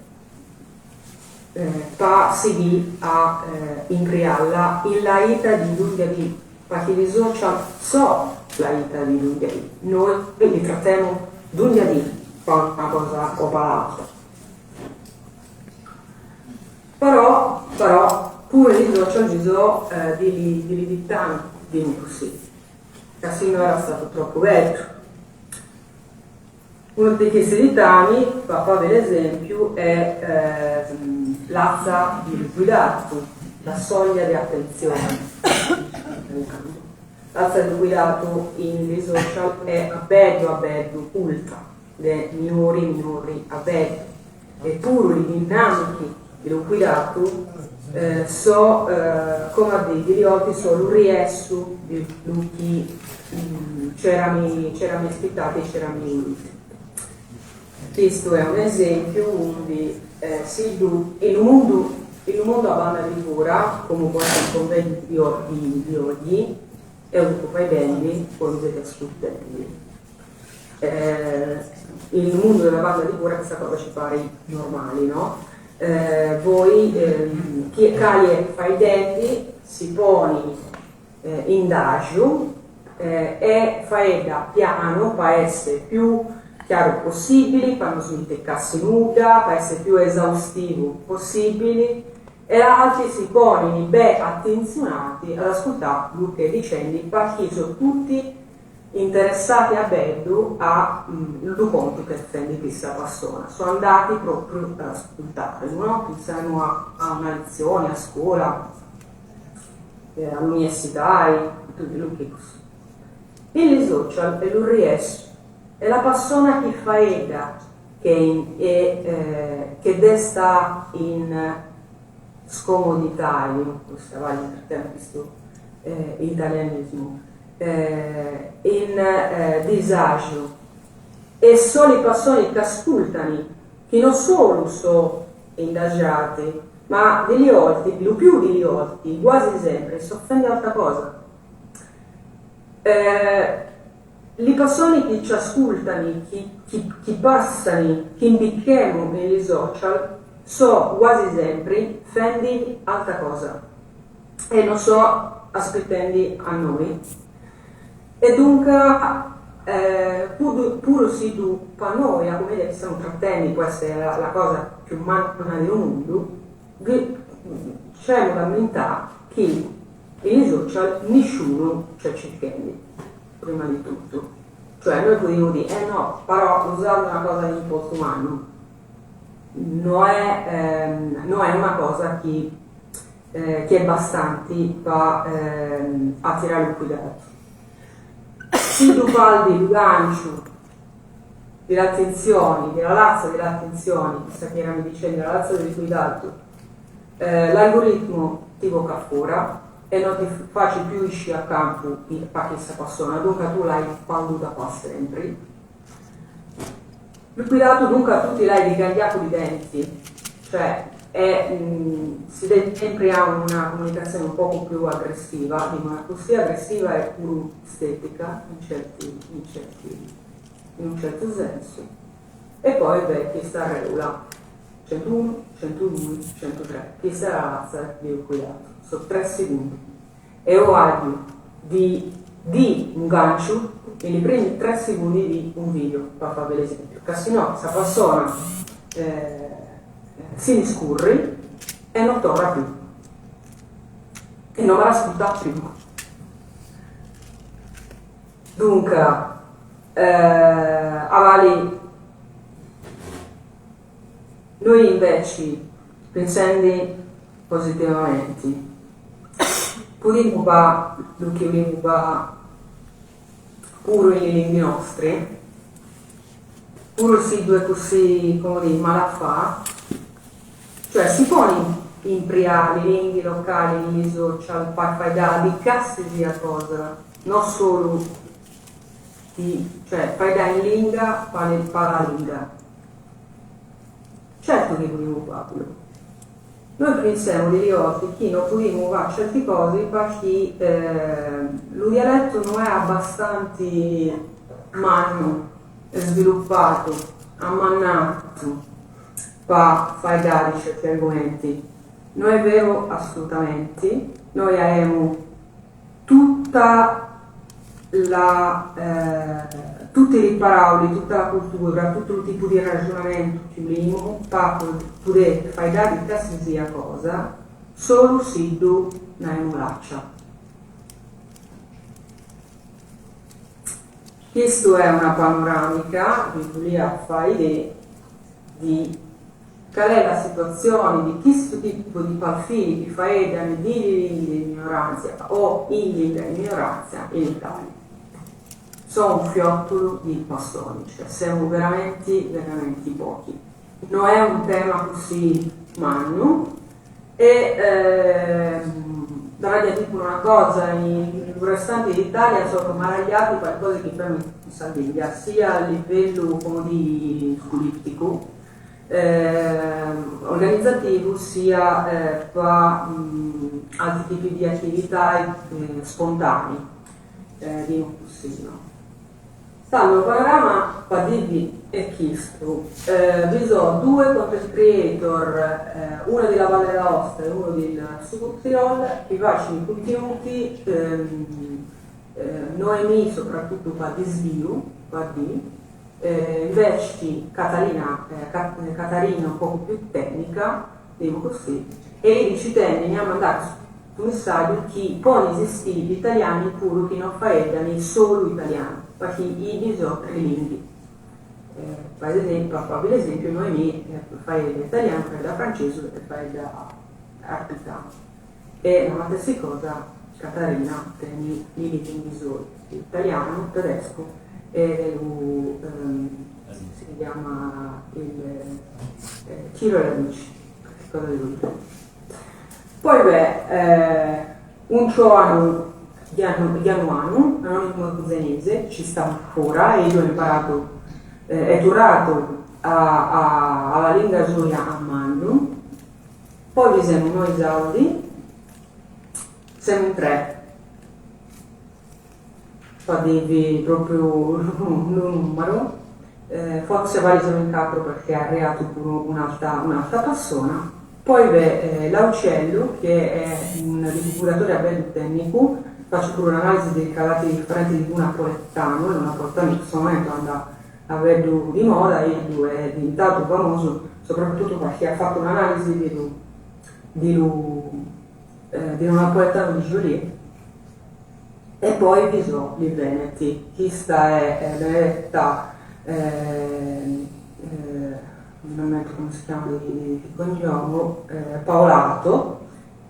eh, pa seguì a eh, imprialla in la ita di dugna di perché i social so la ita di dugna di noi li trattiamo dugna di fa una cosa o l'altra però, però pure i social ci sono eh, di, di dittami di così che se era stato troppo vecchio uno di questi dittami, per fare l'esempio, è eh, l'azza di liquidato, la soglia di attenzione. L'azza di liquidato in social è a bello a bello ultra, le minori minori a bello. Eppure le dinamiche di liquidato eh, so, eh, come a dire, di volte sono riesso di chi mm, c'erano c'erano aspettati e c'erano voluti. Questo è un esempio onde eh, si in un mondo, in un mondo a banda di cura, come può essere il convegno di, di, di oggi, è un po' belli, poi siete ascoltando. Eh, il mondo della banda di cura questa cosa ci pare normale, no? Eh, voi, eh, chi cali fa i denti, si pone eh, in dagio eh, e fa da piano per essere più chiaro possibile, per non smettersi nulla, per essere più esaustivo possibile e altri si pongono ben attenzionati ad ascoltare quello che dicendo perché sono tutti interessati a bello a mm, lo conto che offende questa persona. Sono andati proprio ad ascoltare, no? Pensano a, a una lezione a scuola, eh, all'università, e tutto quello che così. Il social è l'URS, è la persona che fa ega, che, in, è, eh, che desta in scomodità, io questa vale questo eh, italianismo, eh, in eh, disagio e solo le persone che ascoltano, che non solo sono indagate, ma degli olti, più più degli olti, quasi sempre, si offende altra cosa. Eh, le persone che ci ascoltano, che, che, che passano, che imbicchiamo nei social, sono quasi sempre fendi altra cosa e non so aspettando a noi. E dunque, eh, pur, pur si du pa noi, a come sono trattenni, questa è la, la cosa più magna del mondo, c'è una mentalità che nei social nessuno c'è cercando, prima di tutto. Cioè noi potremmo dire, eh no, però usare una cosa di imposto umano non è, ehm, non è una cosa che, eh, che è bastante per ehm, attirare il cuidato. Se tu parli di gancio dell'attenzione, della lazza dell'attenzione, questa che era dicendo, la lazza del cuidato, eh, l'algoritmo ti voca fuori e non ti faccio più uscire a campo per questa persona, dunque tu l'hai perduta qua sempre. Liquidato dunque a tutti l'hai di gagliato di denti, cioè è, mh, si deve sempre a una comunicazione un poco più aggressiva, ma così aggressiva è pure estetica in, certi, in, certi, in un certo senso. E poi beh, questa regola 101, 102, 103, questa è la razza di liquidato, sono 3 secondi. E ho agio di, di un gancio nei primi 3 secondi di un video, per fare l'esempio. Perché se no, questa persona eh, si scurri e non torna più. E non la ascolta più. Dunque, eh, avali, noi invece, pensando positivamente, potremmo fare lo che vogliamo fare pure le lingue nostre, pure se due così, come dire, malaffà, cioè si può impriare le lingue locali, i social, per fare di sia cosa, non solo Chi, cioè, faeddare in linga faghet la linga. Certu chi podimus fàghilu. Noi pensiamo delle volte chi non podimus fare certe cose perché lu dialetto no est abbastanti mannu e sviluppato, ammannatu, pa faeddare di certi argomenti. No est vero assolutamente, noi aemus tutta la tutte le parole, tutta la cultura, tutto il tipo di ragionamento chi ulimus pa poder faeddare di calsisia cosa, solu si ddu naemus laccia. Chistu est una panoramica, vi bolia fai biri di Cal è la situazione di chistu tipu di perfili chi faeddan di lingue di minoranza o in lingua di minoranza in Italia. So un fiottulu di pastoni, cioè semu veramenti veramenti pochi. No è un tema così mannu e davanti a diri puru una cosa, in lu restanti d'Italia sono maragliati pa le cose chi faemu in Sardigna, sia a livellu, comu diri, sculisticu, organizativu sia pa altri tipi di attività spontanei, dimu così, no. Tando lu panorama pa dirvi est chistu, bi so due content creator, unu di la Valle d'Aosta e unu del Sud Tirol, chi facin contenuti Noemi soprattutto pa disviu, pa dì, inveci Catalina, Catarina un poco più tecnica, dimu così, e iddi ci tenini a mandare custu messaggiu chi poden esistiri italiani puru chi non faeddan solu italianu, perché iddi so trilingui. Per esempio, pa fai l'esempio Noemi faeddat italianu, faeddat francesu e faeddat arpitanu. E la matessi cosa Catarina tenit li linguis soi, italianu, tedescu e lu si chiama il Tiroler, cosa devo dire. Poi beh, un giovanu Januanu, anonimo zenese, ci sta ancora e io ho imparato, è tornato a, a, alla lingua soia a mannu. Poi bi semus nois sardi, semus in tre, pa dirvi propriu lu numeru, forse pari semus in catro perché è arriatu puru un'altra un'altra persona. Poi b'est L'Auciello che è un divulgatore a bellu tecnicu, facit puru un'analisi de is carateris differenti de lu napoletanu, e lu napoletanu in custu momentu andat a bellu di moda, iddu est diventadu famosu soprattutto perché at fatu un'analisi de lu de lu de lu napoletanu di Geolier. E poi bi so li Veneti, chista est Benedetta non m'ammento come si chiama di di cognomo, Paolato,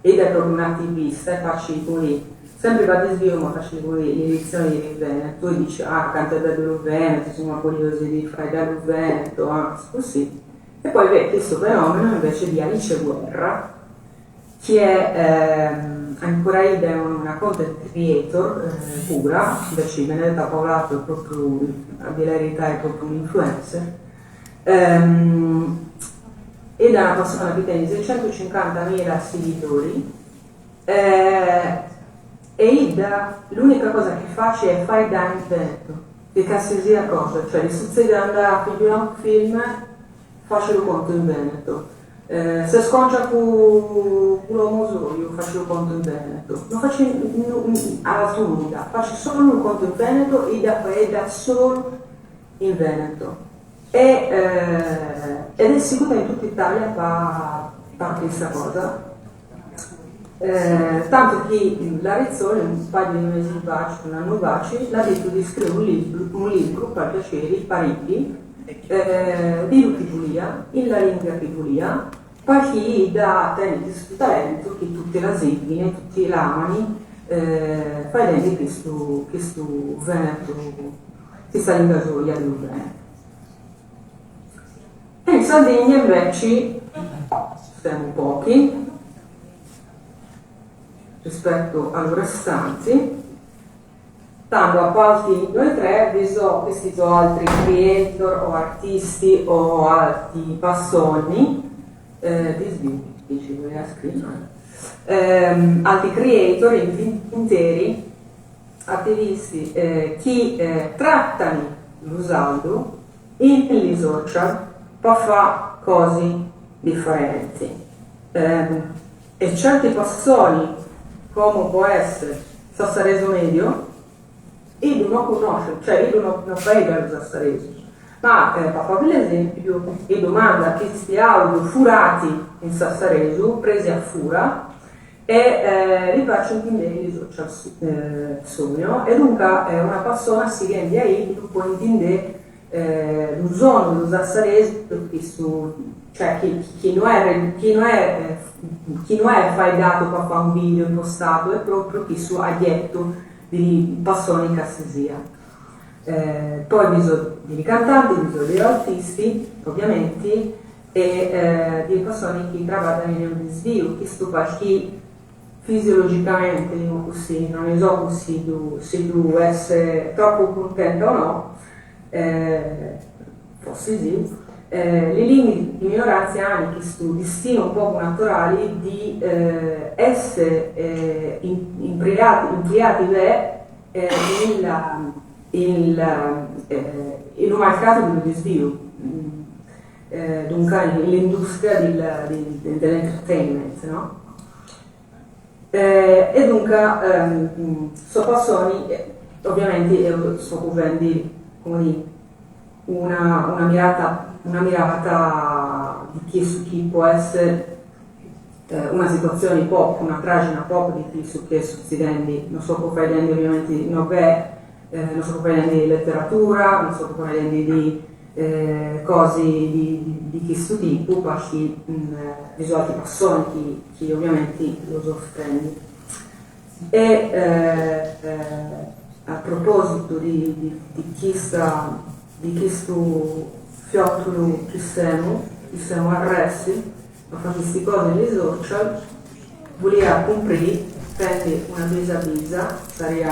ed è proprio un'attivista e facit cun sempre pa disviu ma facit cun l'edizioni di Veneto e dice ah cantu est bellu lu Veneto, semus orgogliosi di faeddare lu Veneto, ah così. E poi b'est custu fenomeno invece di Alice Guerra, chi est ancora idda est una content creator pura, invece Benedetta Paolato est propriu, a dire la verità, est propriu un'influencer, Idda est una persona chi tenit seicentucincantamila sighidori e idda l'unica cosa chi facit est faeddai in Veneto, de calsisia cosa, cioè li sutzedit de andai a figurai unu film, facit lu conto in Veneto, s'est sconcia cun l'omu soju, facit lu conto in Veneto, non facit atru nudda, facit solu lu conto in Veneto, idda faeddat solu in Veneto e ed est seguida in totu Italia pa pa custa cosa tantu chi la Rizzoli un paio di mesi faci, un annu faci, l'at dittu di scriri unu libru unu libru pa piaceri pa iddi di lu chi bolia, in la lingua chi bolia, perché idda tenit custu talentu chi tutti la sighini, tutti l'amani, faeddende custu custu Veneto Custa lingua soia de lu Veneto. E in Sardigna inveci semu pochi rispetto a lu restanti. Tando, a parti noi tre, bi so, questi so altri creator o artisti o altri passoni, altri creator interi, attivisti chi trattano lu sardu in li social po fa cosi differenti. E certi passoni, como può essere sassaresu medio, iddu no cunnosce, cioè iddu no no faeddat lu sassaresu, ma po fai l'esempiu, iddu mandat chisti audio furati in sassaresu, presi a fura, e li faccio intendere in li social sonio, e duncas una persona sighendi a iddu po intender lu sonu lu sassaresu chi su cioè chi chi no est chi no est chi no est faeddadu po fai unu video impostadu est propriu chissu agliettu di passoni casi sia. Poi bi so di cantanti, bi so di artisti ovviamenti e di passoni chi traballan in unu disviu, chistu perchì fisiologicamente, dimu cussì, non ne so si ddu si ddu est troppu cuntenta o no, forsis sì, li lingue di minoranza hanno questo destino poco naturale di essere impliati, impliati beh, in, in, in un mercato di disvio, dunque l'industria del, del, dell'entertainment, no? E dunque so passoni, ovviamente io sto covendo come una, una mirata, una mirata di chi su chi può essere una situazione pop, una tragina pop di chi su che succedendo, non so come ovviamente non è, non so come di letteratura, non so come di cose di, di, di questo tipo, perché vi sono altre persone che, che ovviamente lo soffrono. E a proposito di, di, di, questa, di questo fiottolo che siamo, che siamo arresti, a fare queste cose nei social, voleva comprare, prende una bisa bisa, sarebbe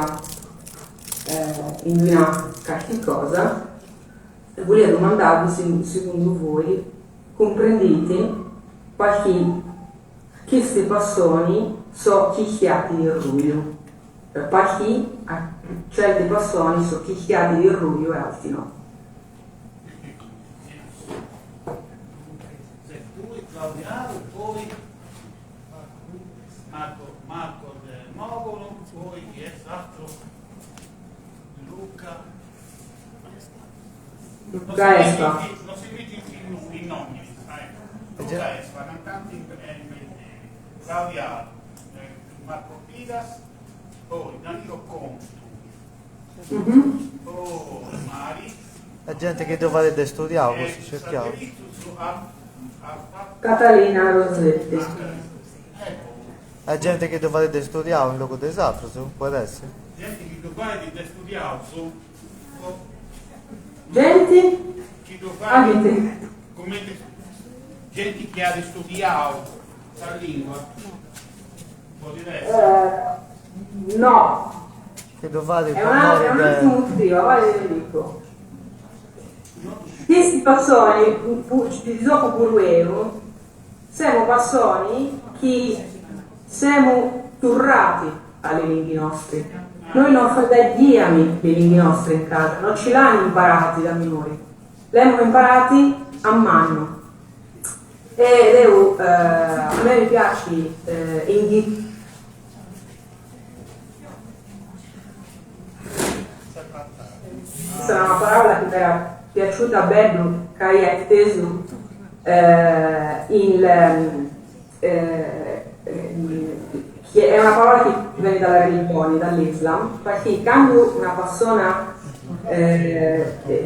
eh, in una qualche cosa, e volevo domandarvi se secondo voi comprendete qualche queste persone sono chiacchierati di orgoglio. Perché certe persone sono chiacchierati di orgoglio e altri no. Se tu, Claudio, poi Marco, Marco De Mogolo, poi chi è l'altro? Luca. Luca Espa. Non seguite i nomi, ecco. Luca Espa, cantante in Claudio, Marco Piras, poi Danilo Contu, poi Mari. La gente che dovrebbe studiare, questo cerchiamo. Catalina Rossetti. La gente che dovrebbe studiare in loco desatro, se può essere. Gente che dovrebbe studiare su Gente? Chi dovrebbe come gente che ha studiato la lingua può dire no. Che dovrebbe È, una, è un attimo motivo, vai ve lo dico. Questi persone, di dopo Buruero, siamo persone che siamo turrati alle lingue nostre. Noi non fratelliamo le lingue nostre in casa, non ce l'hanno imparati da minori, le abbiamo imparati a mano. Ed io, a me mi piace in Questa è una parola che mi era piaciuta bello, che è teso il, che è una parola che viene dalla religione, dall'Islam, perché quando una persona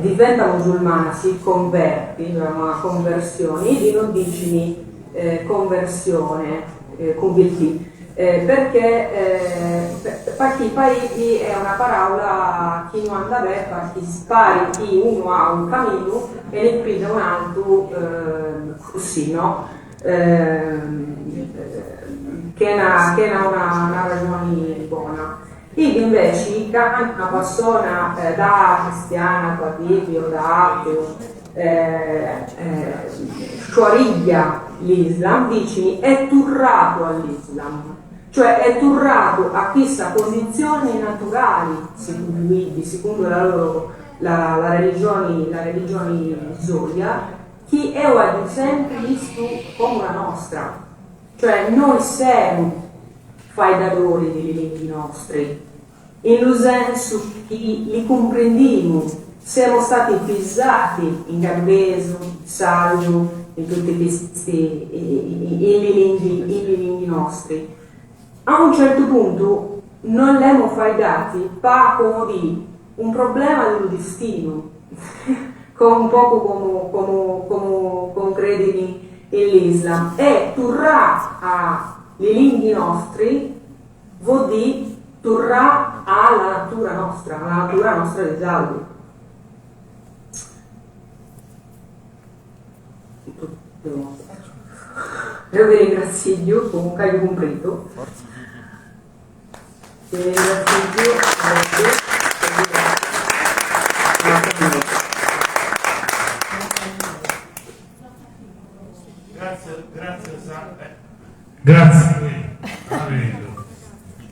diventa musulmana, si converte, cioè una conversione, io non dici conversione, convertì, perché perché paesi è una parola che non anda bene, perché spari chi uno ha un cammino e ne piglia un altro così, no? Che è una, che è una, una ragione buona. Chi inveci candu una persona da cristiana o da ateu sciuariglia l'Islam, dicini è turratu all'Islam, cioè è turratu a chissa condizioni naturali, segundu iddi, segundu la loro la la religioni la religioni soia, chi eo aggio sempri vistu comu la nostra. Cioè noi semu faeddadori di li linghi nostri, in lu sensu chi li cumprendimu, semo stati pisati in gadduresu, in sardu, in tutti chisti, in li linghi, in li linghi nostri. A un certu puntu non l'emo faeddati pa comu di un problema di lu distinu, co un pocu comu comu comu comu credini in l'Islam e turrà a li linghi nostri vo dì turrà a la natura nostra, a la natura nostra di sardi. Eo vi ringraziu, comunque aio cumpritu. Vi ringraziu, grazie.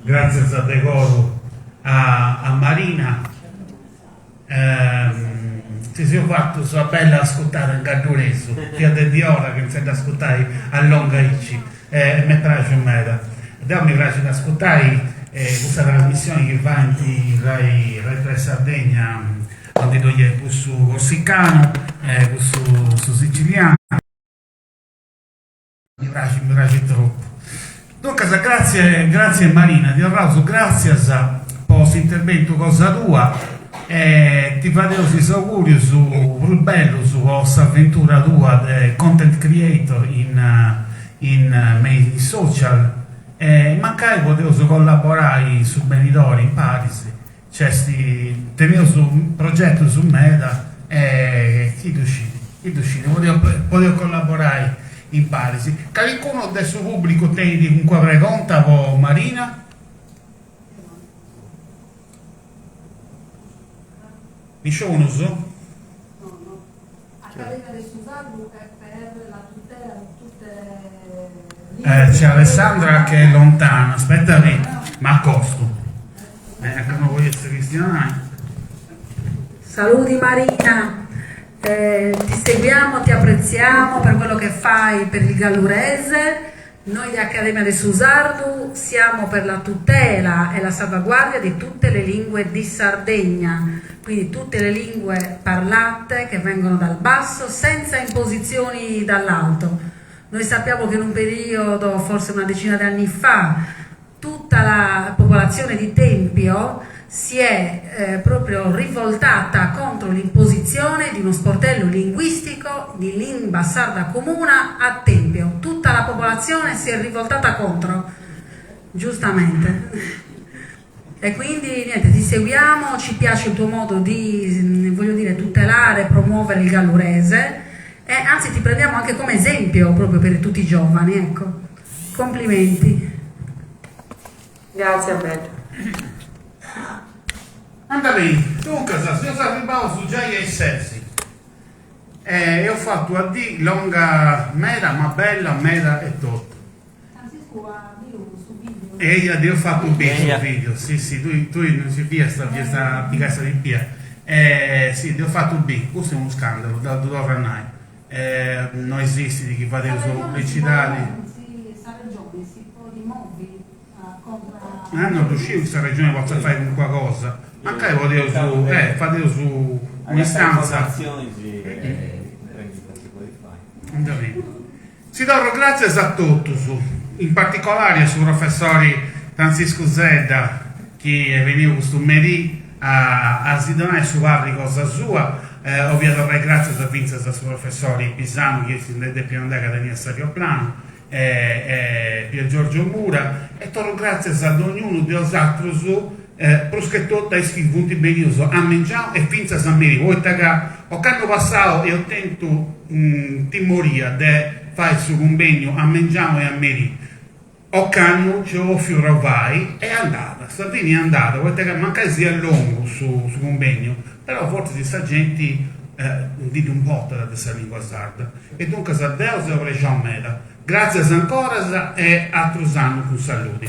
Gràtzias de coru a Marina, si seus fatus una bella ascurtada in gadduresu, fiat de diora chi nt'est ascurtai a longa aici e m'est praxiu meda. Deu mi praxit ascurtai custa trasmissioni chi faint in Rai Rai 3 Sardegna, aundi ddoi est cussu corsicanu e cussu su sicilianu. Mi praxit, mi praxit tropu. Duncas gratzie, gratzie Marina, ti torraus gratzias po s'interbentu cosa tua e ti fadeus is augurius prus bellus po s'aventura tua de content creator in in me is social e mancai podeus collaborai in su benidori imparis, nc'est, teneus progetus meda e chi ddu scit, chi ddu scit, podeus podeus collaborai imparis. Calincunu de su pubblicu tenit calincuna pregonta po Marina? Nisciunus? Accademia de su Sardu è per la tutela di tutte le Eh, c'è Alessandra che è lontana, aspetta lì, m'accosto. Eh, non voglio essere cristiana. Saluti Marina, eh, ti seguiamo, ti apprezziamo per quello che fai per il Gallurese. Noi di Accademia de su Sardu siamo per la tutela e la salvaguardia di tutte le lingue di Sardegna, quindi tutte le lingue parlate che vengono dal basso senza imposizioni dall'alto. Noi sappiamo che in un periodo, forse una decina di anni fa, tutta la popolazione di Tempio si è eh, proprio rivoltata contro l'imposizione di uno sportello linguistico di limba sarda comuna a Tempio. Tutta la popolazione si è rivoltata contro, giustamente. E quindi niente, ti seguiamo, ci piace il tuo modo di, voglio dire, tutelare e promuovere il gallurese e anzi ti prendiamo anche come esempio proprio per tutti i giovani, ecco. Complimenti. Grazie Alberto. Anda beni, duncas, seus arribaus giai a is sesi e eus fatu una dì longa meda ma bella meda e totu. Eia, dd'eus fatu biri su video, si si, tui tui non si fiast, fiast a pigai sa pipia. Si, dd'eus fatu biri, custu est unu scandalu, ddu torru a nai. No esistit chi fadeus publicidadi. Ah no ddu sciu chi sa Regioni potzat fai calincuna cosa, mancai podeus, eh, fadeus un'istanza. Si torro gràtzias a totus, in particolari a su professori Frantziscu Zedda chi est beniu custu merì a a si donai su parri cosa sua, 'olia torrai gràtzias fintzas a su professori Pisanu chi si nd'est depiu andai ca teniat s'arioplanu e e Pier Giorgio Mura e torro gràtzias a dognunu de 'osatrus prus che totu a is chi funt benius a mengianu e fintzas a merì, poita ca ocannu passau eus tentu timoria de fai su cumbegnu a mengianu e a merì. Ocannu nc'eus bòfiu provai e andat, sa fini andat, poita ca mancai siat longu su su cumbènniu, però fortzis sa genti ndi ddu importat de sa lingua sarda e duncas deu seu prexau meda. Gràtzias ancoras e atrus annus cun saludi.